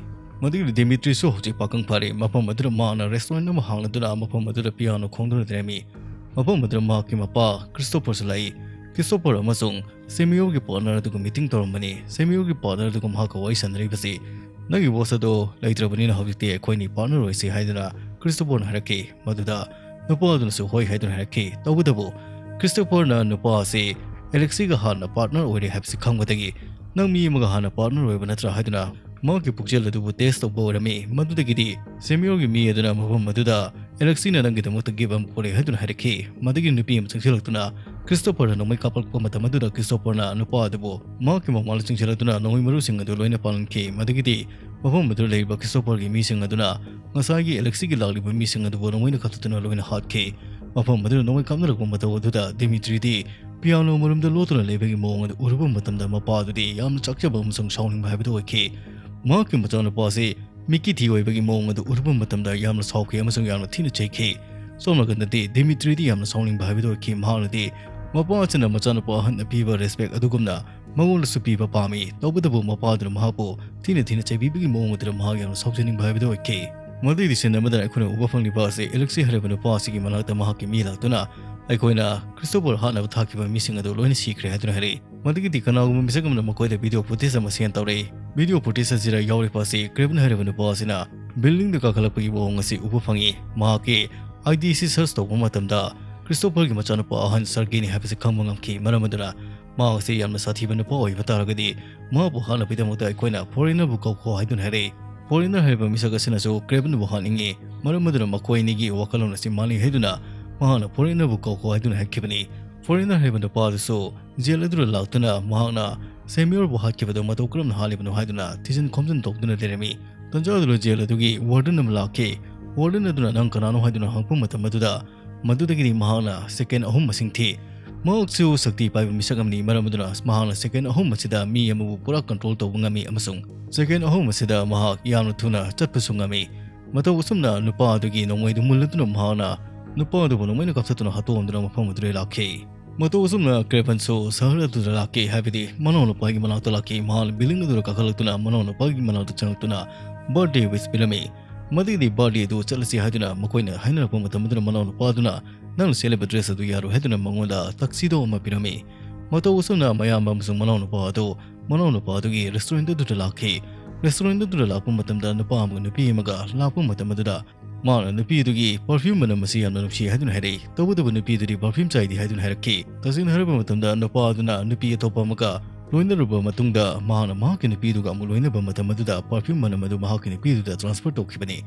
ꯃꯗꯨꯒꯤ ꯗꯤꯃꯤꯇ꯭ꯔꯤꯁꯨ ꯍꯧꯖꯤꯛ ꯄꯥꯈꯪ ꯐꯥꯔꯦ꯫ ꯃꯐꯝ ꯑꯗꯨꯗ ꯃꯍꯥꯛꯅ restaurant ꯑꯃ ꯍꯥꯡꯂꯗꯨꯅ ꯃꯐꯝ ꯑꯗꯨꯗ piano ꯈꯣꯡꯗꯨꯅ ꯂꯩꯔꯝꯃꯤ꯫ ꯃꯐꯝ ꯑꯗꯨꯗ ꯃꯍꯥꯛꯀꯤ ꯃꯄꯥ ꯈ꯭ꯔꯤꯁꯇꯣꯐꯔꯁꯨ ꯂꯥꯛꯏ꯫ ꯈ꯭ꯔꯤꯁꯇꯣꯐꯔ ꯑꯃꯁꯨꯡ ꯁꯦꯃꯤꯌꯣꯔꯒꯤ partner ꯑꯗꯨꯒ meeting ꯇꯧꯔꯝꯕꯅꯤ꯫ ꯁꯦꯃꯤꯌꯣꯔꯒꯤ partner ꯑꯗꯨꯒ ꯃꯍꯥꯛꯀ ꯋꯥꯔꯤ ꯁꯥꯟꯅꯔꯤꯕꯁꯤ, "ꯅꯪꯒꯤ boss ꯑꯗꯣ ꯂꯩꯇ꯭ꯔꯕꯅꯤꯅ ꯍꯧꯖꯤꯛꯇꯤ ꯑꯩꯈꯣꯏꯅꯤ partner ꯑꯣꯏꯁꯤ" ꯍꯥꯏꯗꯨꯅ ꯈ꯭ꯔꯤꯁꯇꯣꯐꯔꯅ ꯍꯥꯏꯔꯛꯈꯤ꯫ ꯃꯗꯨꯗ ꯅꯨꯄꯥ ꯑꯗꯨꯅꯁꯨ ꯍꯣꯏ ꯍꯥꯏꯗꯨꯅ ꯍꯥꯏꯔꯛꯈꯤ꯫ ꯇꯧꯕꯇꯕꯨ ꯈ꯭ꯔꯤꯁꯇꯣꯐꯔꯅ ꯅꯨꯄꯥ ꯑꯁꯤ ꯑꯦꯂꯦꯛꯁꯤꯒ ꯍꯥꯟꯅ partner ꯑꯣꯏꯔꯦ ꯍꯥꯏꯕꯁꯤ ꯈꯪꯕꯗꯒꯤ, "ꯅꯪ ꯃꯤ ꯑꯃꯒ ꯍꯥꯟꯅ partner ꯑꯣꯏꯕ ꯅꯠꯇ꯭ꯔꯥ?" ꯍꯥꯏꯗꯨꯅ ꯃꯍꯥꯛꯀꯤ ꯄꯨꯛꯆꯦꯜ ꯑꯗꯨꯕꯨ test ꯇꯧꯕ ꯑꯣꯏꯔꯝꯃꯤ꯫ ꯃꯗꯨꯗꯒꯤꯗꯤ ꯁꯦꯃꯤꯌꯣꯔꯒꯤ ꯃꯤ ꯑꯗꯨꯅ ꯃꯐꯝ ꯑꯗꯨꯗ "ꯑꯦꯂꯦꯛꯁꯤꯅ ꯅꯪꯒꯤꯗꯃꯛꯇ ꯒꯤꯐ ꯑꯃ ꯄꯨꯔꯛꯑꯦ" ꯍꯥꯏꯗꯨꯅ ꯍꯥꯏꯔꯛꯈꯤ꯫ ꯃꯗꯨꯒꯤ ꯅꯨꯄꯤ ꯑꯃ ꯆꯪꯁꯤꯜꯂꯛꯇꯨꯅ ꯈ꯭ꯔꯤꯁꯇꯣꯐꯔꯗ ꯅꯣꯡꯃꯩ ꯀꯥꯞꯂꯛꯄ ꯃꯇꯝ ꯑꯗꯨꯗ ꯈ꯭ꯔꯤꯁꯇꯣꯐꯔꯅ ꯅꯨꯄꯥ ꯑꯗꯨꯕꯨ ꯃꯍꯥꯛꯀꯤ ꯃꯃꯥꯡꯗ ꯆꯪꯁꯤꯜꯂꯛꯇꯨꯅ ꯅꯣꯡꯃꯩ ꯃꯔꯨꯁꯤꯡ ꯑꯗꯨ ꯂꯣꯏꯅ ꯄꯥꯜꯍꯟꯈꯤ꯫ ꯃꯗꯨꯒꯤꯗꯤ ꯃꯐꯝ ꯑꯗꯨꯗ ꯂꯩꯔꯤꯕ ꯈ꯭ꯔꯤꯁꯇꯣꯐꯔꯒꯤ ꯃꯤꯁꯤꯡ ꯑꯗꯨꯅ ꯉꯁꯥꯏꯒꯤ ꯑꯦꯂꯦꯛꯁꯤꯒꯤ ꯂꯥꯛꯂꯤꯕ ꯃꯤꯁꯤꯡ ꯑꯗꯨꯕꯨ ꯅꯣꯡꯃꯩꯅ ꯀꯥꯞꯊꯠꯇꯨꯅ ꯂꯣꯏꯅ ꯍꯥꯠꯈꯤ꯫ ꯃꯐꯝ ꯑꯗꯨꯗ ꯅꯣꯡꯃꯩ ꯀꯥꯞꯅꯔꯛꯄ ꯃꯇꯧ ꯑꯗꯨꯗ ꯗꯤꯃꯤꯇ꯭ꯔꯤꯗꯤ ꯄꯤꯌꯥꯅꯣ ꯃꯔꯨꯝꯗ ꯂꯣꯠꯇꯨꯅ ꯂꯩꯕꯒꯤ ꯃꯑꯣꯡ ꯑꯗꯨ ꯎꯔꯨꯕ ꯃꯇꯝꯗ ꯃꯄꯥ ꯑꯗꯨꯗꯤ ꯌꯥꯝꯅ ꯆꯥꯛꯆꯕ ꯑꯃꯁꯨꯡ ꯁꯥꯎꯅꯤꯡꯕ ꯍꯥꯏꯕꯗꯨ ꯑꯣꯏꯈꯤ꯫ ꯃꯍꯥꯛꯀꯤ ꯃꯆꯥꯅꯨꯄꯥ ꯑꯁꯤ ꯃꯤꯀꯤ ꯊꯤ ꯑꯣꯏꯕꯒꯤ ꯃꯑꯣꯡ ꯑꯗꯨ ꯎꯔꯨꯕ ꯃꯇꯝꯗ ꯌꯥꯝꯅ ꯁꯥꯎꯈꯤ ꯑꯃꯁꯨꯡ ꯌꯥꯝꯅ ꯊꯤꯅ ꯆꯩꯈꯤ꯫ ꯁꯣꯝ ꯅꯥꯀꯟꯗꯗꯤ ꯗꯤꯃꯤꯇ꯭ꯔꯤꯗꯤ ꯌꯥꯝꯅ ꯁꯥꯎꯅꯤꯡꯕ ꯍꯥꯏꯕꯗꯨ ꯑꯣꯏꯈꯤ꯫ ꯃꯍꯥꯛꯅꯗꯤ ꯃꯄꯥ ꯑꯁꯤꯅ ꯃꯆꯥꯅꯨꯄꯥ ꯑꯍꯟꯅ ꯄꯤꯕ ꯔꯦꯁꯄꯦꯛ ꯑꯗꯨꯒꯨꯝꯅ ꯃꯉꯣꯟꯗꯁꯨ ꯄꯤꯕ ꯄꯥꯝꯃꯤ, ꯇꯧꯕꯇꯕꯨ ꯃꯄꯥ ꯑꯗꯨꯅ ꯃꯍꯥꯛꯄꯨ ꯊꯤꯅ ꯊꯤꯅ ꯆꯩꯕꯤꯕꯒꯤ ꯃꯑꯣꯡ ꯑꯗꯨꯗ ꯃꯍꯥꯛ ꯌꯥꯝꯅ ꯁꯥꯎꯖꯅꯤꯡꯕ ꯍꯥꯏꯕꯗꯨ ꯑꯣꯏꯈꯤ꯫ ꯃꯗꯨꯒꯤ ꯁꯤꯟ ꯑꯃꯗ ꯑꯩꯈꯣꯏꯅ ꯎꯕ ꯐꯪꯂꯤꯕ ꯑꯁꯤ ꯑꯦꯂꯦꯛꯁꯤ ꯍꯥꯏꯔꯤꯕ ꯅꯨꯄꯥ ꯑꯁꯤꯒꯤ ꯃꯅꯥꯛꯇ ꯃꯍꯥꯛꯀꯤ ꯃꯤ ꯂꯥꯛꯇꯨꯅ ꯑꯩꯈꯣꯏꯅ ꯈ꯭ꯔꯤꯁꯇꯣꯐꯔ ꯍꯥꯠꯅꯕ ꯊꯥꯈꯤꯕ ꯃꯤꯁꯤꯡ ꯑꯗꯨ ꯂꯣꯏꯅ ꯁꯤꯈ꯭ꯔꯦ ꯍꯥꯏꯗꯨꯅ ꯍꯥꯏꯔꯛꯏ꯫ ꯃꯗꯨꯒꯤꯗꯤ ꯀꯅꯥꯒꯨꯝꯕ ꯃꯤꯁꯛ ꯑꯃꯅ ꯃꯈꯣꯏꯗ ꯚꯤꯗꯤꯑꯣ ꯐꯨꯇꯦꯖ ꯑꯃ ꯁꯦꯟ ꯇꯧꯔꯛꯏ꯫ ꯚꯤꯗꯤꯑꯣ ꯐꯨꯇꯦꯖ ꯑꯁꯤꯗ ꯌꯥꯎꯔꯤꯕ ꯑꯁꯤ ꯀ꯭ꯔꯦꯕꯟ ꯍꯥꯏꯔꯤꯕ ꯅꯨꯄꯥ ꯑꯁꯤꯅ ꯕꯤꯜꯗꯤꯡꯗ ꯀꯥꯈꯠꯂꯛꯄꯒꯤ ꯃꯑꯣꯡ ꯑꯁꯤ ꯎꯕ ꯐꯪꯉꯤ꯫ ꯃꯍꯥꯛꯀꯤ ꯑꯥꯏ ꯗꯤ ꯑꯁꯤ ꯁꯔꯆ ꯇꯧꯕ ꯃꯇꯝꯗ ꯈ꯭ꯔꯤꯁꯇꯣꯐꯔꯒꯤ ꯃꯆꯥꯅꯨꯄꯥ ꯑꯍꯟ ꯁꯔꯒꯦꯅꯤ ꯍꯥꯏꯕꯁꯤ ꯈꯪꯕ ꯉꯝꯈꯤ꯫ ꯃꯔꯝ ꯑꯗꯨꯅ ꯃꯍꯥꯛ ꯑꯁꯤ ꯌꯥꯝꯅ ꯁꯥꯊꯤꯕ ꯅꯨꯄꯥ ꯑꯣꯏꯕ ꯇꯥꯔꯒꯗꯤ ꯃꯍꯥꯛꯄꯨ ꯍꯥꯠꯅꯕꯒꯤꯗꯃꯛꯇ ꯑꯩꯈꯣꯏꯅ ꯐꯣꯔꯦꯟꯅꯔꯕꯨ ꯀꯧꯈꯣ ꯍꯥꯏꯗꯨꯅ ꯍꯥꯏꯔꯛꯏ꯫ ꯐꯣꯔꯦꯟꯅꯔ ꯍꯥꯏꯔꯤꯕ ꯃꯤꯁꯛ ꯑꯁꯤꯅꯁꯨ ꯀ꯭ꯔꯦꯕꯟꯕꯨ ꯍꯥꯠꯅꯤꯡꯉꯤ, ꯃꯔꯝ ꯑꯗꯨꯅ ꯃꯈꯣꯏ ꯑꯅꯤꯒꯤ ꯋꯥꯈꯜꯂꯣꯟ ꯑꯁꯤ ꯃꯥꯟꯅꯩ ꯍꯥꯏꯗꯨꯅ ꯃꯍꯥꯛꯅ ꯐꯣꯔꯦꯟꯅꯔꯕꯨ ꯀꯧꯈꯣ ꯍꯥꯏꯗꯨꯅ ꯍꯥꯏꯈꯤꯕꯅꯤ꯫ ꯐꯣꯔꯦꯟꯅꯔ ꯍꯥꯏꯔꯤꯕ ꯅꯨꯄꯥ ꯑꯗꯨꯁꯨ ꯖꯦꯜ ꯑꯗꯨꯗ ꯂꯥꯛꯇꯨꯅ ꯃꯍꯥꯛꯅ ꯁꯦꯃ꯭ꯌꯨꯑꯦꯜꯕꯨ ꯍꯥꯠꯈꯤꯕꯗꯨ ꯃꯇꯧ ꯀꯔꯝꯅ ꯍꯥꯠꯂꯤꯕꯅꯣ ꯍꯥꯏꯗꯨꯅ ꯊꯤꯖꯤꯟ ꯈꯣꯝꯖꯤꯟ ꯇꯧꯗꯨꯅ ꯂꯩꯔꯝꯃꯤ꯫ ꯇꯟꯖꯥ ꯑꯗꯨꯗ ꯖꯦꯜ ꯑꯗꯨꯒꯤ ꯋꯥꯔꯗꯟ ꯑꯃ ꯂꯥꯛꯈꯤ꯫ ꯋꯥꯔꯗꯟ ꯑꯗꯨꯅ "ꯅꯪ ꯀꯅꯥꯅꯣ?" ꯍꯥꯏꯗꯨꯅ ꯍꯪꯉꯛꯄ ꯃꯇꯝ ꯑꯗꯨꯗ ꯃꯗꯨꯗꯒꯤꯗꯤ ꯃꯍꯥꯛꯅ ꯁꯦꯀꯦꯟ ꯑꯍꯨꯝ ꯃꯁꯤꯡ ꯊꯤ꯫ ꯃꯍꯥꯛꯁꯨ ꯁꯛꯇꯤ ꯄꯥꯏꯕ ꯃꯤꯁꯛ ꯑꯃꯅꯤ, ꯃꯔꯝ ꯑꯗꯨꯅ ꯃꯍꯥꯛꯅ ꯁꯦꯀꯦꯟ ꯑꯍꯨꯝ ꯑꯁꯤꯗ ꯃꯤ ꯑꯃꯕꯨ ꯄꯨꯔꯥ ꯀꯟꯇ꯭ꯔꯣꯜ ꯇꯧꯕ ꯉꯝꯃꯤ ꯑꯃꯁꯨꯡ ꯁꯦꯀꯦꯟ ꯑꯍꯨꯝ ꯑꯁꯤꯗ ꯃꯍꯥꯛ ꯌꯥꯝꯅ ꯊꯨꯅ ꯆꯠꯄꯁꯨ ꯉꯝꯃꯤ꯫ ꯃꯇꯧ ꯑꯁꯨꯝꯅ ꯅꯨꯄꯥ ꯑꯗꯨꯒꯤ ꯅꯣꯡꯃꯩꯗꯨ ꯃꯨꯜꯂꯗꯨꯅ ꯃꯍꯥꯛꯅ ꯅꯨꯄꯥ ꯑꯗꯨꯕꯨ ꯅꯣꯡꯃꯩꯅ ꯀꯥꯞꯊꯠꯇꯨꯅ ꯍꯥꯠꯇꯣꯛꯂꯝꯗꯨꯅ ꯃꯐꯝ ꯑꯗꯨꯗꯒꯤ ꯂꯥꯛꯈꯤ꯫ ꯃꯇꯧ ꯑꯁꯨꯝꯅ ꯀ꯭ꯔꯦꯕꯟꯁꯨ ꯁꯍꯔ ꯑꯗꯨꯗ ꯂꯥꯛꯈꯤ, ꯍꯥꯏꯕꯗꯤ ꯃꯅꯥꯎꯅꯨꯄꯥꯒꯤ ꯃꯅꯥꯛꯇ ꯂꯥꯛꯈꯤ꯫ ꯃꯍꯥꯛꯅ ꯕꯤꯜꯗꯤꯡ ꯑꯗꯨꯗ ꯀꯥꯈꯠꯂꯛꯇꯨꯅ ꯃꯅꯥꯎꯅꯨꯄꯥꯒꯤ ꯃꯅꯥꯛꯇ ꯆꯪꯂꯛꯇꯨꯅ ꯕꯥꯔꯊꯗꯦ ꯋꯤꯁ ꯄꯤꯔꯝꯃꯤ꯫ ꯃꯗꯨꯒꯤꯗꯤ ꯕꯥꯔꯊꯗꯦ ꯑꯗꯨ ꯆꯠꯂꯁꯤ ꯍꯥꯏꯗꯨꯅ ꯃꯈꯣꯏꯅ ꯍꯥꯏꯅꯔꯛꯄ ꯃꯇꯝ ꯑꯗꯨꯗ ꯃꯅꯥꯎꯅꯨꯄꯥ ꯑꯗꯨꯅ ꯅꯪꯅ ꯁꯦꯠꯂꯤꯕ ꯗ꯭ꯔꯦꯁ ꯑꯗꯨ ꯌꯥꯔꯣꯏ ꯍꯥꯏꯗꯨꯅ ꯃꯉꯣꯟꯗ ꯇꯛꯁꯤꯗꯣ ꯑꯃ ꯄꯤꯔꯝꯃꯤ꯫ ꯃꯇꯧ ꯑꯁꯨꯝꯅ ꯃꯌꯥꯝꯕ ꯑꯃꯁꯨꯡ ꯃꯅꯥꯎꯅꯨꯄꯥ ꯑꯗꯨ ꯃꯅꯥꯎꯅꯨꯄꯥ ꯑꯗꯨꯒꯤ ꯔꯦꯁꯇꯨꯔꯦꯟꯠ ꯑꯗꯨꯗ ꯂꯥꯛꯈꯤ꯫ ꯔꯦꯁꯇꯨꯔꯦꯟꯠ ꯑꯗꯨꯗ ꯂꯥꯛꯄ ꯃꯇꯝꯗ ꯅꯨꯄꯥ ꯑꯃꯒ ꯅꯨꯄꯤ ꯑꯃꯒ ꯂꯥꯛꯄ ꯃꯇꯝ ꯑꯗꯨꯗ ꯃꯥꯅ ꯅꯨꯄꯤ ꯑꯗꯨꯒꯤ ꯄꯔꯐ꯭ꯌꯨꯝ ꯃꯅꯝ ꯑꯁꯤ ꯌꯥꯝꯅ ꯅꯨꯡꯁꯤ ꯍꯥꯏꯗꯨꯅ ꯍꯥꯏꯔꯛꯏ꯫ ꯇꯧꯕꯇꯕꯨ ꯅꯨꯄꯤ ꯑꯗꯨꯗꯤ ꯄꯔꯐ꯭ꯌꯨꯝ ꯆꯥꯏꯗꯦ ꯍꯥꯏꯗꯨꯅ ꯍꯥꯏꯔꯛꯈꯤ꯫ ꯇꯁꯦꯡꯅ ꯍꯥꯏꯔꯕ ꯃꯇꯝꯗ ꯅꯨꯄꯥ ꯑꯗꯨꯅ ꯅꯨꯄꯤ ꯑꯇꯣꯞꯄ ꯑꯃꯒ ꯂꯣꯏꯅꯔꯨꯕ ꯃꯇꯨꯡꯗ ꯃꯍꯥꯛꯅ ꯃꯍꯥꯛꯀꯤ ꯅꯨꯄꯤ ꯑꯗꯨꯒ ꯑꯃꯨꯛ ꯂꯣꯏꯅꯕ ꯃꯇꯝ ꯑꯗꯨꯗ ꯄꯔꯐ꯭ꯌꯨꯝ ꯃꯅꯝ ꯑꯗꯨ ꯃꯍꯥꯛꯀꯤ ꯅꯨꯄꯤ ꯑꯗꯨꯗ ꯇ꯭ꯔꯥꯟꯁꯐꯔ ꯇꯧꯈꯤꯕꯅꯤ꯫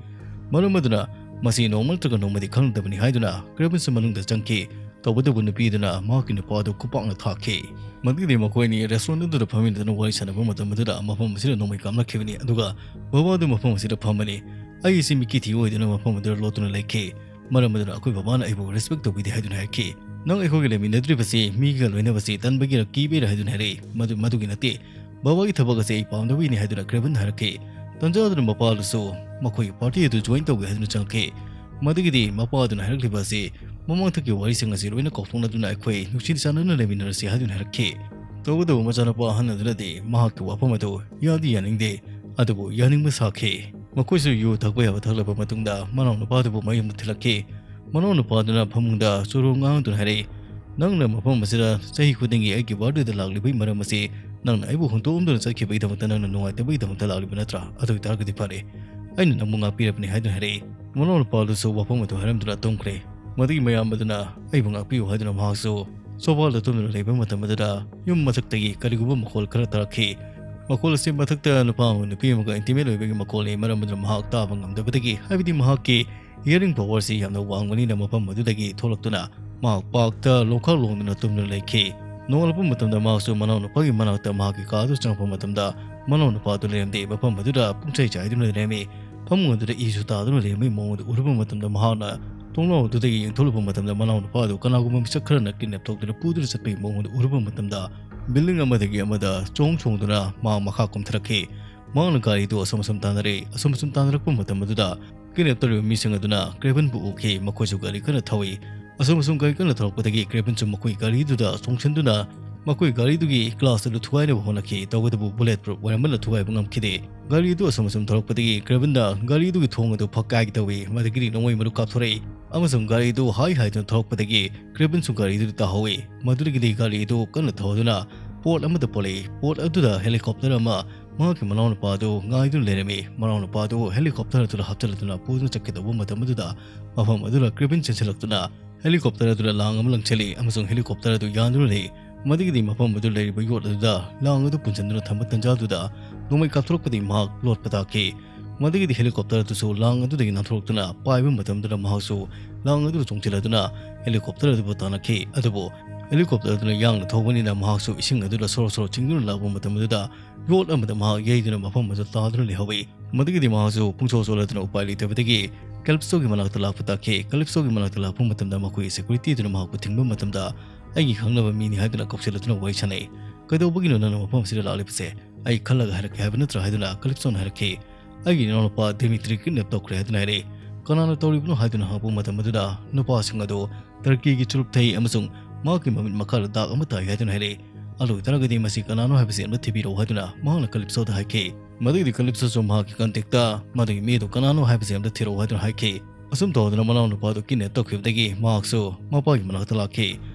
ꯃꯔꯝ ꯑꯗꯨꯅ ꯃꯁꯤ ꯅꯣꯡꯃ ꯅꯠꯇ꯭ꯔꯒ ꯅꯣꯡꯃꯗꯤ ꯈꯪꯂꯗꯕꯅꯤ ꯍꯥꯏꯗꯨꯅ ꯀ꯭ꯔꯦꯕꯟꯁꯨ ꯃꯅꯨꯡꯗ ꯆꯪꯈꯤ꯫ ꯇꯧꯕꯇꯕꯨ ꯅꯨꯄꯤ ꯑꯗꯨꯅ ꯃꯍꯥꯛꯀꯤ ꯅꯨꯄꯥ ꯑꯗꯨ ꯈꯨꯄꯥꯛꯅ ꯊꯥꯈꯤ꯫ ꯃꯗꯨꯒꯤꯗꯤ ꯃꯈꯣꯏ ꯑꯅꯤ restaurant ꯑꯗꯨꯗ ꯐꯝꯃꯤꯟꯅꯗꯨꯅ ꯋꯥꯔꯤ ꯁꯥꯟꯅꯕ ꯃꯇꯝ ꯑꯗꯨꯗ ꯃꯐꯝ ꯑꯁꯤꯗ ꯅꯣꯡꯃꯩ ꯀꯥꯞꯅꯈꯤꯕꯅꯤ, ꯑꯗꯨꯒ ꯕꯕꯥ ꯑꯗꯨ ꯃꯐꯝ ꯑꯁꯤꯗ ꯐꯝꯕꯅꯤ꯫ ꯑꯩ ꯑꯁꯤ ꯃꯤꯀꯤ ꯊꯤ ꯑꯣꯏꯗꯨꯅ ꯃꯐꯝ ꯑꯗꯨꯗ ꯂꯣꯠꯇꯨꯅ ꯂꯩꯈꯤ꯫ ꯃꯔꯝ ꯑꯗꯨꯅ ꯑꯩꯈꯣꯏ ꯕꯕꯥꯅ ꯑꯩꯕꯨ respect ꯇꯧꯕꯤꯗꯦ ꯍꯥꯏꯗꯨꯅ ꯍꯥꯏꯔꯛꯈꯤ꯫ ꯅꯪ ꯑꯩꯈꯣꯏꯒ ꯂꯩꯃꯤꯟꯅꯗ꯭ꯔꯤꯕꯁꯤ ꯃꯤꯒ ꯂꯣꯏꯅꯕꯁꯤ ꯇꯟꯕꯒꯤꯔ ꯀꯤꯕꯩꯔ ꯍꯥꯏꯗꯨꯅ ꯍꯥꯏꯔꯛꯏ꯫ ꯃꯗꯨ, ꯃꯗꯨꯒꯤ ꯅꯠꯇꯦ꯫ ꯕꯕꯥꯒꯤ ꯊꯕꯛ ꯑꯁꯤ ꯑꯩ ꯄꯥꯝꯗꯕꯒꯤꯅꯤ ꯍꯥꯏꯗꯨꯅ ꯀ꯭ꯔꯦꯕꯟ ꯍꯥꯏꯔꯛꯈꯤ꯫ ꯇꯟꯖꯥ ꯑꯗꯨꯅ ꯃꯄꯥ ꯑꯗꯨꯁꯨ ꯃꯈꯣꯏꯒꯤ party ꯑꯗꯨ join ꯇꯧꯒꯦ ꯍꯥꯏꯗꯨꯅ ꯆꯪꯉꯛꯈꯤ꯫ ꯃꯗꯨꯒꯤꯗꯤ ꯃꯄꯥ ꯑꯗꯨꯅ ꯍꯥꯏꯔꯛꯂꯤꯕ ꯑꯁꯤ ꯃꯃꯥꯡꯊꯛꯀꯤ ꯋꯥꯔꯤꯁꯤꯡ ꯑꯁꯤ ꯂꯣꯏꯅ ꯀꯥꯎꯊꯣꯛꯅꯗꯨꯅ ꯑꯩꯈꯣꯏ ꯅꯨꯡꯁꯤ ꯆꯥꯟꯅꯅ ꯂꯩꯃꯤꯟꯅꯔꯁꯤ ꯍꯥꯏꯗꯨꯅ ꯍꯥꯏꯔꯛꯈꯤ꯫ ꯇꯧꯕꯇꯕꯨ ꯃꯆꯥꯅꯨꯄꯥ ꯑꯍꯟ ꯑꯗꯨꯅꯗꯤ ꯃꯍꯥꯛꯀꯤ ꯋꯥꯐꯝ ꯑꯗꯨ ꯌꯥꯗꯤ ꯌꯥꯅꯤꯡꯗꯦ, ꯑꯗꯨꯕꯨ ꯌꯥꯅꯤꯡꯕ ꯁꯥꯈꯤ꯫ ꯃꯈꯣꯏꯁꯨ ꯌꯨ ꯊꯛꯄ ꯌꯥꯕ ꯊꯛꯂꯕ ꯃꯇꯨꯡꯗ ꯃꯅꯥꯎꯅꯨꯄꯥ ꯑꯗꯨꯕꯨ ꯃꯌꯨꯝꯗ ꯊꯤꯜꯂꯛꯈꯤ꯫ ꯃꯅꯥꯎꯅꯨꯄꯥ ꯑꯗꯨꯅ ꯐꯃꯨꯡꯗ ꯆꯨꯔꯨ ꯉꯥꯡꯗꯨꯅ ꯍꯥꯏꯔꯛꯏ, "ꯅꯪꯅ ꯃꯐꯝ ꯑꯁꯤꯗ ꯆꯍꯤ ꯈꯨꯗꯤꯡꯒꯤ ꯑꯩꯒꯤ birthdayꯗ ꯂꯥꯛꯂꯤꯕꯒꯤ ꯃꯔꯝ ꯑꯁꯤ ꯅꯪꯅ ꯑꯩꯕꯨ ꯍꯨꯟꯗꯣꯛꯑꯝꯗꯨꯅ ꯆꯠꯈꯤꯕꯒꯤꯗꯃꯛꯇ ꯅꯪꯅ ꯅꯨꯡꯉꯥꯏꯇꯕꯒꯤꯗꯃꯛꯇ ꯂꯥꯛꯂꯤꯕ ꯅꯠꯇ꯭ꯔꯥ? ꯑꯗꯨ ꯑꯣꯏꯇꯥꯔꯒꯗꯤ ꯐꯔꯦ, ꯑꯩꯅ ꯅꯪꯕꯨ ꯉꯥꯛꯄꯤꯔꯕꯅꯤ" ꯍꯥꯏꯗꯨꯅ ꯍꯥꯏꯔꯛꯏ꯫ ꯃꯅꯥꯎꯅꯨꯄꯥ ꯑꯗꯨꯁꯨ ꯋꯥꯐꯝ ꯑꯗꯨ ꯍꯥꯏꯔꯝꯗꯨꯅ ꯇꯨꯝꯈ꯭ꯔꯦ꯫ ꯃꯗꯨꯒꯤ ꯃꯌꯥꯝ ꯑꯗꯨꯅ ꯑꯩꯕꯨ ꯉꯥꯛꯄꯤꯌꯨ ꯍꯥꯏꯗꯨꯅ ꯃꯍꯥꯛꯁꯨ sofaꯗ ꯇꯨꯝꯗꯨꯅ ꯂꯩꯕ ꯃꯇꯝ ꯑꯗꯨꯗ ꯌꯨꯝ ꯃꯊꯛꯇꯒꯤ ꯀꯔꯤꯒꯨꯝꯕ ꯃꯈꯣꯜ ꯈꯔ ꯇꯥꯔꯛꯈꯤ꯫ ꯃꯈꯣꯜ ꯑꯁꯤ ꯃꯊꯛꯇ ꯅꯨꯄꯥ ꯑꯃꯒ ꯅꯨꯄꯤ ꯑꯃꯒ intimate ꯑꯣꯏꯕꯒꯤ ꯃꯈꯣꯜꯅꯤ, ꯃꯔꯝ ꯑꯗꯨꯅ ꯃꯍꯥꯛ ꯇꯥꯕ ꯉꯝꯗꯕꯗꯒꯤ, ꯍꯥꯏꯕꯗꯤ ꯃꯍꯥꯛꯀꯤ hearing powerꯁꯤ ꯌꯥꯝꯅ ꯋꯥꯡꯕꯅꯤꯅ, ꯃꯐꯝ ꯑꯗꯨꯗꯒꯤ ꯊꯣꯛꯂꯛꯇꯨꯅ ꯃꯍꯥꯛ parkꯇ ꯂꯣꯡꯈꯥꯛ ꯂꯣꯡꯗꯨꯅ ꯇꯨꯝꯗꯨꯅ ꯂꯩꯈꯤ꯫ ꯅꯣꯡꯉꯥꯜꯂꯛꯄ ꯃꯇꯝꯗ ꯃꯍꯥꯛꯁꯨ ꯃꯅꯥꯎꯅꯨꯄꯥꯒꯤ ꯃꯅꯥꯛꯇ ꯃꯍꯥꯛꯀꯤ ꯀꯥꯗꯨ ꯆꯪꯉꯛꯄ ꯃꯇꯝꯗ ꯃꯅꯥꯎꯅꯨꯄꯥ ꯑꯗꯨ ꯂꯩꯔꯝꯗꯦ, ꯃꯐꯝ ꯑꯗꯨꯗ ꯄꯨꯡꯆꯥꯏ ꯆꯥꯏꯗꯨꯅ ꯂꯩꯔꯝꯃꯤ꯫ ꯐꯃꯨꯡ ꯑꯗꯨꯗ ꯏꯁꯨ ꯇꯥꯗꯨꯅ ꯂꯩꯔꯝꯕꯒꯤ ꯃꯑꯣꯡ ꯑꯗꯨ ꯎꯔꯨꯕ ꯃꯇꯝꯗ ꯃꯍꯥꯛꯅ ꯊꯣꯡꯅꯥꯎ ꯑꯗꯨꯗꯒꯤ ꯌꯦꯡꯊꯣꯛꯂꯨꯕ ꯃꯇꯝꯗ ꯃꯅꯥꯎꯅꯨꯄꯥ ꯑꯗꯨ ꯀꯅꯥꯒꯨꯝꯕ ꯃꯤꯁꯛ ꯈꯔꯅ kidnap ꯇꯧꯗꯨꯅ ꯄꯨꯗꯨꯅ ꯆꯠꯄꯒꯤ ꯃꯑꯣꯡ ꯑꯗꯨ ꯎꯔꯨꯕ ꯃꯇꯝꯗ building ꯑꯃꯗꯒꯤ ꯑꯃꯗ ꯆꯣꯡ ꯆꯣꯡꯗꯨꯅ ꯃꯍꯥꯛ ꯃꯈꯥ ꯀꯨꯝꯊꯔꯛꯈꯤ꯫ ꯃꯍꯥꯛꯅ ꯒꯥꯔꯤꯗꯨ ꯑꯁꯨꯝ ꯑꯁꯨꯝ ꯇꯥꯟꯅꯔꯛꯏ꯫ ꯑꯁꯨꯝ ꯑꯁꯨꯝ ꯇꯥꯟꯅꯔꯛꯄ ꯃꯇꯝ ꯑꯗꯨꯗ kidnap ꯇꯧꯔꯤꯕ ꯃꯤꯁꯤꯡ ꯑꯗꯨꯅ ꯀ꯭ꯔꯦꯕꯟꯕꯨ ꯎꯈꯤ꯫ ꯃꯈꯣꯏꯁꯨ ꯒꯥꯔꯤ ꯀꯟꯅ ꯊꯧꯏ꯫ ꯑꯁꯨꯝ ꯑꯁꯨꯝ ꯒꯥꯔꯤ ꯀꯟꯅ ꯊꯧꯔꯛꯄꯗꯒꯤ ꯀ꯭ꯔꯦꯕꯟꯁꯨ ꯃꯈꯣꯏ ꯒꯥꯔꯤꯗꯨꯗ ꯆꯣꯡꯁꯤꯟꯗꯨꯅ ꯃꯈꯣꯏ ꯒꯥꯔꯤꯗꯨꯒꯤ glass ꯑꯗꯨ ꯊꯨꯒꯥꯏꯅꯕ ꯍꯣꯠꯅꯈꯤ꯫ ꯇꯧꯕꯇꯕꯨ bullet proof ꯑꯣꯏꯔꯝꯕꯅ ꯊꯨꯒꯥꯏꯕ ꯉꯝꯈꯤꯗꯦ꯫ ꯒꯥꯔꯤ ꯑꯗꯨ ꯑꯁꯨꯝ ꯑꯁꯨꯝ ꯊꯧꯔꯛꯄꯗꯒꯤ ꯀ꯭ꯔꯦꯕꯟꯅ ꯒꯥꯔꯤ ꯑꯗꯨꯒꯤ ꯊꯣꯡ ꯑꯗꯨ ꯐꯛ ꯀꯥꯏꯒꯦ ꯇꯧꯏ꯫ ꯃꯗꯨꯒꯤꯗꯤ ꯅꯣꯡꯃꯩ ꯃꯔꯨ ꯀꯥꯞꯊꯣꯔꯛꯏ ꯑꯃꯁꯨꯡ ꯒꯥꯔꯤ ꯑꯗꯨ ꯍꯥꯏ ꯍꯥꯏꯗꯨꯅ ꯊꯧꯔꯛꯄꯗꯒꯤ ꯀ꯭ꯔꯦꯕꯟꯁꯨ ꯒꯥꯔꯤ ꯑꯗꯨꯗ ꯇꯥꯍꯧꯏ꯫ ꯃꯗꯨꯗꯒꯤꯗꯤ ꯒꯥꯔꯤ ꯑꯗꯨ ꯀꯟꯅ ꯊꯧꯗꯨꯅ port ꯑꯃꯗ ꯄꯣꯛꯂꯛꯏ꯫ Port ꯑꯗꯨꯗ helicopter ꯑꯃ ꯃꯍꯥꯛꯀꯤ ꯃꯅꯥꯎꯅꯨꯄꯥ ꯑꯗꯨ ꯉꯥꯏꯗꯨꯅ ꯂꯩꯔꯝꯃꯤ꯫ ꯃꯅꯥꯎꯅꯨꯄꯥ ꯑꯗꯨ helicopter ꯑꯗꯨꯗ ꯍꯥꯞꯆꯤꯜꯂꯗꯨꯅ ꯄꯨꯗꯨꯅ ꯆꯠꯀꯗꯧꯕ ꯃꯇꯝ ꯑꯗꯨꯗ ꯃꯐꯝ ꯑꯗꯨꯗ ꯀ꯭ꯔꯦꯕꯟ ꯆꯦꯟꯁꯤꯜꯂꯛꯇꯨꯅ helicopter ꯑꯗꯨꯗ ꯂꯥꯡ ꯑꯃ ꯂꯪꯁꯤꯜꯂꯤ ꯑꯃꯁꯨꯡ helicopter ꯑꯗꯨ ꯌꯥꯟꯗꯨꯅ ꯂꯩ꯫ ꯃꯗꯨꯒꯤꯗꯤ ꯃꯐꯝ ꯑꯗꯨ ꯂꯩꯔꯤꯕ ꯌꯣꯠ ꯑꯗꯨꯗ ꯂꯥꯡ ꯑꯗꯨ ꯄꯨꯟꯁꯤꯟꯗꯨꯅ ꯊꯝꯕ ꯇꯟꯖꯥꯗꯨꯗ ꯅꯣꯡꯃꯩ ꯀꯥꯞꯊꯣꯔꯛꯄꯗꯒꯤ ꯃꯍꯥꯛ ꯂꯣꯠꯄ ꯇꯥꯈꯤ꯫ ꯃꯗꯨꯒꯤꯗꯤ helicopter ꯑꯗꯨꯁꯨ ꯂꯥꯡ ꯑꯗꯨꯗꯒꯤ ꯅꯥꯟꯊꯣꯔꯛꯇꯨꯅ ꯄꯥꯏꯕ ꯃꯇꯝꯗꯨꯗ ꯃꯍꯥꯛꯁꯨ ꯂꯥꯡ ꯑꯗꯨꯗ ꯆꯣꯡꯁꯤꯜꯂꯗꯨꯅ helicopter ꯑꯗꯨꯕꯨ ꯇꯥꯟꯅꯈꯤ꯫ ꯑꯗꯨꯕꯨ helicopter ꯑꯗꯨꯅ ꯌꯥꯡꯅ ꯊꯧꯕꯅꯤꯅ ꯃꯍꯥꯛꯁꯨ ꯏꯁꯤꯡ ꯑꯗꯨꯗ ꯁꯣꯔꯣ ꯁꯣꯔꯣ ꯆꯤꯡꯗꯨꯅ ꯂꯥꯛꯄ ꯃꯇꯝ ꯑꯗꯨꯗ ꯌꯣꯠ ꯑꯃꯗ ꯃꯍꯥꯛ ꯌꯩꯗꯨꯅ ꯃꯐꯝ ꯑꯗꯨ ꯇꯥꯗꯨꯅ ꯂꯩꯍꯧꯏ꯫ ꯃꯗꯨꯒꯤꯗꯤ ꯃꯍꯥꯛꯁꯨ ꯄꯨꯡꯁꯣ ꯁꯣꯜꯂꯗꯨꯅ ꯎꯄꯥꯏ ꯂꯩꯇꯕꯗꯒꯤ ꯀꯦꯂꯤꯞꯁꯣꯒꯤ ꯃꯅꯥꯛꯇ ꯂꯥꯛꯄ ꯇꯥꯈꯤ꯫ ꯀꯦꯂꯤꯞꯁꯣꯒꯤ ꯃꯅꯥꯛꯇ ꯂꯥꯛꯄ ꯃꯇꯝꯗ ꯃꯈꯣꯏꯒꯤ security ꯑꯗꯨꯅ ꯃꯍꯥꯛꯄꯨ ꯊꯤꯡꯕ ꯃꯇꯝꯗ, "ꯑꯩꯒꯤ ꯈꯪꯅꯕ ꯃꯤꯅꯤ" ꯍꯥꯏꯗꯨꯅ ꯀꯧꯁꯤꯜꯂꯗꯨꯅ ꯋꯥꯔꯤ ꯁꯥꯅꯩ꯫ "ꯀꯩꯗꯧꯕꯒꯤꯅꯣ ꯅꯪꯅ ꯃꯐꯝ ꯑꯁꯤꯗ ꯂꯥꯛꯂꯤꯕꯁꯦ? ꯑꯩ ꯈꯜꯂꯒ ꯍꯥꯏꯔꯛꯀꯦ ꯍꯥꯏꯕ ꯅꯠꯇ꯭ꯔꯥ?" ꯍꯥꯏꯗꯨꯅ ꯀꯦꯂꯤꯞꯁꯣꯅ ꯍꯥꯏꯔꯛꯈꯤ꯫ "ꯑꯩꯒꯤ ꯏꯅꯥꯎꯅꯨꯄꯥ ꯗꯤꯃꯤꯇ꯭ꯔꯤ kidnap ꯇꯧꯈ꯭ꯔꯦ" ꯍꯥꯏꯗꯨꯅ ꯍꯥꯏꯔꯛꯏ꯫ "ꯀꯅꯥꯅ ꯇꯧꯔꯤꯕꯅꯣ?" ꯍꯥꯏꯗꯨꯅ ꯍꯪꯉꯛꯄ ꯃꯇꯝ ꯑꯗꯨꯗ, "ꯅꯨꯄꯥꯁꯤꯡ ꯑꯗꯨ ꯇꯔꯀꯤꯒꯤ ꯆꯨꯔꯨꯞ ꯊꯛꯏ ꯑꯃꯁꯨꯡ ꯃꯍꯥꯛꯀꯤ ꯃꯃꯤꯠ ꯃꯈꯥꯗ ꯗꯥꯛ ꯑꯃ ꯇꯥꯏ" ꯍꯥꯏꯗꯨꯅ ꯍꯥꯏꯔꯛꯏ꯫ "ꯑꯗꯨ ꯑꯣꯏꯇꯥꯔꯒꯗꯤ ꯃꯁꯤ ꯀꯅꯥꯅꯣ ꯍꯥꯏꯕꯁꯤ ꯑꯝꯇ ꯊꯤꯕꯤꯔꯛꯎ" ꯍꯥꯏꯗꯨꯅ ꯃꯍꯥꯛꯅ ꯀꯦꯂꯤꯞꯁꯣꯗ ꯍꯥꯏꯈꯤ꯫ ꯃꯗꯨꯒꯤꯗꯤ ꯀꯦꯂꯤꯞꯁꯣꯁꯨ ꯃꯍꯥꯛꯀꯤ contactꯇ "ꯃꯗꯨꯒꯤ ꯃꯤꯗꯨ ꯀꯅꯥꯅꯣ ꯍꯥꯏꯕꯁꯤ ꯑꯝꯇ ꯊꯤꯔꯛꯎ" ꯍꯥꯏꯗꯨꯅ ꯍꯥꯏꯈꯤ꯫ ꯑꯁꯨꯝ ꯇꯧꯗꯅ ꯃꯅꯥꯎꯅꯨꯄꯥꯗꯨ kidnap ꯇꯧꯈꯤꯕꯗꯒꯤ ꯃꯍꯥꯛꯁꯨ ꯃꯄꯥꯒꯤ ꯃꯅꯥꯛꯇ ꯂꯥꯛꯈꯤ꯫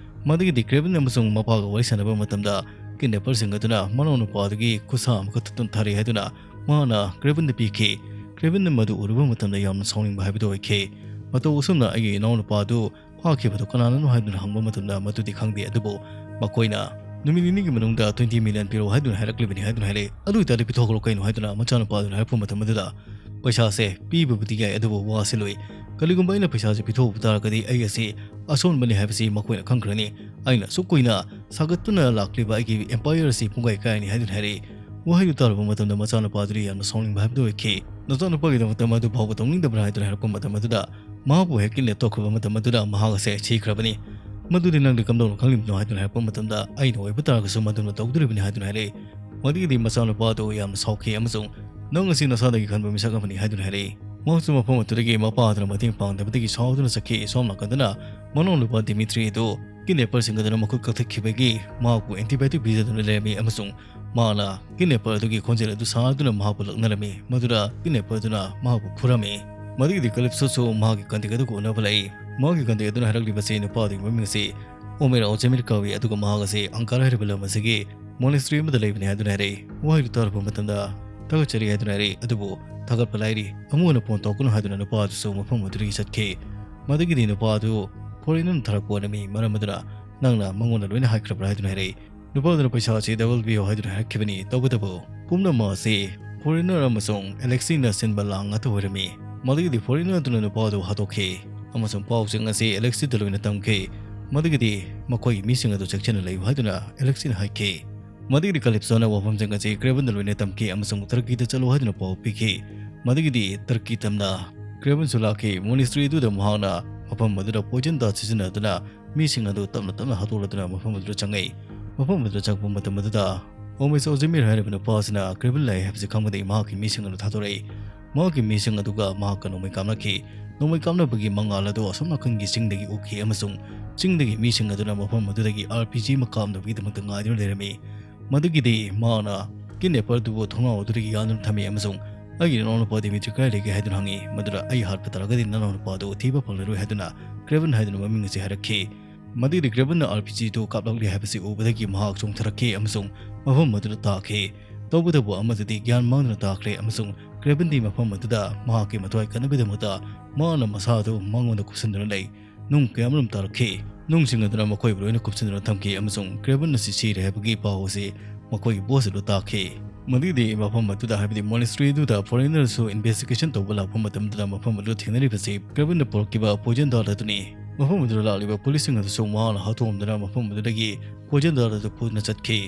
ꯃꯗꯨꯒꯤꯗꯤ ꯀ꯭ꯔꯦꯕꯟ ꯑꯃꯁꯨꯡ ꯃꯄꯥꯒ ꯋꯥꯔꯤ ꯁꯥꯟꯅꯕ ꯃꯇꯝꯗ kidnapperꯁꯤꯡ ꯑꯗꯨꯅ ꯃꯅꯥꯎꯅꯨꯄꯥꯗꯨꯒꯤ ꯈꯨꯠꯁꯥ ꯑꯃꯈꯛꯇ ꯇꯨꯝꯊꯔꯤ ꯍꯥꯏꯗꯨꯅ ꯃꯍꯥꯛꯅ ꯀ꯭ꯔꯦꯕꯟꯗ ꯄꯤꯈꯤ꯫ ꯀ꯭ꯔꯦꯕꯟꯅ ꯃꯗꯨ ꯎꯔꯨꯕ ꯃꯇꯝꯗ ꯌꯥꯝꯅ ꯁꯥꯎꯅꯤꯡꯕ ꯍꯥꯏꯕꯗꯨ ꯑꯣꯏꯈꯤ꯫ ꯃꯇꯧ ꯑꯁꯨꯝꯅ ꯑꯩꯒꯤ ꯏꯅꯥꯎꯅꯨꯄꯥꯗꯨ ꯐꯥꯈꯤꯕꯗꯨ ꯀꯅꯥꯅꯅꯣ ꯍꯥꯏꯗꯨꯅ ꯍꯪꯕ ꯃꯇꯝꯗ ꯃꯗꯨꯗꯤ ꯈꯪꯗꯦ, ꯑꯗꯨꯕꯨ ꯃꯈꯣꯏꯅ ꯅꯨꯃꯤꯠ ꯅꯤꯅꯤꯒꯤ ꯃꯅꯨꯡꯗ twenty million ꯄꯤꯔꯛꯎ ꯍꯥꯏꯗꯨꯅ ꯍꯥꯏꯔꯛꯂꯤꯕꯅꯤ ꯍꯥꯏꯗꯨꯅ ꯍꯥꯏꯔꯛꯏ꯫ "ꯑꯗꯨ ꯑꯣꯏꯇꯥꯔꯗꯤ ꯄꯤꯊꯣꯛꯈ꯭ꯔꯣ ꯀꯩꯅꯣ?" ꯍꯥꯏꯗꯨꯅ ꯃꯆꯥꯅꯨꯄꯥꯗꯨꯅ ꯍꯥꯏꯔꯛꯄ ꯃꯇꯝ ꯑꯗꯨꯗ, "ꯄꯩꯁꯥꯁꯦ ꯄꯤꯕꯕꯨꯗꯤ ꯌꯥꯏ, ꯑꯗꯨꯕꯨ ꯋꯥꯁꯦ ꯂꯣꯏ꯫ ꯀꯔꯤꯒꯨꯝꯕ ꯑꯩꯅ ꯄꯩꯁꯥꯁꯦ ꯄꯤꯊꯣꯛꯎꯕ ꯇꯥꯔꯒꯗꯤ ꯑꯩ ꯑꯁꯤ ꯑꯁꯣꯟꯕꯅꯤ ꯍꯥꯏꯕꯁꯤ ꯃꯈꯣꯏꯅ ꯈꯪꯈ꯭ꯔꯅꯤ꯫ ꯑꯩꯅ ꯑꯁꯨꯛ ꯀꯨꯏꯅ ꯁꯥꯒꯠꯇꯨꯅ ꯂꯥꯛꯂꯤꯕ ꯑꯩꯒꯤ empire ꯑꯁꯤ ꯄꯨꯡꯀꯥꯏ ꯀꯥꯏꯔꯅꯤ" ꯍꯥꯏꯗꯨꯅ ꯍꯥꯏꯔꯛꯏ꯫ ꯋꯥꯍꯩꯗꯨ ꯇꯥꯔꯨꯕ ꯃꯇꯝꯗ ꯃꯆꯥꯅꯨꯄꯥꯗꯨꯗꯤ ꯌꯥꯝꯅ ꯁꯥꯎꯅꯤꯡꯕ ꯍꯥꯏꯕꯗꯨ ꯑꯣꯏꯈꯤ꯫ "ꯅꯆꯥꯅꯨꯄꯥꯒꯤꯗꯃꯛꯇ ꯃꯗꯨ ꯐꯥꯎꯕ ꯇꯧꯅꯤꯡꯗꯕ꯭ꯔꯥ?" ꯍꯥꯏꯗꯨꯅ ꯍꯥꯏꯔꯛꯄ ꯃꯇꯝ ꯑꯗꯨꯗ, "ꯃꯍꯥꯛꯄꯨ ꯍꯦꯛ kidnap ꯇꯧꯈ꯭ꯔꯕ ꯃꯇꯝ ꯑꯗꯨꯗ ꯃꯍꯥꯛ ꯑꯁꯦ ꯁꯤꯈ꯭ꯔꯕꯅꯤ꯫ ꯃꯗꯨꯗꯤ ꯅꯪꯗꯤ ꯀꯝꯗꯧꯅ ꯈꯪꯂꯤꯕꯅꯣ?" ꯍꯥꯏꯗꯨꯅ ꯍꯥꯏꯔꯛꯄ ꯃꯇꯝꯗ, "ꯑꯩꯅ ꯑꯣꯏꯕ ꯇꯥꯔꯒꯁꯨ ꯃꯗꯨꯅ ꯇꯧꯗꯣꯔꯤꯕꯅꯤ" ꯍꯥꯏꯗꯨꯅ ꯍꯥꯏꯔꯛꯏ꯫ ꯃꯗꯨꯒꯤꯗꯤ ꯃꯆꯥꯅꯨꯄꯥ ꯑꯗꯨ ꯌꯥꯝꯅ ꯁꯥꯎꯈꯤ ꯑꯃꯁꯨꯡ, "ꯅꯪ ꯑꯁꯤ ꯅꯁꯥꯗꯒꯤ ꯈꯟꯕ ꯃꯤꯁꯛ ꯑꯃꯅꯤ" ꯍꯥꯏꯗꯨꯅ ꯍꯥꯏꯔꯛꯏ꯫ ꯃꯍꯥꯛꯁꯨ ꯃꯐꯝ ꯑꯗꯨꯗꯒꯤ ꯃꯄꯥ ꯑꯗꯨꯅ ꯃꯇꯦꯡ ꯄꯥꯡꯗꯕꯗꯒꯤ ꯁꯥꯎꯗꯨꯅ ꯆꯠꯈꯤ꯫ ꯁꯣꯝ ꯅꯥꯀꯟꯗꯅ ꯃꯅꯥꯎꯅꯨꯄꯥ ꯗꯤꯃꯤꯇ꯭ꯔꯤ ꯑꯗꯨ kidnapperꯁꯤꯡ ꯑꯗꯨꯅ ꯃꯈꯨꯠ ꯀꯛꯊꯠꯈꯤꯕꯒꯤ ꯃꯍꯥꯛꯄꯨ antibiotic ꯄꯤꯖꯗꯨꯅ ꯂꯩꯔꯝꯃꯤ ꯑꯃꯁꯨꯡ ꯃꯍꯥꯛꯅ kidnapper ꯑꯗꯨꯒꯤ ꯈꯣꯟꯖꯦꯜ ꯑꯗꯨ ꯁꯥꯗꯨꯅ ꯃꯍꯥꯛꯄꯨ ꯂꯛꯅꯔꯝꯃꯤ꯫ ꯃꯗꯨꯗ kidnapper ꯑꯗꯨꯅ ꯃꯍꯥꯛꯄꯨ ꯐꯨꯔꯝꯃꯤ꯫ ꯃꯗꯨꯒꯤꯗꯤ ꯀꯦꯂꯤꯞꯁꯣꯁꯨ ꯃꯍꯥꯛꯀꯤ contact ꯑꯗꯨꯒ ꯎꯅꯕ ꯂꯥꯛꯏ꯫ ꯃꯍꯥꯛꯀꯤ contact ꯑꯗꯨꯅ ꯍꯥꯏꯔꯛꯂꯤꯕꯁꯤ ꯅꯨꯄꯥ ꯑꯗꯨꯒꯤ ꯃꯃꯤꯡ ꯑꯁꯤ ꯑꯣꯃꯦꯔ ꯑꯣꯆꯦꯃꯤꯔ ꯀꯧꯏ, ꯑꯗꯨꯒ ꯃꯍꯥꯛ ꯑꯁꯤ ꯑꯪꯀꯥꯔꯥ ꯍꯥꯏꯔꯤꯕ ꯂꯝ ꯑꯁꯤꯒꯤ monastery ꯑꯃꯗ ꯂꯩꯕꯅꯤ ꯍꯥꯏꯗꯨꯅ ꯍꯥꯏꯔꯛꯏ꯫ ꯋꯥꯍꯩꯗꯨ ꯇꯥꯔꯨꯕ ꯃꯇꯝꯗ, "ꯊꯥꯒꯠꯆꯔꯤ" ꯍꯥꯏꯗꯨꯅ ꯍꯥꯏꯔꯛꯏ꯫ ꯑꯗꯨꯕꯨ ꯊꯥꯒꯠꯄ ꯂꯥꯏꯔꯤ, ꯑꯃꯨꯛ ꯍꯟꯅ ꯐꯣꯟ ꯇꯧꯔꯛꯀꯅꯨ ꯍꯥꯏꯗꯨꯅ ꯅꯨꯄꯥ ꯑꯗꯨꯁꯨ ꯃꯐꯝ ꯑꯗꯨꯗꯒꯤ ꯆꯠꯈꯤ꯫ ꯃꯗꯨꯒꯤꯗꯤ ꯅꯨꯄꯥ ꯑꯗꯨ foreign ꯑꯃ ꯊꯥꯔꯛꯄ ꯑꯣꯏꯔꯝꯃꯤ꯫ ꯃꯔꯝ ꯑꯗꯨꯅ, "ꯅꯪꯅ ꯃꯉꯣꯟꯗ ꯂꯣꯏꯅ ꯍꯥꯏꯈ꯭ꯔꯕ꯭ꯔꯥ?" ꯍꯥꯏꯗꯨꯅ ꯍꯥꯏꯔꯛꯏ꯫ ꯅꯨꯄꯥ ꯑꯗꯨꯅ ꯄꯩꯁꯥ ꯑꯁꯤ double ꯄꯤꯌꯣ ꯍꯥꯏꯗꯨꯅ ꯍꯥꯏꯔꯛꯈꯤꯕꯅꯤ꯫ ꯇꯧꯕꯇꯕꯨ ꯄꯨꯝꯅꯃꯛ ꯑꯁꯤ ꯐꯣꯔꯦꯅꯔ ꯑꯃꯁꯨꯡ ꯑꯦꯂꯦꯛꯁꯤꯅ ꯁꯤꯟꯕ ꯂꯥꯡ ꯑꯗꯨ ꯑꯣꯏꯔꯝꯃꯤ꯫ ꯃꯗꯨꯒꯤꯗꯤ ꯐꯣꯔꯦꯅꯔ ꯑꯗꯨꯅ ꯅꯨꯄꯥ ꯑꯗꯨ ꯍꯥꯠꯇꯣꯛꯈꯤ ꯑꯃꯁꯨꯡ ꯄꯥꯎꯁꯤꯡ ꯑꯁꯤ ꯑꯦꯂꯦꯛꯁꯤꯗ ꯂꯣꯏꯅ ꯇꯝꯈꯤ꯫ ꯃꯗꯨꯒꯤꯗꯤ ꯃꯈꯣꯏꯒꯤ ꯃꯤꯁꯤꯡ ꯑꯗꯨ ꯆꯦꯛꯁꯤꯟꯅ ꯂꯩꯌꯨ ꯍꯥꯏꯗꯨꯅ ꯑꯦꯂꯦꯛꯁꯤꯅ ꯍꯥꯏꯈꯤ꯫ ꯃꯗꯨꯒꯤꯗꯤ ꯀꯥꯂꯤꯞꯁꯣꯅ ꯋꯥꯐꯝꯁꯤꯡ ꯑꯁꯤ ꯀ꯭ꯔꯦꯕꯟꯗ ꯂꯣꯏꯅ ꯇꯝꯈꯤ ꯑꯃꯁꯨꯡ ꯇꯔꯀꯤꯗ ꯆꯠꯂꯨ ꯍꯥꯏꯗꯨꯅ ꯄꯥꯎ ꯄꯤꯈꯤ꯫ ꯃꯗꯨꯒꯤꯗꯤ ꯇꯔꯀꯤ ꯇꯝꯅ ꯀ꯭ꯔꯦꯕꯟꯁꯨ ꯂꯥꯛꯈꯤ꯫ ꯃꯣꯅꯦꯁꯇ꯭ꯔꯤ ꯑꯗꯨꯗ ꯃꯍꯥꯛꯅ ꯃꯐꯝ ꯑꯗꯨꯗ ꯄꯣꯏꯖꯟ ꯗꯥꯔꯠ ꯁꯤꯖꯤꯟꯅꯗꯨꯅ ꯃꯤꯁꯤꯡ ꯑꯗꯨ ꯇꯞꯅ ꯇꯞꯅ ꯍꯥꯠꯇꯣꯛꯂꯗꯨꯅ ꯃꯐꯝ ꯑꯗꯨꯗ ꯆꯪꯉꯛꯏ꯫ ꯃꯐꯝ ꯑꯗꯨꯗ ꯆꯪꯂꯛꯄ ꯃꯇꯝ ꯑꯗꯨꯗ ꯑꯣꯃꯤꯁ ꯑꯣꯖꯤꯃꯤꯔ ꯍꯥꯏꯔꯤꯕ ꯅꯨꯄꯥ ꯑꯁꯤꯅ ꯀ꯭ꯔꯦꯕꯟ ꯂꯩ ꯍꯥꯏꯕꯁꯤ ꯈꯪꯕꯗꯒꯤ ꯃꯍꯥꯛꯀꯤ ꯃꯤꯁꯤꯡ ꯑꯗꯨ ꯊꯥꯗꯣꯔꯛꯏ꯫ ꯃꯍꯥꯛꯀꯤ ꯃꯤꯁꯤꯡ ꯑꯗꯨꯒ ꯃꯍꯥꯛꯀ ꯅꯣꯡꯃꯩ ꯀꯥꯞꯅꯈꯤ꯫ ꯅꯣꯡꯃꯩ ꯀꯥꯞꯅꯕꯒꯤ ꯃꯉꯥꯜ ꯑꯗꯨ ꯑꯁꯣꯝ ꯅꯥꯀꯟꯒꯤ ꯆꯤꯡꯗꯒꯤ ꯎꯈꯤ ꯑꯃꯁꯨꯡ ꯆꯤꯡꯗꯒꯤ ꯃꯤꯁꯤꯡ ꯑꯗꯨꯅ ꯃꯐꯝ ꯑꯗꯨꯗꯒꯤ ꯑꯥꯔ ꯄꯤ ꯖꯤ ꯑꯃ ꯀꯥꯞꯅꯕꯒꯤꯗꯃꯛꯇ ꯉꯥꯏꯗꯨꯅ ꯂꯩꯔꯝꯃꯤ꯫ ꯃꯗꯨꯒꯤꯗꯤ ꯃꯍꯥꯛꯅ ꯀꯤꯗꯅꯦꯄꯔ ꯑꯗꯨꯕꯨ ꯊꯣꯡꯅꯥꯎ ꯑꯗꯨꯗꯒꯤ ꯌꯥꯟꯗꯨꯅ ꯊꯝꯃꯤ ꯑꯃꯁꯨꯡ "ꯑꯩꯒꯤ ꯏꯅꯥꯎꯅꯨꯄꯥ ꯗꯤꯃꯤꯇ꯭ꯔꯤ ꯀꯗꯥꯏ ꯂꯩꯒꯦ?" ꯍꯥꯏꯗꯨꯅ ꯍꯪꯉꯤ꯫ ꯃꯗꯨꯗ "ꯑꯩ ꯍꯥꯠꯄ ꯇꯥꯔꯒꯗꯤ ꯅꯅꯥꯎꯅꯨꯄꯥ ꯑꯗꯨ ꯊꯤꯕ ꯐꯪꯂꯔꯣꯏ" ꯍꯥꯏꯗꯨꯅ ꯀ꯭ꯔꯦꯕꯟ ꯍꯥꯏꯗꯨꯅ ꯃꯃꯤꯡ ꯑꯁꯤ ꯍꯥꯏꯔꯛꯈꯤ꯫ ꯃꯗꯨꯒꯤꯗꯤ ꯀ꯭ꯔꯦꯕꯟꯅ ꯑꯥꯔ ꯄꯤ ꯖꯤ ꯑꯗꯨ ꯀꯥꯞꯂꯛꯂꯦ ꯍꯥꯏꯕꯁꯤ ꯎꯕꯗꯒꯤ ꯃꯍꯥꯛ ꯆꯣꯡꯊꯔꯛꯈꯤ ꯑꯃꯁꯨꯡ ꯃꯐꯝ ꯑꯗꯨꯗ ꯇꯥꯈꯤ꯫ ꯇꯧꯕꯇꯕꯨ ꯑꯃꯗꯨꯗꯤ ꯒ꯭ꯌꯥꯟ ꯃꯥꯡꯗꯨꯅ ꯇꯥꯈ꯭ꯔꯦ ꯑꯃꯁꯨꯡ ꯀ꯭ꯔꯦꯕꯟꯗꯤ ꯃꯐꯝ ꯑꯗꯨꯗ ꯃꯍꯥꯛꯀꯤ ꯃꯊ꯭ꯋꯥꯏ ꯀꯟꯅꯕꯒꯤꯗꯃꯛꯇ ꯃꯍꯥꯛꯅ ꯃꯁꯥ ꯑꯗꯨ ꯃꯉꯣꯟꯗ ꯀꯨꯞꯁꯤꯟꯗꯨꯅ ꯂꯩ꯫ ꯅꯨꯡ ꯀꯌꯥꯃꯔꯨꯝ ꯇꯥꯔꯛꯈꯤ꯫ ꯅꯨꯡꯁꯤꯡ ꯑꯗꯨꯅ ꯃꯈꯣꯏꯕꯨ ꯂꯣꯏꯅ ꯀꯨꯞꯁꯤꯟꯗꯨꯅ ꯊꯝꯈꯤ ꯑꯃꯁꯨꯡ ꯀ꯭ꯔꯦꯕꯟ ꯑꯁꯤ ꯁꯤꯔꯦ ꯍꯥꯏꯕꯒꯤ ꯄꯥꯎ ꯑꯁꯤ ꯃꯈꯣꯏꯒꯤ ꯕꯣꯁ ꯑꯗꯨ ꯇꯥꯈꯤ꯫ ꯃꯗꯨꯒꯤꯗꯤ ꯃꯐꯝ ꯑꯗꯨꯗ, ꯍꯥꯏꯕꯗꯤ ꯃꯣꯅꯦꯁꯇ꯭ꯔꯤ ꯑꯗꯨꯗ ꯐꯣꯔꯦꯅꯔꯁꯨ ꯏꯟꯚꯦꯁꯇꯤꯒꯦꯁꯟ ꯇꯧꯕ ꯂꯥꯛꯄ ꯃꯇꯝꯗꯨꯗ ꯃꯐꯝ ꯑꯗꯨꯗ ꯊꯦꯡꯅꯔꯤꯕꯁꯤ ꯀ꯭ꯔꯦꯕꯟꯅ ꯄꯨꯔꯛꯈꯤꯕ ꯄꯣꯏꯖꯟ ꯗꯥꯔꯠ ꯑꯗꯨꯅꯤ꯫ ꯃꯐꯝ ꯑꯗꯨꯗ ꯂꯥꯛꯂꯤꯕ ꯄꯨꯂꯤꯁꯁꯤꯡ ꯑꯗꯨꯁꯨ ꯃꯍꯥꯛꯅ ꯍꯥꯠꯇꯣꯛꯂꯝꯗꯨꯅ ꯃꯐꯝ ꯑꯗꯨꯗꯒꯤ ꯄꯣꯏꯖꯟ ꯗꯥꯔꯠ ꯑꯗꯨ ꯄꯨꯗꯨꯅ ꯆꯠꯈꯤ꯫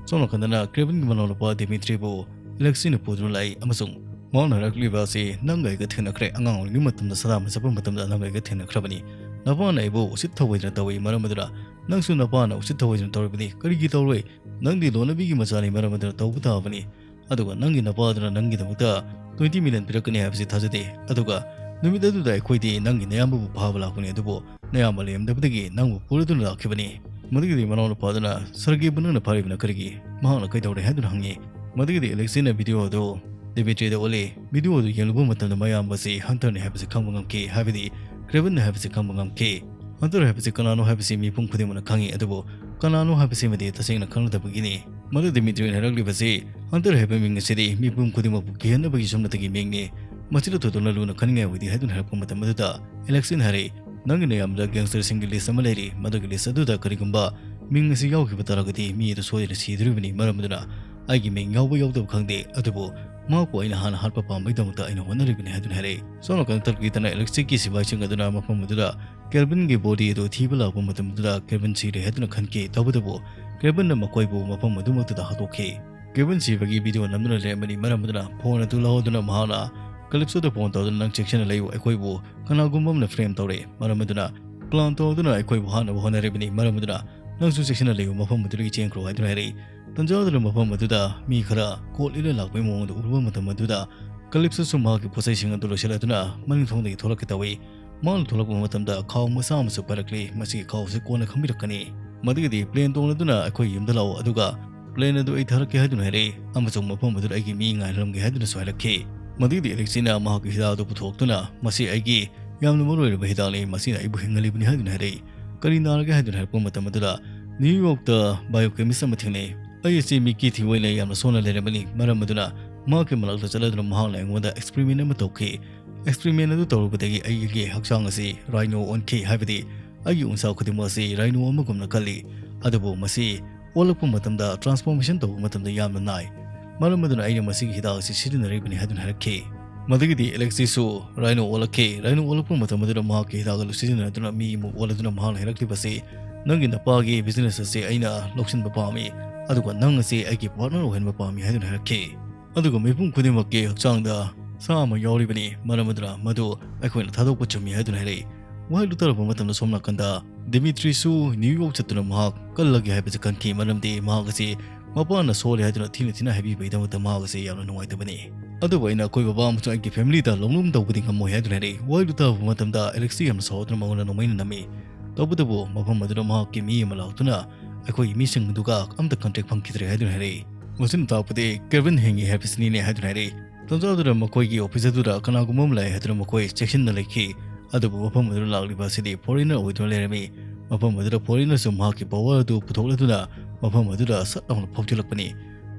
ꯁꯣꯝ ꯅꯥꯀꯟꯗꯅ ꯀ꯭ꯔꯦꯕꯟꯒꯤ ꯃꯅꯥꯎꯅꯨꯄꯥ ꯗꯤꯃꯤꯇ꯭ꯔꯤꯕꯨ ꯑꯦꯂꯦꯛꯁꯤꯅ ꯄꯨꯗꯨꯅ ꯂꯥꯛꯏ ꯑꯃꯁꯨꯡ ꯃꯍꯥꯛꯅ ꯍꯥꯏꯔꯛꯂꯤꯕ ꯑꯁꯤ, "ꯅꯪꯒ ꯑꯩꯒ ꯊꯦꯡꯅꯈ꯭ꯔꯦ꯫ ꯑꯉꯥꯡ ꯑꯣꯏꯔꯤꯉꯩ ꯃꯇꯝꯗ ꯁꯥꯟꯅꯕ ꯆꯠꯄ ꯃꯇꯝꯗ ꯅꯪꯒ ꯑꯩꯒ ꯊꯦꯡꯅꯈ꯭ꯔꯕꯅꯤ꯫ ꯅꯄꯥꯅ ꯑꯩꯕꯨ ꯎꯁꯤꯠ ꯊꯧꯑꯣꯏꯗꯅ ꯇꯧꯏ꯫ ꯃꯔꯝ ꯑꯗꯨꯅ ꯅꯪꯁꯨ ꯅꯄꯥꯅ ꯎꯁꯤꯠ ꯊꯧꯑꯣꯏꯗꯅ ꯇꯧꯔꯤꯕꯅꯤ꯫ ꯀꯔꯤꯒꯤ ꯇꯧꯔꯣꯏ? ꯅꯪꯗꯤ ꯂꯣꯟꯅꯕꯤꯒꯤ ꯃꯆꯥꯅꯤ, ꯃꯔꯝ ꯑꯗꯨꯅ ꯇꯧꯕ ꯇꯥꯕꯅꯤ꯫ ꯑꯗꯨꯒ ꯅꯪꯒꯤ ꯅꯄꯥꯗꯨꯅ ꯅꯪꯒꯤꯗꯃꯛꯇ ꯇ꯭ꯋꯦꯟꯇꯤ ꯃꯤꯂꯤꯌꯟ ꯄꯤꯔꯛꯀꯅꯤ ꯍꯥꯏꯕꯁꯤ ꯊꯥꯖꯗꯦ꯫ ꯑꯗꯨꯒ ꯅꯨꯃꯤꯠ ꯑꯗꯨꯗ ꯑꯩꯈꯣꯏꯗꯤ ꯅꯪꯒꯤ ꯅꯌꯥꯝꯕꯕꯨ ꯐꯥꯕ ꯂꯥꯛꯄꯅꯤ, ꯑꯗꯨꯕꯨ ꯅꯌꯥꯝꯕ ꯂꯩꯔꯝꯗꯕꯗꯒꯤ ꯅꯪꯕꯨ ꯄꯨꯔꯗꯨꯅ ꯂꯥꯛꯈꯤꯕꯅꯤ꯫" ꯃꯗꯨꯒꯤꯗꯤ ꯃꯅꯥꯎꯅꯨꯄꯥꯗꯨꯅ, "ꯁꯔꯒꯦꯕꯨ ꯅꯪꯅ ꯐꯥꯔꯤꯕꯅ ꯀꯔꯤꯒꯤ? ꯃꯍꯥꯛꯅ ꯀꯩꯗꯧꯔꯦ?" ꯍꯥꯏꯗꯨꯅ ꯍꯪꯉꯤ꯫ ꯃꯗꯨꯒꯤꯗꯤ ꯑꯦꯂꯦꯛꯁꯤꯅ ꯚꯤꯗꯤꯑꯣ ꯑꯗꯨ ꯗꯤꯃꯤꯇ꯭ꯔꯤꯗ ꯎꯠꯂꯤ꯫ ꯚꯤꯗꯤꯑꯣ ꯑꯗꯨ ꯌꯦꯡꯂꯨꯕ ꯃꯇꯝꯗ ꯃꯌꯥꯝꯕ ꯑꯁꯤ ꯍꯟꯇꯔꯅꯤ ꯍꯥꯏꯕꯁꯤ ꯈꯪꯕ ꯉꯝꯈꯤ, ꯍꯥꯏꯕꯗꯤ ꯀ꯭ꯔꯦꯕꯟꯅꯤ ꯍꯥꯏꯕꯁꯤ ꯈꯪꯕ ꯉꯝꯈꯤ꯫ ꯍꯟꯇꯔ ꯍꯥꯏꯕꯁꯤ ꯀꯅꯥꯅꯣ ꯍꯥꯏꯕꯁꯤ ꯃꯤꯄꯨꯝ ꯈꯨꯗꯤꯡꯃꯛꯅ ꯈꯪꯉꯤ, ꯑꯗꯨꯕꯨ ꯀꯅꯥꯅꯣ ꯍꯥꯏꯕꯁꯤꯃꯗꯤ ꯇꯁꯦꯡꯅ ꯈꯪꯂꯗꯕꯒꯤꯅꯤ꯫ ꯃꯗꯨ ꯗꯤꯃꯤꯇ꯭ꯔꯤꯅ ꯍꯥꯏꯔꯛꯂꯤꯕꯁꯤ, "ꯍꯟꯇꯔ ꯍꯥꯏꯕ ꯃꯤꯡ ꯑꯁꯤꯗꯤ ꯃꯤꯄꯨꯝ ꯈꯨꯗꯤꯡꯃꯛꯄꯨ ꯀꯤꯍꯟꯅꯕꯒꯤ ꯁꯨꯞꯅꯇꯒꯤ ꯃꯤꯡꯅꯤ꯫ ꯃꯁꯤꯗ ꯊꯣꯏꯗꯣꯛꯅ ꯂꯨꯅ ꯈꯟꯅꯤꯡꯉꯥꯏ ꯑꯣꯏꯗꯦ" ꯍꯥꯏꯗꯨꯅ ꯍꯥꯏꯔꯛꯄ ꯃꯇꯝ ꯑꯗꯨꯗ ꯑꯦꯂꯦꯛꯁꯤꯅ ꯍꯥꯏꯔꯛꯏ, "ꯅꯪꯒꯤ ꯅꯌꯥꯝꯕꯗ ꯒꯦꯡꯁꯇꯔꯁꯤꯡꯒꯤ ꯂꯤꯁ ꯑꯃ ꯂꯩꯔꯤ꯫ ꯃꯗꯨꯒꯤ ꯂꯤꯁ ꯑꯗꯨꯗ ꯀꯔꯤꯒꯨꯝꯕ ꯃꯤꯡ ꯑꯁꯤ ꯌꯥꯎꯈꯤꯕ ꯇꯥꯔꯒꯗꯤ ꯃꯤ ꯑꯗꯨ ꯁꯣꯏꯗꯅ ꯁꯤꯗꯣꯔꯤꯕꯅꯤ꯫ ꯃꯔꯝ ꯑꯗꯨꯅ ꯑꯩꯒꯤ ꯃꯤꯡ ꯌꯥꯎꯕ ꯌꯥꯎꯗꯕ ꯈꯪꯗꯦ, ꯑꯗꯨꯕꯨ ꯃꯍꯥꯛꯄꯨ ꯑꯩꯅ ꯍꯥꯟꯅ ꯍꯥꯠꯄ ꯄꯥꯝꯕꯒꯤꯗꯃꯛꯇ ꯑꯩꯅ ꯍꯣꯠꯅꯔꯤꯕꯅꯤ ꯍꯥꯏꯗꯨꯅ ꯍꯥꯏꯔꯛꯏ꯫ ꯁꯣꯝ ꯅꯥꯀꯟꯗ ꯇꯔꯛꯀꯤꯗꯅ ꯑꯦꯂꯦꯛꯁꯤꯒꯤ ꯁꯤꯐꯥꯏꯁꯤꯡ ꯑꯗꯨꯅ ꯃꯐꯝ ꯑꯗꯨꯗ ꯀꯦꯜꯚꯤꯟꯒꯤ ꯕꯣꯗꯤ ꯑꯗꯨ ꯊꯤꯕ ꯂꯥꯛꯄ ꯃꯇꯝꯗꯨꯗ ꯀꯦꯜꯚꯤꯟ ꯁꯤꯔꯦ ꯍꯥꯏꯗꯨꯅ ꯈꯟꯈꯤ꯫ ꯇꯧꯕꯇꯕꯨ ꯀꯦꯜꯚꯤꯟꯅ ꯃꯈꯣꯏꯕꯨ ꯃꯐꯝ ꯑꯗꯨꯃꯛꯇꯗ ꯍꯥꯠꯇꯣꯛꯈꯤ꯫ ꯀꯦꯜꯚꯤꯟ ꯁꯤꯕꯒꯤ ꯚꯤꯗꯤꯑꯣ ꯅꯝꯗꯨꯅ ꯂꯩꯔꯝꯕꯅꯤ꯫ ꯃꯔꯝ ꯑꯗꯨꯅ ꯐꯣꯟ ꯑꯗꯨ ꯂꯧꯍꯧꯗꯨꯅ ꯃꯍꯥꯛꯅ ꯀꯂꯤꯞꯁꯣꯗ ꯐꯣꯟ ꯇꯧꯗꯨꯅ, "ꯅꯪ ꯆꯦꯛꯁꯤꯟꯅ ꯂꯩꯌꯨ, ꯑꯩꯈꯣꯏꯕꯨ ꯀꯅꯥꯒꯨꯝꯕ ꯑꯃꯅ ꯐ꯭ꯔꯦꯝ ꯇꯧꯔꯦ꯫ ꯃꯔꯝ ꯑꯗꯨꯅ ꯄ꯭ꯂꯥꯟ ꯇꯧꯗꯨꯅ ꯑꯩꯈꯣꯏꯕꯨ ꯍꯥꯠꯅꯕ ꯍꯣꯠꯅꯔꯤꯕꯅꯤ꯫ ꯃꯔꯝ ꯑꯗꯨꯅ ꯅꯪꯁꯨ ꯆꯦꯛꯁꯤꯟꯅ ꯂꯩꯌꯨ, ꯃꯐꯝ ꯑꯗꯨꯗꯒꯤ ꯆꯦꯟꯈ꯭ꯔꯣ" ꯍꯥꯏꯗꯨꯅ ꯍꯥꯏꯔꯛꯏ꯫ ꯇꯟꯖꯥ ꯑꯗꯨꯅ ꯃꯐꯝ ꯑꯗꯨꯗ ꯃꯤ ꯈꯔ ꯀꯣꯠ ꯂꯤꯠꯂ ꯂꯥꯛꯄꯒꯤ ꯃꯑꯣꯡꯗ ꯎꯔꯨꯕ ꯃꯇꯝ ꯑꯗꯨꯗ ꯀꯂꯤꯞꯁꯣꯁꯨ ꯃꯍꯥꯛꯀꯤ ꯄꯣꯠꯆꯩꯁꯤꯡ ꯑꯗꯨ ꯂꯣꯏꯁꯤꯜꯂꯗꯨꯅ ꯃꯅꯤꯡ ꯊꯣꯡꯗꯒꯤ ꯊꯣꯛꯂꯛꯀꯦ ꯇꯧꯏ꯫ ꯃꯥꯅ ꯊꯣꯛꯂꯛꯄ ꯃꯇꯝꯗ ꯈꯥꯎ ꯃꯆꯥ ꯑꯃꯁꯨ ꯄꯥꯏꯔꯛꯂꯤ꯫ ꯃꯁꯤꯒꯤ ꯈꯥꯎꯁꯤ ꯀꯣꯟꯅ ꯈꯪꯕꯤꯔꯛꯀꯅꯤ꯫ ꯃꯗꯨꯒꯤꯗꯤ ꯄ꯭ꯂꯦꯟ ꯇꯣꯡꯂꯗꯨꯅ ꯑꯩꯈꯣꯏ ꯌꯨꯝꯗ ꯂꯥꯛꯑꯣ, ꯑꯗꯨꯒ ꯄ꯭ꯂꯦꯟ ꯑꯗꯨ ꯑꯩ ꯊꯥꯔꯛꯀꯦ ꯍꯥꯏꯗꯨꯅ ꯍꯥꯏꯔꯛꯏ, ꯑꯃꯁꯨꯡ ꯃꯐꯝ ꯑꯗꯨꯗ ꯑꯩꯒꯤ ꯃꯤ ꯉꯥꯏꯔꯝꯒꯦ ꯍꯥꯏꯗꯨꯅꯁꯨ ꯍꯥꯏꯔꯛꯈꯤ꯫ ꯃꯗꯨꯒꯤꯗꯤ ꯑꯦꯂꯦꯛꯁꯤꯅ ꯃꯍꯥꯛꯀꯤ ꯍꯤꯗꯥꯛ ꯑꯗꯨ ꯄꯨꯊꯣꯛꯇꯨꯅ, "ꯃꯁꯤ ꯑꯩꯒꯤ ꯌꯥꯝꯅ ꯃꯔꯨꯑꯣꯏꯔꯕ ꯍꯤꯗꯥꯛꯅꯤ, ꯃꯁꯤꯅ ꯑꯩꯕꯨ ꯍꯤꯡꯍꯜꯂꯤꯕꯅꯤ" ꯍꯥꯏꯗꯨꯅ ꯍꯥꯏꯔꯛꯏ꯫ "ꯀꯔꯤ ꯅꯥꯔꯒꯦ?" ꯍꯥꯏꯗꯨꯅ ꯍꯥꯏꯔꯛꯄ ꯃꯇꯝ ꯑꯗꯨꯗ, "ꯅ꯭ꯌꯨ ꯌꯣꯔꯛꯇ ꯕꯥꯏꯑꯣꯀꯦꯃꯤꯁ ꯑꯃ ꯊꯦꯡꯅꯩ꯫ ꯑꯩ ꯑꯁꯤ ꯃꯤꯀꯤ ꯊꯤꯕ ꯑꯣꯏꯅ ꯌꯥꯝꯅ ꯁꯣꯟꯅ ꯂꯩꯔꯕꯅꯤ, ꯃꯔꯝ ꯑꯗꯨꯅ ꯃꯍꯥꯛꯀꯤ ꯃꯅꯥꯛꯇ ꯆꯠꯂꯗꯨꯅ ꯃꯍꯥꯛꯅ ꯑꯩꯉꯣꯟꯗ ꯑꯦꯛꯁꯄ꯭ꯔꯤꯃꯦꯟ ꯑꯃ ꯇꯧꯈꯤ꯫ ꯑꯦꯛꯁꯄ꯭ꯔꯤꯃꯦꯟ ꯑꯗꯨ ꯇꯧꯔꯨꯕꯗꯒꯤ ꯑꯩꯒꯤ ꯍꯛꯆꯥꯡ ꯑꯁꯤ ꯔꯥꯏꯅꯣ ꯑꯣꯟꯈꯤ, ꯍꯥꯏꯕꯗꯤ ꯑꯩꯒꯤ ꯎꯟꯁꯥ ꯈꯨꯗꯤꯡꯃꯛ ꯑꯁꯤ ꯔꯥꯏꯅꯣ ꯑꯃꯒꯨꯝꯅ ꯀꯜꯂꯤ꯫ ꯑꯗꯨꯕꯨ ꯃꯁꯤ ꯑꯣꯜꯂꯛꯄ ꯃꯇꯝꯗ, ꯇ꯭ꯔꯥꯟꯁꯐꯣꯔꯃꯦꯁꯟ ꯇꯧꯕ ꯃꯇꯝꯗ ꯌꯥꯝꯅ ꯅꯥꯏ꯫ ꯃꯔꯝ ꯑꯗꯨꯅ ꯑꯩꯅ ꯃꯁꯤꯒꯤ ꯍꯤꯗꯥꯛ ꯑꯁꯤ ꯁꯤꯖꯤꯟꯅꯔꯤꯕꯅꯤ" ꯍꯥꯏꯗꯨꯅ ꯍꯥꯏꯔꯛꯈꯤ꯫ ꯃꯗꯨꯒꯤꯗꯤ ꯑꯦꯂꯦꯛꯁꯤꯁꯨ ꯔꯥꯏꯅꯣ ꯑꯣꯜꯂꯛꯈꯤ꯫ ꯔꯥꯏꯅꯣ ꯑꯣꯜꯂꯛꯄ ꯃꯇꯝ ꯑꯗꯨꯗ ꯃꯍꯥꯛꯀꯤ ꯍꯤꯗꯥꯛ ꯑꯗꯨ ꯁꯤꯖꯤꯟꯅꯗꯨꯅ ꯃꯤ ꯑꯃꯨꯛ ꯑꯣꯜꯂꯗꯨꯅ ꯃꯍꯥꯛꯅ ꯍꯥꯏꯔꯛꯂꯤꯕꯁꯤ, "ꯅꯪꯒꯤ ꯅꯄꯥꯒꯤ ꯕꯤꯖꯤꯅꯦꯁ ꯑꯁꯤ ꯑꯩꯅ ꯂꯧꯁꯤꯟꯕ ꯄꯥꯝꯃꯤ, ꯑꯗꯨꯒ ꯅꯪ ꯑꯁꯤ ꯑꯩꯒꯤ ꯄꯥꯔꯠꯅꯔ ꯑꯣꯏꯍꯟꯕ ꯄꯥꯝꯃꯤ" ꯍꯥꯏꯗꯨꯅ ꯍꯥꯏꯔꯛꯈꯤ꯫ ꯑꯗꯨꯒ ꯃꯤꯄꯨꯝ ꯈꯨꯗꯤꯡꯃꯛꯀꯤ ꯍꯛꯆꯥꯡꯗ ꯁꯥ ꯑꯃ ꯌꯥꯎꯔꯤꯕꯅꯤ, ꯃꯔꯝ ꯑꯗꯨꯅ ꯃꯗꯨ ꯑꯩꯈꯣꯏꯅ ꯊꯥꯗꯣꯛꯄ ꯆꯨꯝꯃꯤ ꯍꯥꯏꯗꯨꯅ ꯍꯥꯏꯔꯛꯏ꯫ ꯋꯥꯍꯩꯗꯨ ꯇꯥꯔꯛꯄ ꯃꯇꯝꯗ ꯁꯣꯝ ꯅꯥꯀꯟꯗ ꯗꯤꯃꯤꯇ꯭ꯔꯤꯁꯨ ꯅ꯭ꯌꯨ ꯌꯣꯔꯛ ꯆꯠꯇꯨꯅ ꯃꯍꯥꯛ ꯀꯜꯂꯒꯦ ꯍꯥꯏꯕꯁꯤ ꯈꯟꯈꯤ, ꯃꯔꯝꯗꯤ ꯃꯍꯥꯛ ꯑꯁꯤ ꯃꯄꯥꯅ ꯁꯣꯜꯂꯦ ꯍꯥꯏꯗꯨꯅ ꯊꯤꯅ ꯊꯤꯅ ꯍꯥꯏꯕꯤꯕꯒꯤꯗꯃꯛꯇ ꯃꯍꯥꯛ ꯑꯁꯤ ꯌꯥꯝꯅ ꯅꯨꯡꯉꯥꯏꯇꯕꯅꯤ꯫ ꯑꯗꯨꯕꯨ ꯑꯩꯅ ꯑꯩꯈꯣꯏ ꯕꯕꯥ ꯑꯃꯁꯨꯡ ꯑꯩꯒꯤ ꯐꯦꯃꯤꯂꯤꯗ ꯂꯧꯅꯨꯝ ꯇꯧꯕꯗꯤ ꯉꯝꯃꯣꯏ ꯍꯥꯏꯗꯨꯅ ꯍꯥꯏꯔꯛꯏ꯫ ꯋꯥꯍꯩꯗꯨ ꯇꯥꯕ ꯃꯇꯝꯗ ꯑꯦꯂꯦꯛꯁꯤ ꯌꯥꯝꯅ ꯁꯥꯎꯗꯨꯅ ꯃꯉꯣꯟꯗ ꯅꯣꯡꯃꯩꯅ ꯅꯝꯃꯤ꯫ ꯇꯧꯕꯇꯕꯨ ꯃꯐꯝ ꯑꯗꯨꯗ ꯃꯍꯥꯛꯀꯤ ꯃꯤ ꯑꯃ ꯂꯥꯛꯇꯨꯅ ꯑꯩꯈꯣꯏꯒꯤ ꯃꯤꯁꯤꯡ ꯑꯗꯨꯒ ꯑꯝꯇ ꯀꯟꯇꯦꯛ ꯐꯪꯈꯤꯗ꯭ꯔꯦ ꯍꯥꯏꯗꯨꯅ ꯍꯥꯏꯔꯛꯏ꯫ ꯃꯁꯤꯅ ꯇꯥꯛꯄꯗꯤ ꯀꯦꯚꯤꯟ ꯍꯤꯡꯉꯤ ꯍꯥꯏꯕꯁꯤꯅꯤꯅꯦ ꯍꯥꯏꯗꯨꯅ ꯍꯥꯏꯔꯛꯏ꯫ ꯇꯟꯖꯥ ꯑꯗꯨꯗ ꯃꯈꯣꯏꯒꯤ ꯑꯣꯐꯤꯁ ꯑꯗꯨꯗ ꯀꯅꯥꯒꯨꯝꯕ ꯑꯃ ꯂꯥꯛꯑꯦ ꯍꯥꯏꯗꯨꯅ ꯃꯈꯣꯏ ꯆꯦꯛꯁꯤꯟꯅ ꯂꯩꯈꯤ꯫ ꯑꯗꯨꯕꯨ ꯃꯐꯝ ꯑꯗꯨꯗ ꯂꯥꯛꯂꯤꯕ ꯑꯁꯤꯗꯤ ꯐꯣꯔꯦꯅꯔ ꯑꯣꯏꯗꯨꯅ ꯂꯩꯔꯝꯃꯤ꯫ ꯃꯐꯝ ꯑꯗꯨꯗ ꯐꯣꯔꯦꯅꯔꯁꯨ ꯃꯍꯥꯛꯀꯤ ꯄꯋꯔ ꯑꯗꯨ ꯄꯨꯊꯣꯛꯂꯗꯨꯅ ꯃꯐꯝ ꯑꯗꯨꯗ ꯁꯠ ꯂꯥꯎꯅ ꯐꯥꯎꯖꯤꯜꯂꯛꯄꯅꯤ꯫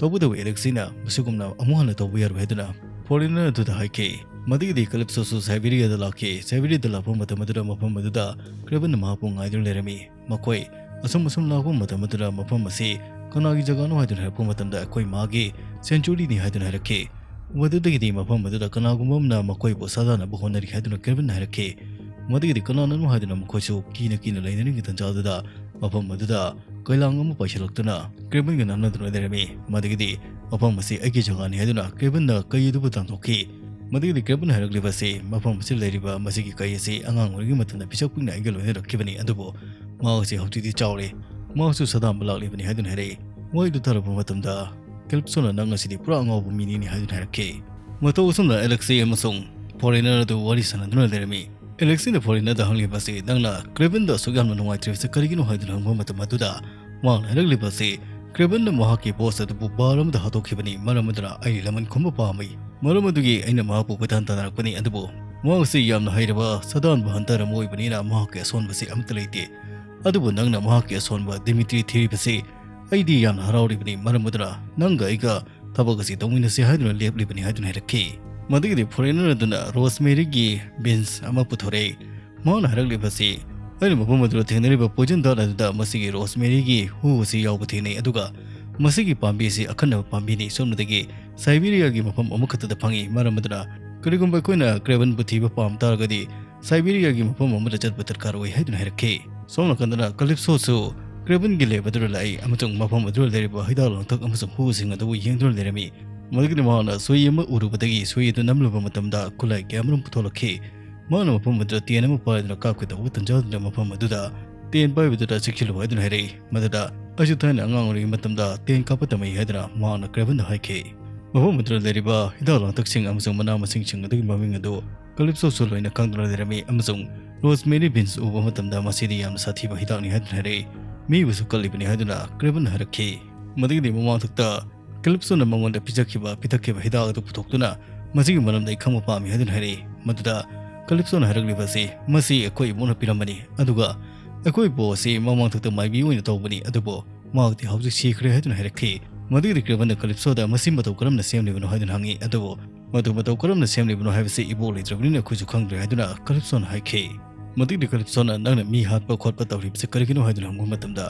ꯇꯧꯕꯇꯕꯨ ꯑꯦꯂꯦꯛꯁꯤꯅ ꯃꯁꯤꯒꯨꯝꯅ ꯑꯃꯨꯛ ꯍꯟꯅ ꯇꯧꯕ ꯌꯥꯔꯣꯏ ꯍꯥꯏꯗꯨꯅ ꯐꯣꯔꯦꯅꯔ ꯑꯗꯨꯗ ꯍꯥꯏꯈꯤ꯫ ꯃꯗꯨꯒꯤꯗꯤ ꯀꯂꯤꯞꯁꯣꯁꯨ ꯁꯥꯏꯕꯦꯔꯤꯌꯥꯗ ꯂꯥꯛꯈꯤ꯫ ꯁꯥꯏꯕꯦꯔꯤꯌꯥꯗ ꯂꯥꯛꯄ ꯃꯇꯝ ꯑꯗꯨꯗ ꯃꯐꯝ ꯑꯗꯨꯗ ꯀ꯭ꯔꯦꯕꯟꯅ ꯃꯍꯥꯛꯄꯨ ꯉꯥꯏꯗꯨꯅ ꯂꯩꯔꯝꯃꯤ꯫ ꯃꯈꯣꯏ ꯑꯁꯨꯝ ꯑꯁꯨꯝ ꯂꯥꯛꯄ ꯃꯇꯝ ꯑꯗꯨꯗ ꯃꯐꯝ ꯑꯁꯤ ꯀꯅꯥꯒꯤ ꯖꯒꯥꯅꯣ ꯍꯥꯏꯗꯨꯅ ꯍꯥꯏꯔꯛꯄ ꯃꯇꯝꯗ ꯑꯩꯈꯣꯏ ꯃꯥꯒꯤ ꯁꯦꯟꯆꯨꯔꯤꯅꯤ ꯍꯥꯏꯗꯨꯅ ꯍꯥꯏꯔꯛꯈꯤ꯫ ꯃꯗꯨꯗꯒꯤꯗꯤ ꯃꯐꯝ ꯑꯗꯨꯗ ꯀꯅꯥꯒꯨꯝꯕ ꯑꯃꯅ ꯃꯈꯣꯏꯕꯨ ꯁꯥꯗꯥꯟꯅꯕ ꯍꯣꯠꯅꯔꯤ ꯍꯥꯏꯗꯨꯅ ꯀ꯭ꯔꯦꯕꯟꯅ ꯍꯥꯏꯔꯛꯈꯤ꯫ ꯃꯗꯨꯒꯤꯗꯤ ꯀꯅꯥꯅꯅꯣ ꯍꯥꯏꯗꯨꯅ ꯃꯈꯣꯏꯁꯨ ꯀꯤꯅ ꯀꯤꯅ ꯂꯩꯅꯔꯤꯉꯩ ꯇꯥꯟꯖꯥꯗꯨꯗ ꯃꯐꯝ ꯑꯗꯨꯗ ꯀꯩꯂꯥꯡ ꯑꯃ ꯄꯥꯏꯁꯤꯜꯂꯛꯇꯨꯅ ꯀ꯭ꯔꯦꯕꯟꯒ ꯅꯝꯅꯗꯨꯅ ꯂꯩꯔꯝꯃꯤ꯫ ꯃꯗꯨꯒꯤꯗꯤ ꯃꯐꯝ ꯑꯁꯤ ꯑꯩꯒꯤ ꯖꯒꯥꯅꯤ ꯍꯥꯏꯗꯨꯅ ꯀ꯭ꯔꯦꯕꯟꯅ ꯀꯩ ꯑꯗꯨꯕꯨ ꯇꯥꯟꯊꯣꯛꯈꯤ꯫ ꯃꯗꯨꯒꯤꯗꯤ ꯀ꯭ꯔꯦꯕꯟ ꯍꯥꯏꯔꯛꯂꯤꯕ ꯑꯁꯤ ꯃꯐꯝ ꯑꯁꯤꯗ ꯂꯩꯔꯤꯕ ꯃꯁꯤꯒꯤ ꯀꯩ ꯑꯁꯤ ꯑꯉꯥꯡ ꯑꯣꯏꯔꯤꯉꯩ ꯃꯇꯝꯗ ꯄꯤꯁꯛ ꯄꯤꯛꯅ ꯑꯩꯒ ꯂꯣꯏꯅꯔꯛꯈꯤꯕꯅꯤ, ꯑꯗꯨꯕꯨ ꯃꯍꯥꯛ ꯑꯁꯤ ꯍꯧꯖꯤꯛꯇꯤ ꯆꯥꯎꯔꯦ꯫ ꯃꯍꯥꯛꯁꯨ ꯁꯥꯗꯥꯟꯕ ꯂꯥꯛꯂꯤꯕꯅꯤ ꯍꯥꯏꯗꯨꯅ ꯍꯥꯏꯔꯛꯏ꯫ ꯋꯥꯍꯩꯗꯨ ꯇꯥꯔꯛꯄ ꯃꯇꯝꯗ ꯀꯦꯂꯤꯞꯁꯣꯅ ꯅꯪ ꯑꯁꯤꯗꯤ ꯄꯨꯔꯥ ꯑꯉꯥꯎꯕ ꯃꯤꯅꯤꯅꯦ ꯍꯥꯏꯗꯨꯅ ꯍꯥꯏꯔꯛꯈꯤ꯫ ꯃꯇꯧ ꯑꯁꯨꯝꯅ ꯑꯦꯂꯦꯛꯁꯤ ꯑꯃꯁꯨꯡ ꯐꯣꯔꯦꯅꯔ ꯑꯗꯨ ꯋꯥꯔꯤ ꯁꯥꯟꯅꯗꯨꯅ ꯂꯩꯔꯝꯃꯤ꯫ ꯑꯦꯂꯦꯛꯁꯤꯅ ꯐꯣꯔꯦꯅꯔꯗ ꯍꯪꯂꯤꯕ ꯑꯁꯤ ꯅꯪꯅ ꯀ꯭ꯔꯦꯕꯟꯗ ꯑꯁꯨꯛ ꯌꯥꯝꯅ ꯅꯨꯡꯉꯥꯏꯇ꯭ꯔꯤꯕꯁꯤ ꯀꯔꯤꯒꯤꯅꯣ ꯍꯥꯏꯗꯨꯅ ꯍꯪꯕ ꯃꯇꯝ ꯑꯗꯨꯗ ꯃꯍꯥꯛꯅ ꯍꯥꯏꯔꯛꯂꯤꯕ ꯑꯁꯤ ꯀ꯭ꯔꯦꯕꯟꯅ ꯃꯍꯥꯛꯀꯤ ꯕꯣꯁ ꯑꯗꯨꯕꯨ ꯕꯥꯔ ꯑꯃꯗ ꯍꯥꯠꯇꯣꯛꯈꯤꯕꯅꯤ, ꯃꯔꯝ ꯑꯗꯨꯅ ꯑꯩ ꯂꯃꯟ ꯈꯨꯝꯕ ꯄꯥꯝꯃꯤ꯫ ꯃꯔꯝ ꯑꯗꯨꯒꯤ ꯑꯩꯅ ꯃꯍꯥꯛꯄꯨ ꯀꯣꯏꯇꯥꯟ ꯇꯥꯟꯅꯔꯛꯄꯅꯤ, ꯑꯗꯨꯕꯨ ꯃꯍꯥꯛ ꯑꯁꯤ ꯌꯥꯝꯅ ꯍꯩꯔꯕ ꯁꯥꯗꯥꯟꯕ ꯍꯟꯇꯔ ꯑꯃ ꯑꯣꯏꯕꯅꯤꯅ ꯃꯍꯥꯛꯀꯤ ꯑꯁꯣꯟꯕꯁꯤ ꯑꯃꯠꯇ ꯂꯩꯇꯦ꯫ ꯑꯗꯨꯕꯨ ꯅꯪꯅ ꯃꯍꯥꯛꯀꯤ ꯑꯁꯣꯟꯕ ꯗꯤꯃꯤꯇ꯭ꯔꯤ ꯊꯤꯔꯤꯕꯁꯤ ꯑꯩꯗꯤ ꯌꯥꯝꯅ ꯍꯔꯥꯎꯔꯤꯕꯅꯤ, ꯃꯔꯝ ꯑꯗꯨꯅ ꯅꯪꯒ ꯑꯩꯒ ꯊꯕꯛ ꯑꯁꯤ ꯇꯧꯃꯤꯟꯅꯁꯤ ꯍꯥꯏꯗꯨꯅ ꯂꯦꯞꯂꯤꯕꯅꯤ ꯍꯥꯏꯗꯨꯅ ꯍꯥꯏꯔꯛꯈꯤ꯫ ꯃꯗꯨꯒꯤꯗꯤ ꯐꯣꯔꯦꯅꯔ ꯑꯗꯨꯅ ꯔꯣꯁꯃꯦꯔꯤꯒꯤ ꯕꯤꯟꯁ ꯑꯃ ꯄꯨꯊꯣꯔꯛꯏ꯫ ꯃꯍꯥꯛꯅ ꯍꯥꯏꯔꯛꯂꯤꯕꯁꯤ, ꯑꯩꯅ ꯃꯐꯝ ꯑꯗꯨꯗ ꯊꯦꯡꯅꯔꯤꯕ ꯄꯣꯏꯖꯟ ꯗꯥꯔꯠ ꯑꯗꯨꯗ ꯃꯁꯤꯒꯤ ꯔꯣꯁꯃꯦꯔꯤꯒꯤ ꯍꯨ ꯑꯁꯤ ꯌꯥꯎꯕ ꯊꯦꯡꯅꯩ, ꯑꯗꯨꯒ ꯃꯁꯤꯒꯤ ꯄꯥꯝꯕꯤ ꯑꯁꯤ ꯑꯈꯟꯅꯕ ꯄꯥꯝꯕꯤꯅꯤ꯫ ꯁꯣꯝꯗꯒꯤ ꯁꯥꯏꯕꯤꯔꯤꯌꯥꯒꯤ ꯃꯐꯝ ꯑꯃꯈꯛꯇꯗ ꯐꯪꯏ꯫ ꯃꯔꯝ ꯑꯗꯨꯅ ꯀꯔꯤꯒꯨꯝꯕ ꯑꯩꯈꯣꯏꯅ ꯀ꯭ꯔꯦꯕꯟꯕꯨ ꯊꯤꯕ ꯄꯥꯝ ꯇꯥꯔꯒꯗꯤ ꯁꯥꯏꯕꯤꯔꯤꯌꯥꯒꯤ ꯃꯐꯝ ꯑꯃꯗ ꯆꯠꯄ ꯗꯔꯀꯥꯔ ꯑꯣꯏ ꯍꯥꯏꯗꯨꯅ ꯍꯥꯏꯔꯛꯈꯤ꯫ ꯁꯣꯝ ꯅꯥꯀꯟꯗꯅ ꯀꯂꯤꯞꯁꯣꯁꯨ ꯀ꯭ꯔꯦꯕꯟꯒꯤ ꯂꯦꯕ ꯑꯗꯨꯗ ꯂꯥꯛꯏ ꯑꯃꯁꯨꯡ ꯃꯐꯝ ꯑꯗꯨꯗ ꯂꯩꯔꯤꯕ ꯍꯤꯗꯥꯛ ꯂꯥꯡꯊꯛ ꯑꯃꯁꯨꯡ ꯍꯨꯁꯤꯡ ꯑꯗꯨꯕꯨ ꯌꯦꯡꯗꯨꯅ ꯂꯩꯔꯝꯃꯤ꯫ ꯃꯗꯨꯒꯤꯗꯤ ꯃꯍꯥꯛꯅ ꯁꯣꯏ ꯑꯃ ꯎꯔꯨꯕꯗꯒꯤ ꯁꯣꯏ ꯑꯗꯨ ꯅꯝꯂꯨꯕ ꯃꯇꯝꯗ ꯈꯨꯠꯂꯥꯏ ꯀꯌꯥꯃꯔꯨꯝ ꯄꯨꯊꯣꯛꯂꯛꯈꯤ꯫ ꯃꯍꯥꯛꯅ ꯃꯐꯝ ꯑꯗꯨꯗ ꯇꯦꯟ ꯑꯃ ꯄꯥꯏꯗꯨꯅ ꯀꯥꯞꯀꯦ ꯇꯧꯕ ꯇꯟꯖꯥꯗꯨꯗ ꯃꯐꯝ ꯑꯗꯨꯗ ꯇꯦꯟ ꯄꯥꯏꯕꯗꯨꯗ ꯆꯦꯛꯁꯤꯜꯂꯨ ꯍꯥꯏꯗꯨꯅ ꯍꯥꯏꯔꯛꯏ꯫ ꯃꯗꯨꯗ ꯑꯩꯁꯨ ꯊꯥꯏꯅ ꯑꯉꯥꯡ ꯑꯣꯏꯔꯤꯉꯩ ꯃꯇꯝꯗ ꯇꯦꯟ ꯀꯥꯞꯄ ꯇꯝꯃꯛꯏ ꯍꯥꯏꯗꯨꯅ ꯃꯍꯥꯛꯅ ꯀ꯭ꯔꯦꯕꯟꯗ ꯍꯥꯏꯈꯤ꯫ ꯃꯐꯝ ꯑꯗꯨꯗ ꯂꯩꯔꯤꯕ ꯍꯤꯗꯥꯛ ꯂꯥꯡꯊꯛꯁꯤꯡ ꯑꯃꯁꯨꯡ ꯃꯅꯥ ꯃꯁꯤꯡꯁꯤꯡ ꯑꯗꯨꯒꯤ ꯃꯃꯤꯡ ꯑꯗꯨ ꯀꯂꯤꯞꯁꯣꯁꯨ ꯂꯣꯏꯅ ꯈꯪꯗꯨꯅ ꯂꯩꯔꯝꯃꯤ ꯑꯃꯁꯨꯡ ꯔꯣꯁꯃꯦꯔꯤ ꯕꯤꯟꯁ ꯎꯕ ꯃꯇꯝꯗ ꯃꯁꯤꯗꯤ ꯌꯥꯝꯅ ꯁꯥꯊꯤꯕ ꯍꯤꯗꯥꯛꯅꯤ ꯍꯥꯏꯗꯨꯅ ꯍꯥꯏꯔꯛꯏ꯫ ꯃꯤꯕꯨꯁꯨ ꯀꯜꯂꯤꯕꯅꯤ ꯍꯥꯏꯗꯨꯅ ꯀ꯭ꯔꯦꯕꯟꯅ ꯍꯥꯏꯔꯛꯈꯤ꯫ ꯃꯗꯨꯒꯤꯗꯤ ꯃꯃꯥꯡꯊꯛꯇ ꯀꯂꯤꯞꯁꯣꯅ ꯃꯉꯣꯟꯗ ꯄꯤꯖꯈꯤꯕ, ꯄꯤꯊꯛꯈꯤꯕ ꯍꯤꯗꯥꯛ ꯑꯗꯨ ꯄꯨꯊꯣꯛꯇꯨꯅ ꯃꯁꯤꯒꯤ ꯃꯔꯝꯗ ꯑꯩ ꯈꯪꯕ ꯄꯥꯝꯃꯤ ꯍꯥꯏꯗꯨꯅ ꯍꯥꯏꯔꯛꯏ꯫ ꯃꯗꯨꯗ ꯀꯂꯤꯞꯁꯣꯅ ꯍꯥꯏꯔꯛꯂꯤꯕ ꯑꯁꯤ ꯃꯁꯤ ꯑꯩꯈꯣꯏ ꯏꯃꯨꯡꯅ ꯄꯤꯔꯝꯕꯅꯤ, ꯑꯗꯨꯒ ꯑꯩꯈꯣꯏ ꯏꯄꯨ ꯑꯁꯤ ꯃꯃꯥꯡꯊꯛꯇ ꯃꯥꯏꯕꯤ ꯑꯣꯏꯅ ꯇꯧꯕꯅꯤ, ꯑꯗꯨꯕꯨ ꯃꯍꯥꯛꯇꯤ ꯍꯧꯖꯤꯛ ꯁꯤꯈ꯭ꯔꯦ ꯍꯥꯏꯗꯨꯅ ꯍꯥꯏꯔꯛꯈꯤ꯫ ꯃꯗꯨꯒꯤꯗꯤ ꯀ꯭ꯔꯦꯕꯟꯅ ꯀꯂꯤꯞꯁꯣꯗ ꯃꯁꯤ ꯃꯇꯧ ꯀꯔꯝꯅ ꯁꯦꯝꯂꯤꯕꯅꯣ ꯍꯥꯏꯗꯨꯅ ꯍꯪꯉꯤ, ꯑꯗꯨꯕꯨ ꯃꯗꯨ ꯃꯇꯧ ꯀꯔꯝꯅ ꯁꯦꯝꯂꯤꯕꯅꯣ ꯍꯥꯏꯕꯁꯤ ꯏꯕꯣꯛ ꯂꯩꯇ꯭ꯔꯕꯅꯤꯅ ꯑꯩꯈꯣꯏꯁꯨ ꯈꯪꯗ꯭ꯔꯦ ꯍꯥꯏꯗꯨꯅ ꯀꯂꯤꯞꯁꯣꯅ ꯍꯥꯏꯈꯤ꯫ ꯃꯗꯨꯒꯤꯗꯤ ꯀꯂꯤꯞꯁꯣꯅ ꯅꯪꯅ ꯃꯤ ꯍꯥꯠꯄ ꯈꯣꯠꯄ ꯇꯧꯔꯤꯕꯁꯤ ꯀꯔꯤꯒꯤꯅꯣ ꯍꯥꯏꯗꯨꯅ ꯍꯪꯕ ꯃꯇꯝꯗ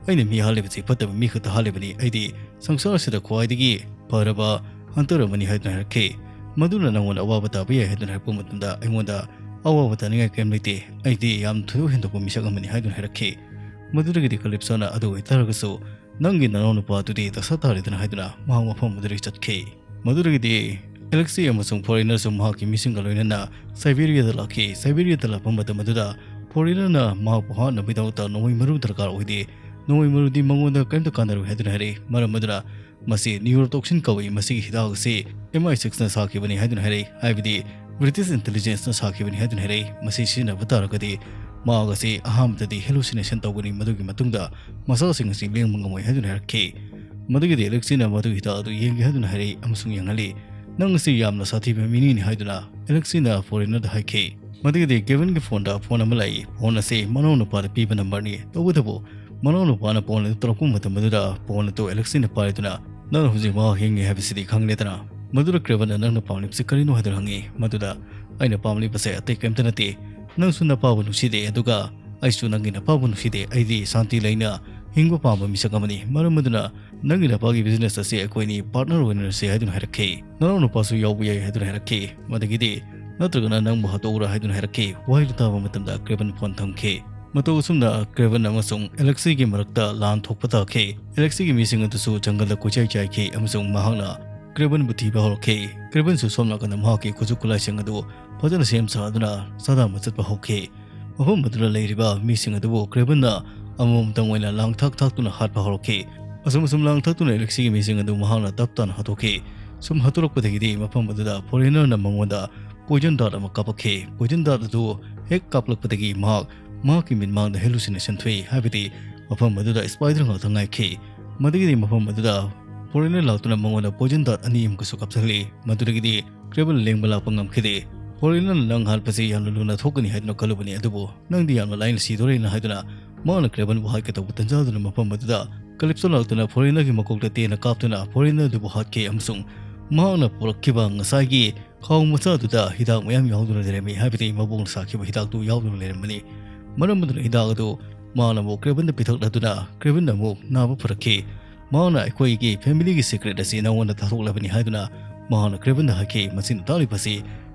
ꯑꯩꯅ ꯃꯤ ꯍꯥꯠꯂꯤꯕꯁꯤ ꯐꯠꯇꯕ ꯃꯤ ꯈꯛꯇ ꯍꯥꯠꯂꯤꯕꯅꯤ, ꯑꯩꯗꯤ ꯁꯪꯁꯥꯔ ꯑꯁꯤꯗ ꯈ꯭ꯋꯥꯏꯗꯒꯤ ꯐꯔꯕ ꯍꯟꯇꯔ ꯑꯃꯅꯤ ꯍꯥꯏꯗꯨꯅ ꯍꯥꯏꯔꯛꯈꯤ꯫ ꯃꯗꯨꯅ ꯅꯪꯉꯣꯟꯗ ꯑꯋꯥꯕ ꯇꯥꯕ ꯌꯥꯏ ꯍꯥꯏꯗꯨꯅ ꯍꯥꯏꯔꯛꯄ ꯃꯇꯝꯗ ꯑꯩꯉꯣꯟꯗ ꯑꯋꯥꯕ ꯇꯥꯅꯤꯡꯉꯥꯏ ꯀꯔꯤꯝ ꯂꯩꯇꯦ, ꯑꯩꯗꯤ ꯌꯥꯝ ꯊꯣꯏꯗꯣꯛ ꯍꯦꯟꯗꯣꯛꯄ ꯃꯤꯁꯛ ꯑꯃꯅꯤ ꯍꯥꯏꯗꯨꯅ ꯍꯥꯏꯔꯛꯈꯤ꯫ ꯃꯗꯨꯗꯒꯤꯗꯤ ꯀꯂꯤꯞꯁꯣꯅ ꯑꯗꯨ ꯑꯣꯏꯇꯥꯔꯒꯁꯨ ꯅꯪꯒꯤ ꯅꯅꯥꯎ ꯅꯨꯄꯥ ꯑꯗꯨꯗꯤ ꯗꯁꯥ ꯇꯥꯔꯦꯗꯅ ꯍꯥꯏꯗꯨꯅ ꯃꯍꯥꯛ ꯃꯐꯝ ꯑꯗꯨꯗꯒꯤ ꯆꯠꯈꯤ꯫ ꯃꯗꯨꯗꯒꯤꯗꯤ ꯑꯦꯂꯦꯛꯁꯤ ꯑꯃꯁꯨꯡ ꯐꯣꯔꯦꯅꯔꯁꯨ ꯃꯍꯥꯛꯀꯤ ꯃꯤꯁꯤꯡꯒ ꯂꯣꯏꯅꯅ ꯁꯥꯏꯕꯦꯔꯤꯌꯥꯗ ꯂꯥꯛꯈꯤ꯫ ꯁꯥꯏꯕꯦꯔꯤꯌꯥꯗ ꯂꯥꯛꯄ ꯃꯇꯝ ꯑꯗꯨꯗ ꯐꯣꯔꯦꯅꯔꯅ ꯃꯍꯥꯛꯄꯨ ꯍꯥꯠꯅꯕꯒꯤꯗꯃꯛꯇ ꯅꯣꯡꯃꯩ ꯃꯔꯨ ꯗꯔꯀꯥꯔ ꯑꯣꯏꯗꯦ, ꯅꯣꯡꯃꯩ ꯃꯔꯨꯗꯤ ꯃꯉꯣꯟꯗ ꯀꯔꯤꯝꯇ ꯀꯥꯟꯅꯔꯣꯏ ꯍꯥꯏꯗꯨꯅ ꯍꯥꯏꯔꯛꯏ꯫ ꯃꯔꯝ ꯑꯗꯨꯅ ꯃꯁꯤ ꯅ꯭ꯌꯨꯔꯣꯇꯣꯛꯁꯤꯟ ꯀꯧꯏ꯫ ꯃꯁꯤꯒꯤ ꯍꯤꯗꯥꯛ ꯑꯁꯤ ꯑꯦꯝ ꯑꯥꯏ ꯁꯤꯛꯁꯅ ꯁꯥꯈꯤꯕꯅꯤ ꯍꯥꯏꯗꯨꯅ ꯍꯥꯏꯔꯛꯏ, ꯍꯥꯏꯕꯗꯤ ꯕ꯭ꯔꯤꯇꯤꯁ ꯏꯟꯇꯦꯂꯤꯖꯦꯟꯁꯅ ꯁꯥꯈꯤꯕꯅꯤ ꯍꯥꯏꯗꯨꯅ ꯍꯥꯏꯔꯛꯏ꯫ ꯃꯁꯤ ꯁꯤꯖꯤꯟꯅꯕ ꯇꯥꯔꯒꯗꯤ ꯃꯍꯥꯛ ꯑꯁꯤ ꯑꯍꯥꯟꯕꯗꯗꯤ ꯍꯦꯂꯨꯁꯤꯅꯦꯁꯟ ꯇꯧꯒꯅꯤ, ꯃꯗꯨꯒꯤ ꯃꯇꯨꯡꯗ ꯃꯁꯥꯁꯤꯡ ꯑꯁꯤ ꯂꯦꯡꯕ ꯉꯝꯃꯣꯏ ꯍꯥꯏꯗꯨꯅ ꯍꯥꯏꯔꯛꯈꯤ꯫ ꯃꯗꯨꯒꯤꯗꯤ ꯑꯦꯂꯦꯛꯁꯤꯅ ꯃꯗꯨꯒꯤ ꯍꯤꯗꯥꯛ ꯑꯗꯨ ꯌꯦꯡꯒꯦ ꯍꯥꯏꯗꯨꯅ ꯍꯥꯏꯔꯛꯏ ꯑꯃꯁꯨꯡ ꯌꯦꯡꯍꯜꯂꯤ꯫ "ꯅꯪ ꯑꯁꯤ ꯌꯥꯝꯅ ꯁꯥꯊꯤꯕ ꯃꯤꯅꯤꯅꯤ" ꯍꯥꯏꯗꯨꯅ ꯑꯦꯂꯦꯛꯁꯤꯅ ꯐꯣꯔꯦꯅꯔꯗ ꯍꯥꯏꯈꯤ꯫ ꯃꯗꯨꯒꯤꯗꯤ ꯀꯦꯚꯤꯟꯒꯤ ꯐꯣꯟꯗ ꯐꯣꯟ ꯑꯃ ꯂꯥꯛꯏ꯫ ꯐꯣꯟ ꯑꯁꯤ ꯃꯅꯥꯎ ꯅꯨꯄꯥꯗ ꯄꯤꯕ ꯅꯝꯕꯔꯅꯤ꯫ ꯇꯧꯕꯇꯕꯨ ꯃꯅꯥꯎ ꯅꯨꯄꯥꯅ ꯐꯣꯟ ꯑꯗꯨ ꯇꯧꯔꯛꯄ ꯃꯇꯝ ꯑꯗꯨꯗ ꯐꯣꯟ ꯑꯗꯨ ꯑꯦꯂꯦꯛꯁꯤꯅ ꯄꯥꯏꯗꯨꯅ, "ꯅꯪꯅ ꯍꯧꯖꯤꯛ ꯃꯍꯥꯛ ꯍꯤꯡꯉꯤ ꯍꯥꯏꯕꯁꯤꯗꯤ ꯈꯪꯂꯦꯗꯅ?" ꯃꯗꯨꯗ ꯀ꯭ꯔꯦꯚꯟꯅ, "ꯅꯪꯅ ꯄꯥꯝꯂꯤꯕꯁꯤ ꯀꯔꯤꯅꯣ?" ꯍꯥꯏꯗꯨꯅ ꯍꯪꯉꯤ꯫ ꯃꯗꯨꯗ, "ꯑꯩꯅ ꯄꯥꯝꯂꯤꯕꯁꯦ ꯑꯇꯩ ꯀꯔꯤꯝꯇ ꯅꯠꯇꯦ, ꯅꯪꯁꯨ ꯅꯄꯥꯕꯨ ꯅꯨꯡꯁꯤꯗꯦ, ꯑꯗꯨꯒ ꯑꯩꯁꯨ ꯅꯪꯒꯤ ꯅꯄꯥꯕꯨ ꯅꯨꯡꯁꯤꯗꯦ꯫ ꯑꯩꯗꯤ ꯁꯥꯟꯇꯤ ꯂꯩꯅ ꯍꯤꯡꯕ ꯄꯥꯝꯕ ꯃꯤꯁꯛ ꯑꯃꯅꯤ꯫ ꯃꯔꯝ ꯑꯗꯨꯅ ꯅꯪꯒꯤ ꯅꯄꯥꯒꯤ ꯕꯤꯖꯤꯅꯦꯁ ꯑꯁꯤ ꯑꯩꯈꯣꯏꯅꯤ ꯄꯥꯔꯠꯅꯔ ꯑꯣꯏꯅꯔꯁꯤ" ꯍꯥꯏꯗꯨꯅ ꯍꯥꯏꯔꯛꯈꯤ꯫ "ꯅꯅꯥꯎ ꯅꯨꯄꯥꯁꯨ ꯌꯥꯎꯕ ꯌꯥꯏ" ꯍꯥꯏꯗꯨꯅ ꯍꯥꯏꯔꯛꯈꯤ꯫ ꯃꯗꯒꯤꯗꯤ, "ꯅꯠꯇ꯭ꯔꯒꯅ ꯅꯪꯕꯨ ꯍꯥꯠꯇꯣꯛꯎꯔꯥ" ꯍꯥꯏꯗꯨꯅ ꯍꯥꯏꯔꯛꯈꯤ꯫ ꯋꯥꯍꯩꯗꯨ ꯇꯥꯕ ꯃꯇꯝꯗ ꯀ꯭ꯔꯦꯚꯟ ꯐꯣꯟ ꯊꯝꯈꯤ꯫ ꯃꯇꯧ ꯑꯁꯨꯝꯅ ꯀ꯭ꯔꯦꯚꯟ ꯑꯃꯁꯨꯡ ꯑꯦꯂꯦꯛꯁꯤꯒꯤ ꯃꯔꯛꯇ ꯂꯥꯟ ꯊꯣꯛꯄ ꯇꯥꯈꯤ꯫ ꯑꯦꯂꯦꯛꯁꯤꯒꯤ ꯃꯤꯁꯤꯡ ꯑꯗꯨꯁꯨ ꯖꯪꯒꯜꯗ ꯀꯣꯏꯆꯥꯏ ꯆꯥꯏꯈꯤ ꯑꯃꯁꯨꯡ ꯃꯍꯥꯛꯅ ꯀ꯭ꯔꯦꯚꯟꯕꯨ ꯊꯤꯕ ꯍꯧꯔꯛꯈꯤ꯫ ꯀ꯭ꯔꯦꯚꯟꯁꯨ ꯁꯣꯝ ꯅꯥꯀꯟꯗ ꯃꯍꯥꯛꯀꯤ ꯈꯨꯠꯁꯨ ꯈꯨꯠꯂꯥꯏꯁꯤꯡ ꯑꯗꯨ ꯐꯖꯅ ꯁꯦꯝ ꯁꯥꯗꯨꯅ ꯁꯥꯗꯥꯟꯕ ꯆꯠꯄ ꯍꯧꯈꯤ꯫ ꯃꯐꯝ ꯑꯗꯨꯗ ꯂꯩꯔꯤꯕ ꯃꯤꯁꯤꯡ ꯑꯗꯨꯕꯨ ꯀ꯭ꯔꯦꯚꯟꯅ ꯑꯃꯃꯝꯇꯪ ꯑꯣꯏꯅ ꯂꯥꯡ ꯊꯥꯛ ꯊꯥꯛꯇꯨꯅ ꯍꯥꯠꯄ ꯍꯧꯔꯛꯈꯤ꯫ ꯑꯁꯨꯝ ꯑꯁꯨꯝ ꯂꯥꯡ ꯊꯥꯛꯇꯨꯅ ꯑꯦꯂꯦꯛꯁꯤꯒꯤ ꯃꯤꯁꯤꯡ ꯑꯗꯨ ꯃꯍꯥꯛꯅ ꯇꯞ ꯇꯥꯅ ꯍꯥꯠꯇꯣꯛꯈꯤ꯫ ꯁꯨꯝ ꯍꯥꯠꯇꯣꯔꯛꯄꯗꯒꯤꯗꯤ ꯃꯐꯝ ꯑꯗꯨꯗ ꯐꯣꯔꯦꯅꯔꯅ ꯃꯉꯣꯟꯗ ꯄꯣꯏꯖꯟ ꯗꯥꯔꯠ ꯑꯃ ꯀꯥꯞꯄꯛꯈꯤ꯫ ꯄꯣꯏꯖꯟ ꯗꯥꯔꯠ ꯑꯗꯨ ꯍꯦꯛ ꯀꯥꯞꯂꯛꯄꯗꯒꯤ ꯃꯍꯥꯛ ꯃꯍꯥꯛꯀꯤ ꯃꯤꯠꯃꯥꯡꯗ ꯍꯦꯂꯨꯁꯤꯅꯦꯁꯟ ꯊꯣꯛꯏ, ꯍꯥꯏꯕꯗꯤ ꯃꯐꯝ ꯑꯗꯨꯗ ꯁ꯭ꯄꯥꯏꯗꯔ ꯉꯥꯛꯇ ꯉꯥꯏꯈꯤ꯫ ꯃꯗꯨꯒꯤꯗꯤ ꯃꯐꯝ ꯑꯗꯨꯗ ꯐꯣꯔꯦꯅꯔ ꯂꯥꯛꯇꯨꯅ ꯃꯉꯣꯟꯗ ꯄꯣꯏꯖꯟ ꯗꯥꯔꯠ ꯑꯅꯤ ꯑꯃꯨꯛꯀꯁꯨ ꯀꯥꯞꯁꯤꯜꯂꯤ꯫ ꯃꯗꯨꯗꯒꯤꯗꯤ ꯀ꯭ꯔꯦꯚꯟ ꯂꯦꯡꯕ ꯂꯥꯛꯄ ꯉꯝꯈꯤꯗꯦ꯫ ꯐꯣꯔꯦꯅꯔꯅ "ꯅꯪ ꯍꯥꯠꯄꯁꯤ ꯌꯥꯝꯅ ꯂꯨꯅ ꯊꯣꯛꯀꯅꯤ ꯍꯥꯏꯗꯨꯅ ꯈꯜꯂꯨꯕꯅꯤ, ꯑꯗꯨꯕꯨ ꯅꯪꯗꯤ ꯌꯥꯝꯅ ꯂꯥꯏꯅ ꯁꯤꯗꯣꯔꯦꯅ" ꯍꯥꯏꯗꯨꯅ ꯃꯥꯅ ꯀ꯭ꯔꯦꯚꯟꯕꯨ ꯍꯥꯠꯀꯦ ꯇꯧꯕ ꯇꯟꯖꯥꯗꯨꯅ ꯃꯐꯝ ꯑꯗꯨꯗ ꯀꯂꯤꯞꯁꯣ ꯂꯥꯛꯇꯨꯅ ꯐꯣꯔꯦꯅꯔꯒꯤ ꯃꯀꯣꯛꯇ ꯇꯦꯟꯅ ꯀꯥꯞꯇꯨꯅ ꯐꯣꯔꯦꯅꯔ ꯑꯗꯨꯕꯨ ꯍꯥꯠꯈꯤ ꯑꯃꯁꯨꯡ ꯃꯍꯥꯛꯅ ꯄꯨꯔꯛꯈꯤꯕ ꯉꯁꯥꯏꯒꯤ ꯈꯥꯎ ꯃꯆꯥ ꯑꯗꯨꯗ ꯍꯤꯗꯥꯛ ꯃꯌꯥꯝ ꯌꯥꯎꯗꯨꯅ ꯂꯩꯔꯝꯃꯤ, ꯍꯥꯏꯕꯗꯤ ꯃꯕꯨꯡꯅ ꯁꯥꯈꯤꯕ ꯍꯤꯗꯥꯛꯇꯨ ꯌꯥꯎꯗꯨꯅ ꯂꯩꯔꯝꯕꯅꯤ꯫ ꯃꯔꯝ ꯑꯗꯨꯅ ꯍꯤꯗꯥꯛ ꯑꯗꯨ ꯃꯥꯅ ꯑꯃꯨꯛ ꯀ꯭ꯔꯦꯚꯟꯗ ꯄꯤꯊꯛꯂꯗꯨꯅ ꯀ꯭ꯔꯦꯚꯟ ꯑꯃꯨꯛ ꯅꯥꯕ ꯐꯔꯛꯈꯤ꯫ ꯃꯍꯥꯛꯅ ꯑꯩꯈꯣꯏꯒꯤ family ꯒꯤ secret ꯑꯁꯤ ꯅꯉꯣꯟꯗ ꯊꯥꯗꯣꯛꯂꯕꯅꯤ ꯍꯥꯏꯗꯨꯅ ꯃꯍꯥꯛꯅ Kraven ꯗ ꯍꯥꯏꯈꯤ꯫ ꯃꯁꯤꯅ ꯇꯥꯛꯂꯤꯕꯁꯤ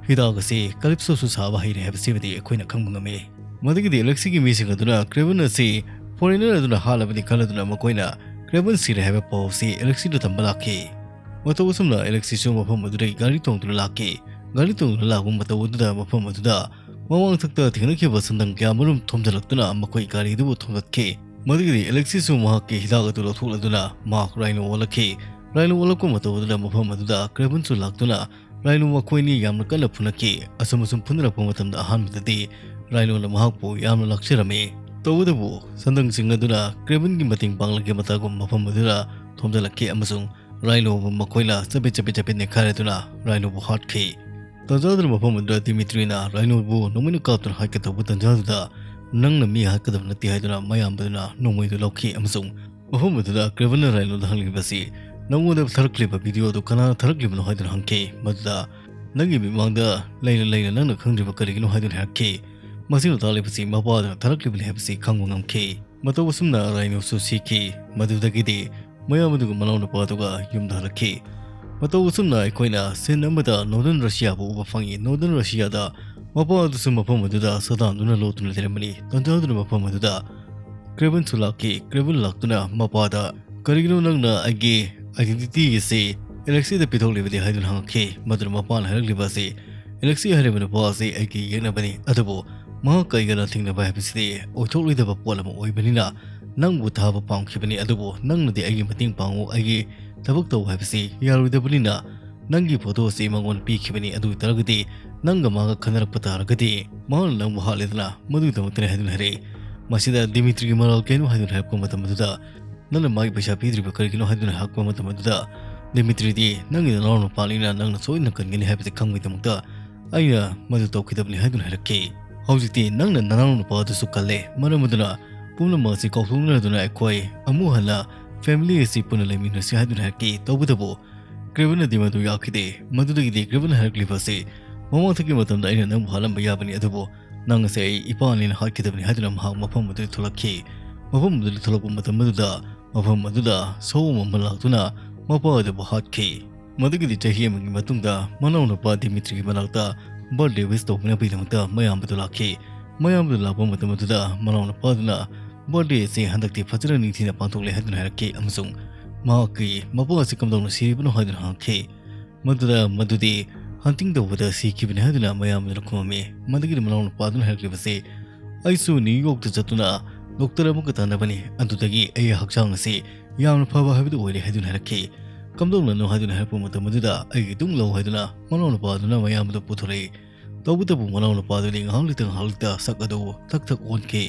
ꯍꯤꯗꯥꯛ ꯑꯁꯤ Calypso ꯁꯨ ꯁꯥꯕ ꯍꯩꯔꯦ ꯍꯥꯏꯕꯁꯤꯃꯗꯤ ꯑꯩꯈꯣꯏꯅ ꯈꯪꯕ ꯉꯝꯃꯤ꯫ ꯃꯗꯨꯒꯤꯗꯤ Alexei ꯒꯤ ꯃꯤꯁꯤꯡ ꯑꯗꯨꯅ Kraven ꯑꯁꯤ foreigner ꯑꯗꯨꯅ ꯍꯥꯠꯂꯕꯅꯤ ꯈꯜꯂꯗꯨꯅ ꯃꯈꯣꯏꯅ Kraven ꯁꯤꯔꯦ ꯍꯥꯏꯕ ꯄꯥꯎ ꯑꯁꯤ Alexei ꯗ ꯇꯝꯕ ꯂꯥꯛꯈꯤ꯫ ꯃꯇꯧ ꯑꯁꯨꯝꯅ Alexei ꯁꯨ ꯃꯐꯝ ꯑꯗꯨꯗꯒꯤ ꯒꯥꯔꯤ ꯇꯣꯡꯗꯨꯅ ꯂꯥꯛꯈꯤ꯫ ꯒꯥꯔꯤ ꯇꯣꯡꯗꯨꯅ ꯂꯥꯛꯄ ꯃꯇꯧ ꯑꯗꯨꯗ ꯃꯐꯝ ꯑꯗꯨꯗ ꯃꯃꯥꯡꯊꯛꯇ ꯊꯦꯡꯅꯈꯤꯕ ꯁꯟꯗꯪ ꯀꯌꯥꯃꯔꯨꯝ ꯊꯣꯝꯖꯤꯜꯂꯛꯇꯨꯅ ꯃꯈꯣꯏ ꯒꯥꯔꯤ ꯑꯗꯨꯕꯨ ꯊꯣꯝꯗꯠꯈꯤ꯫ ꯃꯗꯨꯒꯤꯗꯤ Alexei ꯁꯨ ꯃꯍꯥꯛꯀꯤ ꯍꯤꯗꯥꯛ ꯑꯗꯨ ꯂꯧꯊꯣꯛꯂꯗꯨꯅ ꯃꯍꯥꯛ Rhino ꯑꯣꯜꯂꯛꯈꯤ꯫ Rhino ꯑꯣꯜꯂꯛꯄ ꯃꯇꯧ ꯑꯗꯨꯗ ꯃꯐꯝ ꯑꯗꯨꯗ Kraven ꯁꯨ ꯂꯥꯛꯇꯨꯅ Rhino ꯃꯈꯣꯏ ꯑꯅꯤ ꯌꯥꯝꯅ ꯀꯟꯅ ꯐꯨꯅꯈꯤ꯫ ꯑꯁꯨꯝ ꯑꯁꯨꯝ ꯐꯨꯅꯔꯛꯄ ꯃꯇꯝꯗ ꯑꯍꯥꯟꯕꯗꯗꯤ Rhino ꯅ ꯃꯍꯥꯛꯄꯨ ꯌꯥꯝꯅ ꯂꯥꯛꯆꯔꯝꯃꯤ꯫ ꯇꯧꯕꯇꯕꯨ ꯁꯟꯗꯪꯁꯤꯡ ꯑꯗꯨꯅ Kraven ꯒꯤ ꯃꯇꯦꯡ ꯄꯥꯡꯂꯒꯦ ꯃꯇꯥꯒꯨꯝ ꯃꯐꯝ ꯑꯗꯨꯗ ꯊꯣꯝꯖꯤꯜꯂꯛꯈꯤ ꯑꯃꯁꯨꯡ Rhino ꯕꯨ ꯃꯈꯣꯏꯅ ꯆꯕꯦꯠ ꯆꯕꯦꯠ ꯆꯕꯦꯠ ꯅꯦꯠꯈꯥꯏꯔꯗꯨꯅ Rhino ꯕꯨ ꯍꯥꯠꯈꯤ꯫ ꯇꯥꯟꯖꯥꯗꯨꯅ ꯃꯐꯝ ꯑꯗꯨꯗ Dmitri ꯅ Rhino ꯕꯨ ꯅꯣꯡꯃꯩꯅ ꯀꯥꯞꯇꯨꯅ ꯍꯥꯠꯀꯗꯧꯕ ꯇꯥꯟꯖꯥꯗꯨꯗ ꯅꯪꯅ ꯃꯤ ꯍꯥꯠꯀꯗꯕ ꯅꯠꯇꯦ ꯍꯥꯏꯗꯨꯅ ꯃꯌꯥꯝꯕꯗꯨꯅ ꯅꯣꯡꯃꯩꯗꯨ ꯂꯧꯈꯤ ꯑꯃꯁꯨꯡ ꯃꯐꯝ ꯑꯗꯨꯗ Kraven ꯅ Rhino ꯗ ꯍꯪꯂꯤꯕꯁꯤ, "ꯅꯉꯣꯟꯗ ꯊꯥꯔꯛꯂꯤꯕ video ꯑꯗꯨ ꯀꯅꯥꯅ ꯊꯥꯔꯛꯂꯤꯕꯅꯣ?" ꯍꯥꯏꯗꯨꯅ ꯍꯪꯈꯤ꯫ ꯃꯗꯨꯗ, "ꯅꯪꯒꯤ ꯃꯤꯠꯃꯥꯡꯗ ꯂꯩꯅ ꯂꯩꯅ ꯅꯪꯅ ꯈꯪꯗ꯭ꯔꯤꯕ ꯀꯔꯤꯒꯤꯅꯣ?" ꯍꯥꯏꯗꯨꯅ ꯍꯥꯏꯔꯛꯈꯤ꯫ ꯃꯁꯤꯅ ꯇꯥꯛꯂꯤꯕꯁꯤ ꯃꯄꯥꯗꯨꯅ ꯊꯥꯔꯛꯂꯤꯕꯅꯤ ꯍꯥꯏꯕꯁꯤ ꯈꯪꯕ ꯉꯝꯈꯤ꯫ ꯃꯇꯧ ꯑꯁꯨꯝꯅ Rhino ꯁꯨ ꯁꯤꯈꯤ꯫ ꯃꯗꯨꯗꯒꯤꯗꯤ ꯃꯌꯥꯝ ꯑꯗꯨꯒ ꯃꯅꯥꯎꯅꯨꯄꯥ ꯑꯗꯨꯒ ꯌꯨꯝꯗ ꯍꯜꯂꯛꯈꯤ꯫ ꯃꯇꯧ ꯑꯁꯨꯝꯅ ꯑꯩꯈꯣꯏꯅ scene ꯑꯃꯗ Northern Russia ꯕꯨ ꯎꯕ ꯐꯪꯉꯤ꯫ Northern Russia ꯗ ꯃꯄꯥ ꯑꯗꯨꯁꯨ ꯃꯐꯝ ꯑꯗꯨꯗ ꯁꯥꯗꯥꯟꯗꯨꯅ ꯂꯣꯠꯇꯨꯅ ꯂꯩꯔꯝꯕꯅꯤ꯫ ꯇꯟꯖꯥꯗꯨꯅ ꯃꯐꯝ ꯑꯗꯨꯗ Kraven ꯁꯨ ꯂꯥꯛꯈꯤ꯫ Kraven ꯂꯥꯛꯇꯨꯅ ꯃꯄꯥꯗ, "ꯀꯔꯤꯒꯤꯅꯣ ꯅꯪꯅ ꯑꯩꯒꯤ identity ꯑꯁꯤ Alexei ꯗ ꯄꯤꯊꯣꯛꯂꯤꯕꯗꯤ?" ꯍꯥꯏꯗꯨꯅ ꯍꯪꯉꯛꯈꯤ꯫ ꯃꯗꯨꯅ ꯃꯄꯥꯅ ꯍꯥꯏꯔꯛꯂꯤꯕ ꯑꯁꯤ, "Alexei ꯍꯥꯏꯔꯤꯕ ꯅꯨꯄꯥ ꯑꯁꯤ ꯑꯩꯒꯤ ꯌꯦꯛꯅꯕꯅꯤ, ꯑꯗꯨꯕꯨ ꯃꯍꯥꯛꯀ ꯑꯩꯒ ꯂꯥꯟꯊꯦꯡꯅꯕ ꯍꯥꯏꯕꯁꯤꯗꯤ ꯑꯣꯏꯊꯣꯛꯂꯣꯏꯗꯕ ꯄꯣꯠ ꯑꯃ ꯑꯣꯏꯕꯅꯤꯅ ꯅꯪꯕꯨ ꯊꯥꯕ ꯄꯥꯝꯈꯤꯕꯅꯤ, ꯑꯗꯨꯕꯨ ꯅꯪꯅꯗꯤ ꯑꯩꯒꯤ ꯃꯇꯦꯡ ꯄꯥꯡꯉꯨ, ꯑꯩꯒꯤ ꯊꯕꯛ ꯇꯧ ꯍꯥꯏꯕꯁꯤ ꯌꯥꯔꯣꯏꯗꯕꯅꯤꯅ ꯅꯪꯒꯤ photo ꯑꯁꯤ ꯃꯉꯣꯟꯗ ꯄꯤꯈꯤꯕꯅꯤ, ꯑꯗꯨ ꯑꯣꯏ ꯇꯥꯔꯒꯗꯤ ꯅꯪꯒ ꯃꯥꯒ ꯈꯟꯅꯔꯛꯄ ꯇꯥꯔꯒꯗꯤ ꯃꯍꯥꯛꯅ ꯅꯪꯕꯨ ꯍꯥꯠꯂꯦꯗꯅ, ꯃꯗꯨꯒꯤꯗꯃꯛꯇꯅꯤ" ꯍꯥꯏꯗꯨꯅ ꯍꯥꯏꯔꯛꯏ꯫ ꯃꯁꯤꯗ Dmitri ꯒꯤ ꯃꯔꯥꯜ ꯀꯩꯅꯣ ꯍꯥꯏꯗꯨꯅ ꯍꯥꯏꯔꯛꯄ ꯃꯇꯝ ꯑꯗꯨꯗ, "ꯅꯪꯅ ꯃꯥꯒꯤ ꯄꯩꯁꯥ ꯄꯤꯗ꯭ꯔꯤꯕ ꯀꯔꯤꯒꯤꯅꯣ?" ꯍꯥꯏꯗꯨꯅ ꯍꯥꯏꯔꯛꯄ ꯃꯇꯝ ꯑꯗꯨꯗ Dmitri ꯗꯤ, "ꯅꯪꯒꯤ ꯅꯅꯥꯎ ꯅꯨꯄꯥꯅꯤꯅ ꯅꯪꯅ ꯁꯣꯏꯗꯅ ꯀꯟꯒꯅꯤ ꯍꯥꯏꯕꯁꯤ ꯈꯪꯕꯒꯤꯗꯃꯛꯇ ꯑꯩꯅ ꯃꯗꯨ ꯇꯧꯈꯤꯗꯕꯅꯤ" ꯍꯥꯏꯗꯨꯅ ꯍꯥꯏꯔꯛꯈꯤ꯫ "ꯍꯧꯖꯤꯛꯇꯤ ꯅꯪꯅ ꯅꯅꯥꯎ ꯅꯨꯄꯥ ꯑꯗꯨꯁꯨ ꯀꯜꯂꯦ, ꯃꯔꯝ ꯑꯗꯨꯅ ꯄꯨꯝꯅꯃꯛ ꯑꯁꯤ ꯀꯥꯎꯊꯣꯛꯅꯔꯗꯨꯅ ꯑꯩꯈꯣꯏ ꯑꯃꯨꯛ ꯍꯟꯅ family ꯑꯁꯤ ꯄꯨꯟꯅ ꯂꯩꯃꯤꯟꯅꯁꯤ" ꯍꯥꯏꯗꯨꯅ ꯍꯥꯏꯔꯛꯈꯤ꯫ ꯇꯧꯕꯇꯕꯨ Kraven ꯅꯗꯤ ꯃꯗꯨ ꯌꯥꯈꯤꯗꯦ꯫ ꯃꯗꯨꯗꯒꯤꯗꯤ Kraven ꯅ ꯍꯥꯏꯔꯛꯂꯤꯕ ꯑꯁꯤ, "ꯃꯃꯥꯡꯊꯛꯀꯤ ꯃꯇꯝꯗ ꯑꯩꯅ ꯅꯪꯕꯨ ꯍꯥꯠꯂꯝꯕ ꯌꯥꯕꯅꯤ, ꯑꯗꯨꯕꯨ ꯅꯪ ꯑꯁꯤ ꯑꯩ ꯏꯄꯥꯅꯦꯅ ꯍꯥꯠꯀꯗꯕꯅꯤ" ꯍꯥꯏꯗꯨꯅ ꯃꯍꯥꯛ ꯃꯐꯝ ꯑꯗꯨꯗꯒꯤ ꯊꯣꯛꯂꯛꯈꯤ꯫ ꯃꯐꯝ ꯑꯗꯨꯗꯒꯤ ꯊꯣꯛꯂꯛꯄ ꯃꯇꯝ ꯑꯗꯨꯗ ꯃꯐꯝ ꯑꯗꯨꯗ ꯁꯑꯣꯝ ꯑꯃ ꯂꯥꯛꯇꯨꯅ ꯃꯄꯥ ꯑꯗꯨꯕꯨ ꯍꯥꯠꯈꯤ꯫ ꯃꯗꯨꯒꯤꯗꯤ ꯆꯍꯤ ꯑꯃꯒꯤ ꯃꯇꯨꯡꯗ ꯃꯅꯥꯎꯅꯨꯄꯥ ꯗꯤꯃꯤꯇ꯭ꯔꯤꯒꯤ ꯃꯅꯥꯛꯇ ꯕꯥꯔꯊꯗꯦ ꯋꯤꯁ ꯇꯧꯅꯕꯒꯤꯗꯃꯛꯇ ꯃꯌꯥꯝꯕꯗꯨ ꯂꯥꯛꯈꯤ꯫ ꯃꯌꯥꯝꯕꯗꯨ ꯂꯥꯛꯄ ꯃꯇꯝ ꯑꯗꯨꯗ ꯃꯅꯥꯎꯅꯨꯄꯥꯗꯨꯅ ꯕꯥꯔꯊꯗꯦ ꯑꯁꯤ ꯍꯟꯗꯛꯇꯤ ꯐꯖꯅ ꯅꯤꯡꯊꯤꯅ ꯄꯥꯡꯊꯣꯛꯂꯦ ꯍꯥꯏꯗꯨꯅ ꯍꯥꯏꯔꯛꯈꯤ ꯑꯃꯁꯨꯡ ꯃꯍꯥꯛꯀꯤ ꯃꯄꯥ ꯑꯁꯤ ꯀꯝꯗꯧꯅ ꯁꯤꯔꯤꯕꯅꯣ ꯍꯥꯏꯗꯨꯅ ꯍꯪꯈꯤ꯫ ꯃꯗꯨꯗ ꯃꯗꯨꯗꯤ ꯍꯟꯇꯤꯡ ꯇꯧꯕꯗ ꯁꯤꯈꯤꯕꯅꯤ ꯍꯥꯏꯗꯨꯅ ꯃꯌꯥꯝꯕꯗꯨꯅ ꯈꯨꯝꯃꯝꯃꯤ꯫ ꯃꯗꯨꯒꯤꯗꯤ ꯃꯅꯥꯎꯅꯨꯄꯥꯗꯨꯅ ꯍꯥꯏꯔꯛꯂꯤꯕꯁꯤ, "ꯑꯩꯁꯨ ꯅ꯭ꯌꯨ ꯌꯣꯔꯛꯇ ꯆꯠꯇꯨꯅ ꯗꯣꯛꯇꯔ ꯑꯃꯒ ꯇꯥꯟꯅꯕꯅꯤ꯫ ꯑꯗꯨꯗꯒꯤ ꯑꯩ ꯍꯛꯆꯥꯡ ꯑꯁꯤ ꯌꯥꯝꯅ ꯐꯕ ꯍꯥꯏꯕꯗꯨ ꯑꯣꯏꯔꯦ" ꯍꯥꯏꯗꯨꯅ ꯍꯥꯏꯔꯛꯈꯤ꯫ "ꯀꯝꯗꯧꯅꯅꯣ?" ꯍꯥꯏꯗꯨꯅ ꯍꯥꯏꯔꯛꯄ ꯃꯇꯝ ꯑꯗꯨꯗ, "ꯑꯩꯒꯤ ꯇꯨꯡ ꯂꯧ" ꯍꯥꯏꯗꯨꯅ ꯃꯅꯥꯎꯅꯨꯄꯥꯗꯨꯅ ꯃꯌꯥꯝꯕꯗꯨ ꯄꯨꯊꯣꯔꯛꯏ꯫ ꯇꯧꯕꯇꯕꯨ ꯃꯅꯥꯎꯅꯨꯄꯥꯗꯨꯗꯤ ꯉꯥꯏꯍꯥꯛ ꯂꯩꯇ ꯉꯥꯏꯍꯥꯛ ꯂꯩꯇ ꯁꯛ ꯑꯗꯨ ꯊꯛ ꯊꯛ ꯑꯣꯟꯈꯤ꯫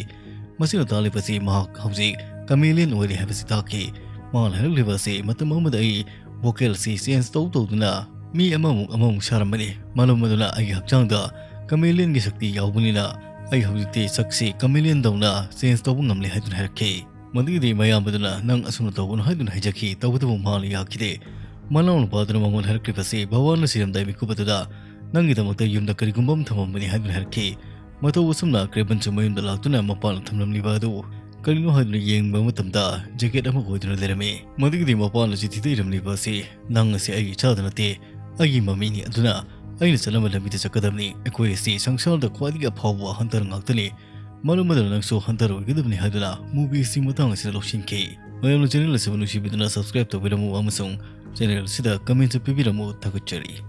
ꯃꯁꯤꯅ ꯇꯥꯛꯂꯤꯕꯁꯤ ꯃꯍꯥꯛ ꯍꯧꯖꯤꯛ ꯀꯃꯦꯂꯤꯌꯟ ꯑꯣꯏꯔꯦ ꯍꯥꯏꯕꯁꯤ ꯇꯥꯛꯈꯤ꯫ ꯃꯥꯅ ꯍꯥꯏꯔꯛꯂꯤꯕ ꯑꯁꯤ, "ꯃꯇꯝ ꯑꯃꯗ ꯑꯩ ꯚꯣꯀꯦꯜ ꯑꯁꯤ ꯆꯦꯟꯖ ꯇꯧ ꯇꯧꯗꯨꯅ ꯃꯤ ꯑꯃꯃꯨꯛ ꯑꯃꯃꯨꯛ ꯁꯥꯔꯝꯕꯅꯤ꯫ ꯃꯔꯝ ꯑꯗꯨꯅ ꯑꯩꯒꯤ ꯍꯛꯆꯥꯡꯗ ꯀꯃꯦꯂꯤꯌꯟꯒꯤ ꯁꯛꯇꯤ ꯌꯥꯎꯕꯅꯤꯅ ꯑꯩ ꯍꯧꯖꯤꯛꯇꯤ ꯁꯛꯁꯤ ꯀꯃꯦꯂꯤꯌꯟꯗꯧꯅ ꯆꯦꯟꯖ ꯇꯧꯕ ꯉꯝꯂꯦ" ꯍꯥꯏꯗꯨꯅ ꯍꯥꯏꯔꯛꯈꯤ꯫ ꯃꯗꯨꯒꯤꯗꯤ ꯃꯌꯥꯝꯕꯗꯨꯅ, "ꯅꯪ ꯑꯁꯨꯝꯅ ꯇꯧꯒꯅꯨ" ꯍꯥꯏꯗꯨꯅ ꯍꯥꯏꯖꯈꯤ꯫ ꯇꯧꯕꯇꯕꯨ ꯃꯍꯥꯛꯅ ꯌꯥꯈꯤꯗꯦ꯫ ꯃꯅꯥꯎꯅꯨꯄꯥꯗꯨꯅ ꯃꯉꯣꯟꯗ ꯍꯥꯏꯔꯛꯂꯤꯕꯁꯤ, "ꯕꯕꯥꯅ ꯁꯤꯔꯝꯗꯥꯏ ꯃꯤꯀꯨꯞ ꯑꯗꯨꯗ ꯅꯪꯒꯤꯗꯃꯛꯇ ꯌꯨꯝꯗ ꯀꯔꯤꯒꯨꯝꯕ ꯑꯃ ꯊꯝꯃꯝꯕꯅꯤ" ꯍꯥꯏꯗꯨꯅ ꯍꯥꯏꯔꯛꯈꯤ꯫ ꯃꯇꯧ ꯑꯁꯨꯝꯅ ꯀ꯭ꯔꯦꯕꯟꯁꯨ ꯃꯌꯨꯝꯗ ꯂꯥꯛꯇꯨꯅ ꯃꯄꯥꯅ ꯊꯝꯂꯝꯂꯤꯕ ꯑꯗꯨ ꯀꯔꯤꯅꯣ ꯍꯥꯏꯗꯨꯅ ꯌꯦꯡꯕ ꯃꯇꯝꯗ, ꯖꯦꯀꯦꯠ ꯑꯃ ꯑꯣꯏꯗꯨꯅ ꯂꯩꯔꯝꯃꯤ꯫ ꯃꯗꯨꯒꯤꯗꯤ ꯃꯄꯥꯅ ꯆꯤꯊꯤꯗ ꯏꯔꯝꯂꯤꯕ ꯑꯁꯤ, "ꯅꯪ ꯑꯁꯤ ꯑꯩꯒꯤ ꯏꯆꯥꯗ ꯅꯠꯇꯦ, ꯑꯩꯒꯤ ꯃꯃꯤꯅꯤ꯫ ꯑꯗꯨꯅ ꯑꯩꯅ ꯆꯠꯂꯝꯕ ꯂꯝꯕꯤꯗ ꯆꯠꯀꯗꯕꯅꯤ꯫ ꯑꯩꯈꯣꯏ ꯑꯁꯤ ꯁꯪꯁꯥꯔꯗ ꯈ꯭ꯋꯥꯏꯗꯒꯤ ꯑꯐꯥꯎꯕ ꯍꯟꯇꯔ ꯉꯥꯛꯇꯅꯤ꯫ ꯃꯔꯝ ꯑꯗꯨꯅ ꯅꯪꯁꯨ ꯍꯟꯇꯔ ꯑꯣꯏꯒꯗꯕꯅꯤ" ꯍꯥꯏꯗꯨꯅ ꯃꯨꯚꯤ ꯑꯁꯤ ꯃꯇꯥꯡ ꯑꯁꯤꯗ ꯂꯧꯁꯤꯟꯈꯤ꯫ ꯃꯌꯥꯝꯅ ꯆꯦꯅꯦꯜ ꯑꯁꯤꯕꯨ ꯅꯨꯡꯁꯤꯕꯤꯗꯨꯅ ꯁꯕꯁꯀ꯭ꯔꯥꯏꯕ ꯇꯧꯕꯤꯔꯝꯃꯨ ꯑꯃꯁꯨꯡ ꯆꯦꯅꯦꯜ ꯑꯁꯤꯗ ꯀꯃꯦꯟꯁꯨ ꯄꯤꯕꯤꯔꯝꯃꯨ꯫ ꯊꯥꯒꯠꯆꯔꯤ꯫